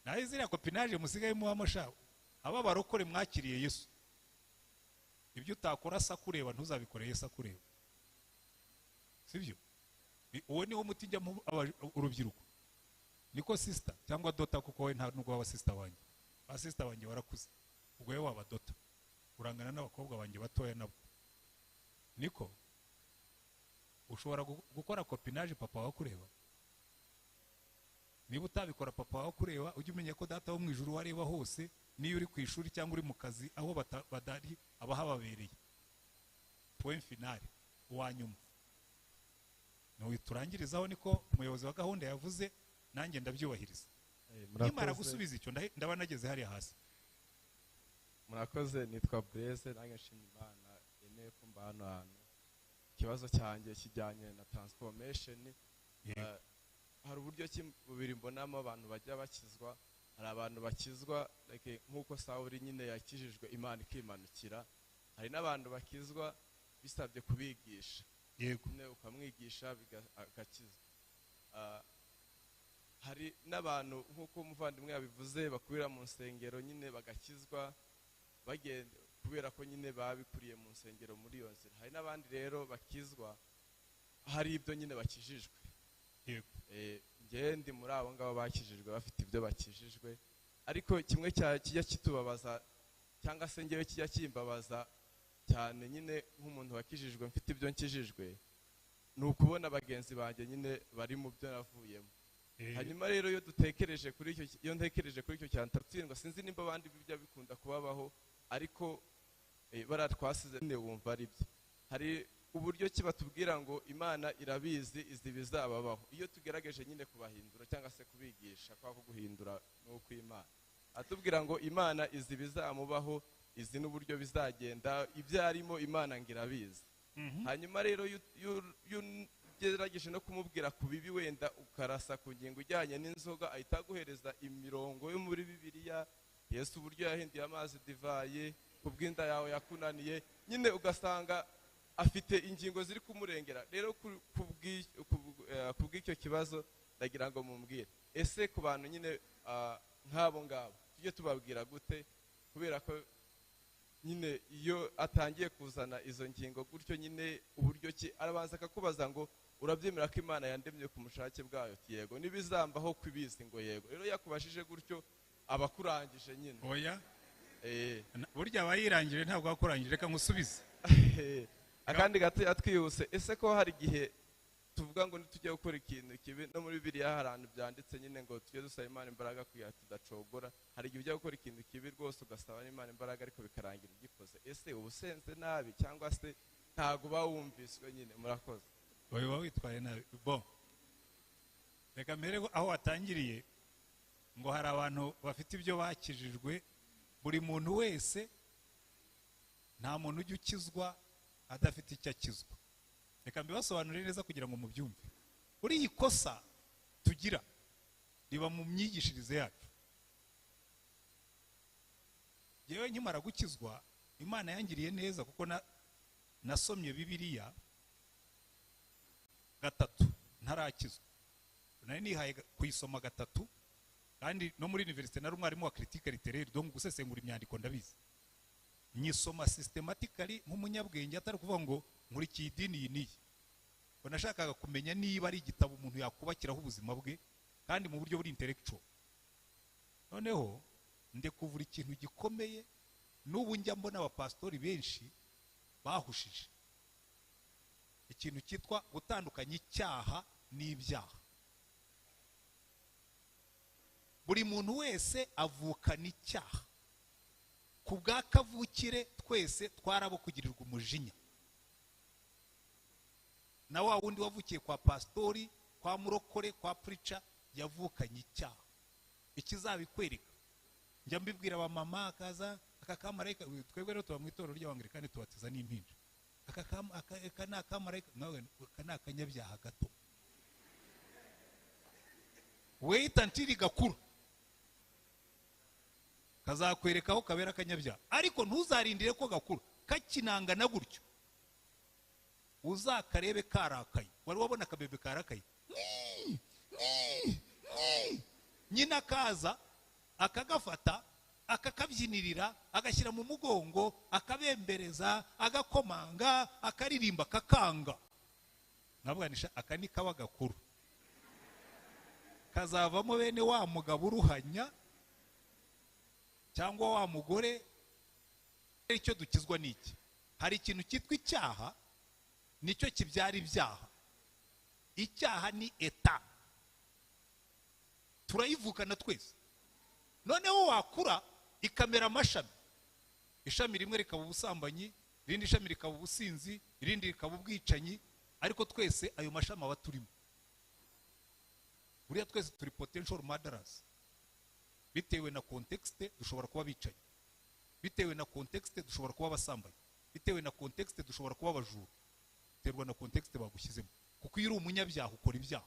Naho ziriya copinage musigaye mubamo sha, aba barokore mwakiriye Yesu. Ibyo utakora sa kureba ntuzabikore Yesu akureba. Sibyo? Uwo niwo muti njya urubyiruko. Niko sister cyangwa dota, kuko we nta nubwo waba sister wanjye. Ba sister wanjye warakuze. Ubwo we waba dota. Urangana n'abakobwa banjye batoya nabo. Niko ushobora gukora copinage papa wawe kureba? Niba utabikora papa wawe kureba, ujye umenya ko data wo mu ijuru wareba hose, niyo uri ku ishuri cyangwa uri mu kazi aho badari abahababereye. Point final, uwa nyuma turangirizaho, niko umuyobozi wa gahunda yavuze, nanjye ndabyubahiriza. Nimara gusubiza icyo ndaba nageze hariya hasi. Murakoze, nitwa Blaise, nanjye nshima Imana yemeye ko mba hano hantu. Ikibazo cyanjye kijyanye na transformation. Hari uburyo ki bubiri mbonamo abantu bajya bakizwa. Hari abantu bakizwa like nk'uko Sawuli nyine yakijijwe Imana ikimanukira, hari n'abantu bakizwa bisabye kubigisha. Yego, ukamwigisha agakizwa. Hari n'abantu nk'uko umuvandimwe yabivuze bakurira mu nsengero nyine bagakizwa bagenda kubera ko nyine babikuriye mu nsengero muri iyo nzira. Hari n'abandi rero bakizwa hari ibyo nyine bakijijwe. Yego, njye ndi muri abo ngabo bakijijwe bafite ibyo bakijijwe, ariko kimwe kijya kitubabaza cyangwa se ngewe kijya kimbabaza cyane nyine nk'umuntu wakijijwe mfite ibyo nkijijwe, ni ukubona bagenzi banjye nyine bari mu byo navuyemo. Hanyuma rero iyo dutekereje kuri icyo, iyo ntekereje kuri icyo cyane tatsindwa, sinzi nimba abandi bijya bikunda kubabaho, ariko baratwasize nyine wumva ari byo. Hari uburyo ki batubwira ngo Imana irabizi izi bizababaho, iyo tugerageje nyine kubahindura cyangwa se kubigisha kwa guhindura n'uko Imana atubwira ngo Imana izi bizamubaho, izi n'uburyo bizagenda, ibyo arimo Imana ngo irabizi. Hanyuma rero iyo ugerageje no kumubwira ku bibi wenda ukarasa ku ngingo ijyanye n'inzoga, ahita aguhereza imirongo yo muri Bibiliya, Yesu uburyo yahinduye amazi divayi, kubw'inda yawe yakunaniye, nyine ugasanga afite ingingo ziri kumurengera. Rero kubw'icyo kibazo ndagira ngo mumbwire, ese ku bantu nyine nk'abo ngabo tujye tubabwira gute? Kubera ko nyine iyo atangiye kuzana izo ngingo gutyo nyine uburyo ki arabanza akakubaza ngo urabyemera ko Imana yandemye ku mushake bwayo? Yego. Nibizambaho kubizi ngo yego. Rero yakubashije gutyo abakurangije nyine. Oya, burya abayirangije ntabwo akurangije, reka ngusubize. Akandi gato yatwihuse, ese ko hari igihe tuvuga ngo nitujye gukora ikintu kibi, no muri Bibiliya hari ahantu byanditse nyine ngo tujye dusaba Imana imbaraga kugira tudacogora. Hari igihe ujya gukora ikintu kibi rwose ugasaba Imana imbaraga ariko bikarangira ugikoze. Ese uba usenze nabi cyangwa se ntago uba wumviswe nyine? Murakoze. Uba witwaye nabi. Bon, reka mbere aho watangiriye ngo hari abantu bafite ibyo bakijijwe. Buri muntu wese, nta muntu ujya ukizwa adafite icyo akizwa. Reka mbibasobanurire neza kugira ngo mubyumve. Uri iyi kosa tugira riba mu myigishirize yacu. Yewe nkimara gukizwa Imana yangiriye neza kuko nasomye Bibiliya gatatu ntarakizwa. Nari nihaye kuyisoma gatatu, kandi no muri université nari umwarimu wa critique littéraire, donc gusesengura imyandiko ndabizi. Nyisoma systematically nk'umunyabwenge, atari kuvuga ngo nkurikiye idini iyi n'iyi. Ngo nashakaga kumenya niba ari igitabo umuntu yakubakiraho ubuzima bwe kandi mu buryo buri intellectual. Noneho ndekuvura ikintu gikomeye, n'ubu njya mbona abapastori benshi bahushije ikintu cyitwa gutandukanya icyaha n'ibyaha. Buri muntu wese avukana icyaha. Ku bwa kavukire twese twarabo kugirirwa umujinya. Na wa wundi wavukiye kwa pastori, kwa murokore, kwa preacher, yavukanye icyaha. Ikizabikwereka, njya mbibwira aba mama akaza aka kamarayika, twebwe rero tuba mu itorero ry'Abangilikani tubatiza n'impinja. Aka ni akamarayika, nawe aka ni akanyabyaha gato. Wait until gakura kazakwereka aho kabera akanyabyaha, ariko ntuzarindire ko gakura kakinangana gutyo, uzakarebe karakaye. Wari wabona akabebe karakaye, nyina kaza akagafata akakabyinirira, agashyira mu mugongo, akabembereza, agakomanga, akaririmba, kakanga. Nabwanisha aka ni kaba gakuru, kazavamo bene wa mugabo uruhanya cyangwa wa mugore Icyo dukizwa ni iki? Hari ikintu cyitwa icyaha, nicyo kibyara ibyaha. Icyaha ni état, turayivukana twese. Noneho wakura ikamera amashami, ishami rimwe rikaba ubusambanyi, irindi shami rikaba ubusinzi, irindi rikaba ubwicanyi, ariko twese ayo mashami aba turimo. Buriya twese turi potential murderers, bitewe na contexte dushobora kuba abicanyi, bitewe na contexte dushobora kuba abasambanyi, bitewe na contexte dushobora kuba abajura, biterwa na contexte bagushyizemo. Kuko iyo uri umunyabyaha ukora ibyaha.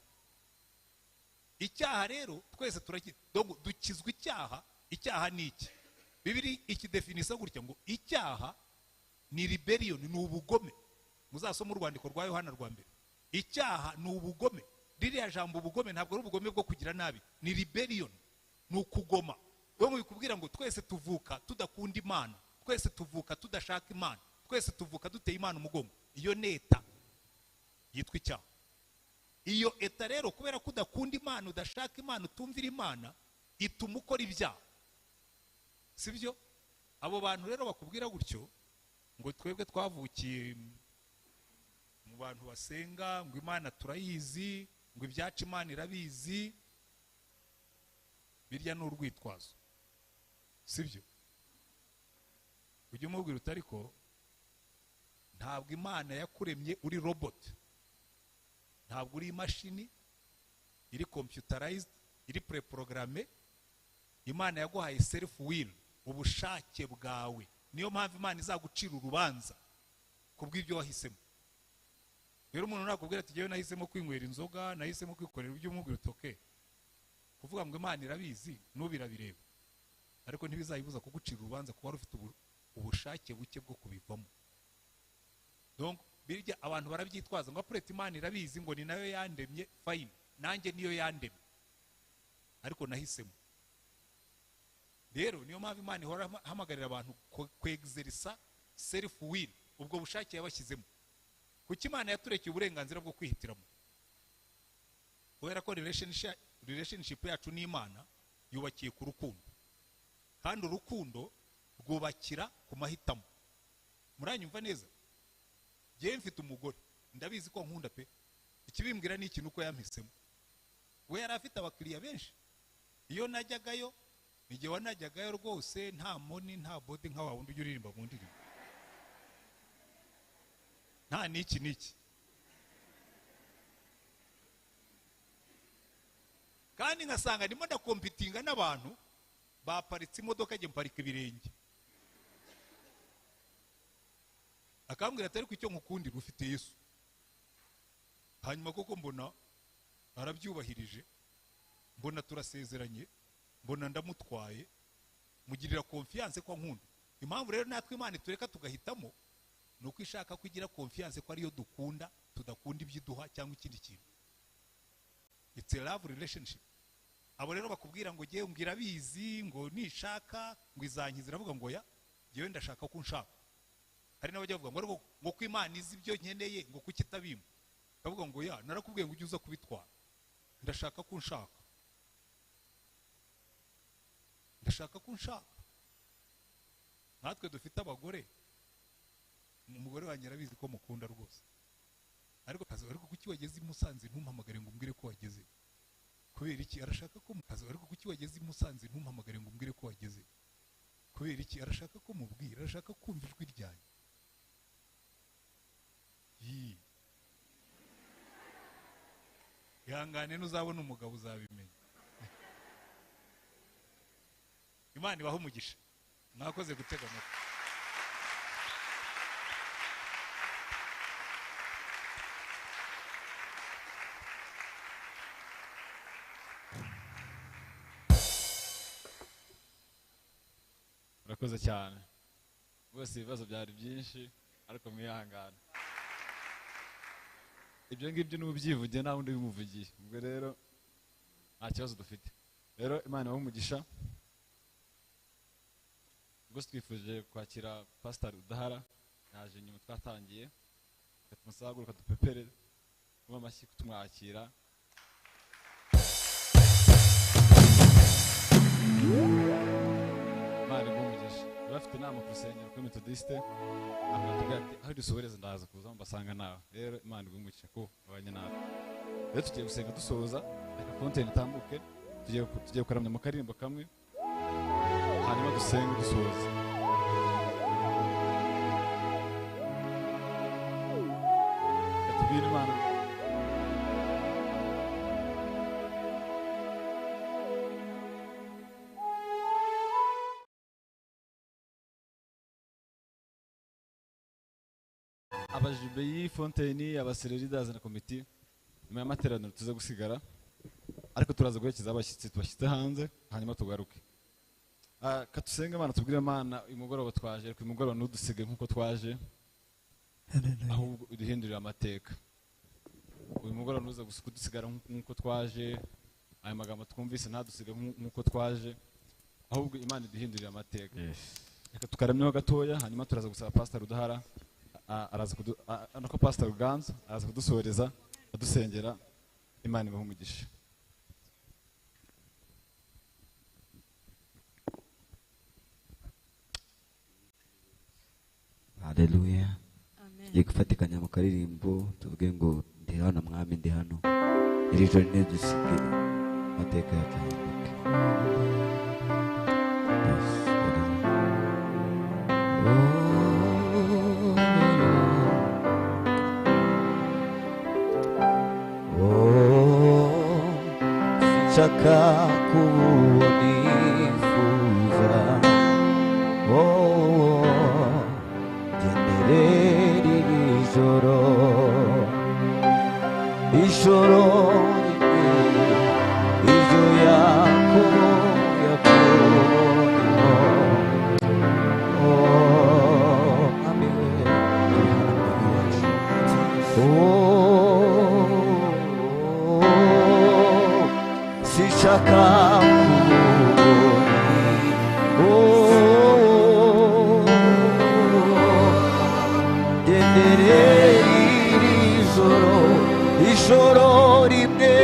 Icyaha rero twese dukizwa icyaha. Icyaha ni iki? Bibiri ikidefinisa gutya ngo icyaha ni rebellion, ni ubugome. Muzasome urwandiko rwa Yohana rwa mbere. Icyaha ni ubugome. Ririya jambo ubugome ntabwo ari ubugome bwo kugira nabi, ni rebellion, ni ukugoma. Wewe bikubwira ngo twese tuvuka tudakunda Imana, twese tuvuka tudashaka Imana, twese tuvuka duteye Imana umugongo. Iyo ni état yitwa icyaha. Iyo état rero, kubera ko udakunda Imana, udashaka Imana, utumvira Imana, ituma ukora ibyaha, sibyo? Abo bantu rero bakubwira gutyo ngo twebwe twavukiye mu bantu basenga, ngo Imana turayizi, ngo ibyacu Imana irabizi, birya ni urwitwazo, sibyo? Ujye umubwira uti ariko ntabwo Imana yakuremye uri robot, ntabwo uri imashini iri computerized, iri préprogrammé. Imana yaguhaye self will, ubushake bwawe. Niyo mpamvu Imana izagucira urubanza kubw'ibyo wahisemo. Rero umuntu nakubwira ati jyewe nahisemo kwinywera inzoga, nahisemo kwikorera ibyo, umubwira uti okay, kuvuga ngo Imana irabizi n'ubu irabireba, ariko ntibizayibuza kugucira urubanza kuba wari ufite ubushake buke bwo kubivamo. Donc birya abantu barabyitwaza ngo après Imana irabizi, ngo ni nayo yandemye. Fine, nanjye niyo yandemye, ariko nahisemo. Rero niyo mpamvu Imana ihora ihamagarira abantu kwexerisa self will, ubwo bushake yabashyizemo. Kuki Imana yaturekeye uburenganzira bwo kwihitiramo? Kubera ko relationship yacu n'Imana yubakiye ku rukundo, kandi urukundo rwubakira ku mahitamo. Muranyumva neza? Njyewe mfite umugore, ndabizi ko nkunda pe. Ikibimbwira ni ikintu uko yampisemo. We yari afite abakiriya benshi. Iyo najyagayo, igihe wanajyagayo rwose, nta money, nta body nka wa wundi ujya uririmba mu ndirimbo, nta n'iki n'iki, kandi ngasanga ndimo ndakompitinga n'abantu baparitse imodoka, njye mparika ibirenge. Akambwira ati ariko icyo nkukundira ufite Yesu. Hanyuma koko mbona arabyubahirije, mbona turasezeranye, mbona ndamutwaye, mugirira confiance ko nkunda. Impamvu rero natwe Imana itureka tugahitamo ni uko ishaka ko igira confiance ko ariyo dukunda, tudakunda ibyo iduha cyangwa ikindi kintu. It's a love relationship. Abo rero bakubwira ngo ngewe ngo irabizi, ngo nishaka ngo izankiza, iravuga ngo ya ngewe ndashaka ko unshaka. Hari n'abajya bavuga ngo ariko ngo ko Imana izi ibyo nkeneye, ngo kuki itabimpa? Kavuga ngo ya narakubwiye ngo ujye uza kubitwara, ndashaka ko unshaka, ndashaka ko unshaka. Natwe dufite abagore, umugore wanjye arabizi ko mukunda rwose, ariko kuki wageze i Musanze ntumpamagare ngo umbwire ko wageze? Kubera iki? Arashaka ko mukazi. Ariko kuki wageze i Musanze ntumpamagare ngo umbwire ko wageze? Kubera iki? Arashaka ko mubwira, arashaka kumva ijwi ryanjye. Yi, ihangane, nuzabona umugabo uzabimenya. Imana ibahe umugisha, mwakoze gutega amatwi. Urakoze cyane rwose. Ibibazo byari byinshi, ariko mwihangane. Ibyo ngibyo n'ubyivugiye, nta wundi bimuvugiye. Ubwo rero nta kibazo dufite. Rero Imana ibahe umugisha rwose. Twifuje kwakira Pasiteri Udahara, yaje nyuma twatangiye. Reka tumusahaguruka, dupepere, tumuhe amashyi tumwakira. Imana iguhe umugisha. Bafite inama ku rusengero kuri Methodiste, aratubwira ati aho dusohoreza ndaza kuza mbasanga nawe. Rero Imana iguhe umugisha ko wabanye nawe. Rero tugiye gusenga dusoza, reka content itambuke, tugiye kuramya mu karirimbo kamwe, hanyuma dusenge dusoza. Reka tubwire Imana. Abajibe y'ifontaine, abasereridazi na komiti, nyuma y'amateraniro tuze gusigara, ariko turaza guherekeza abashyitsi tubashyitse hanze, hanyuma tugaruke. Katusenge Imana, tubwire Imana uyu mugoroba twaje, ariko uyu mugoroba ntudusige nk'uko twaje, ahubwo uduhindurire amateka. Uyu mugoroba ntuza gusa kudusigara nk'uko twaje, aya magambo twumvise ntadusige nk'uko twaje, ahubwo Imana iduhindurire amateka. Reka tukaramyeho gatoya, hanyuma turaza gusaba Pastor Rudahara, araza kudu nako Pastor Ruganzu araza kudusoreza adusengera. Imana ibahe umugisha. Haleluya. Tugiye gufatikanya mu karirimbo tuvuge ngo ndi hano mwami, ndi hano. Iri joro ntidusige amateka yacu ahinduke. Sinshaka kuba nifuza, oh, genderera iri joro, ijoro rimwe, iryo Yakobo yakubonyeho. Oh, mwami we, turi hano mwami wacu. Oh, sinshaka kubona, oh, genderera iri joro, ijoro rimwe,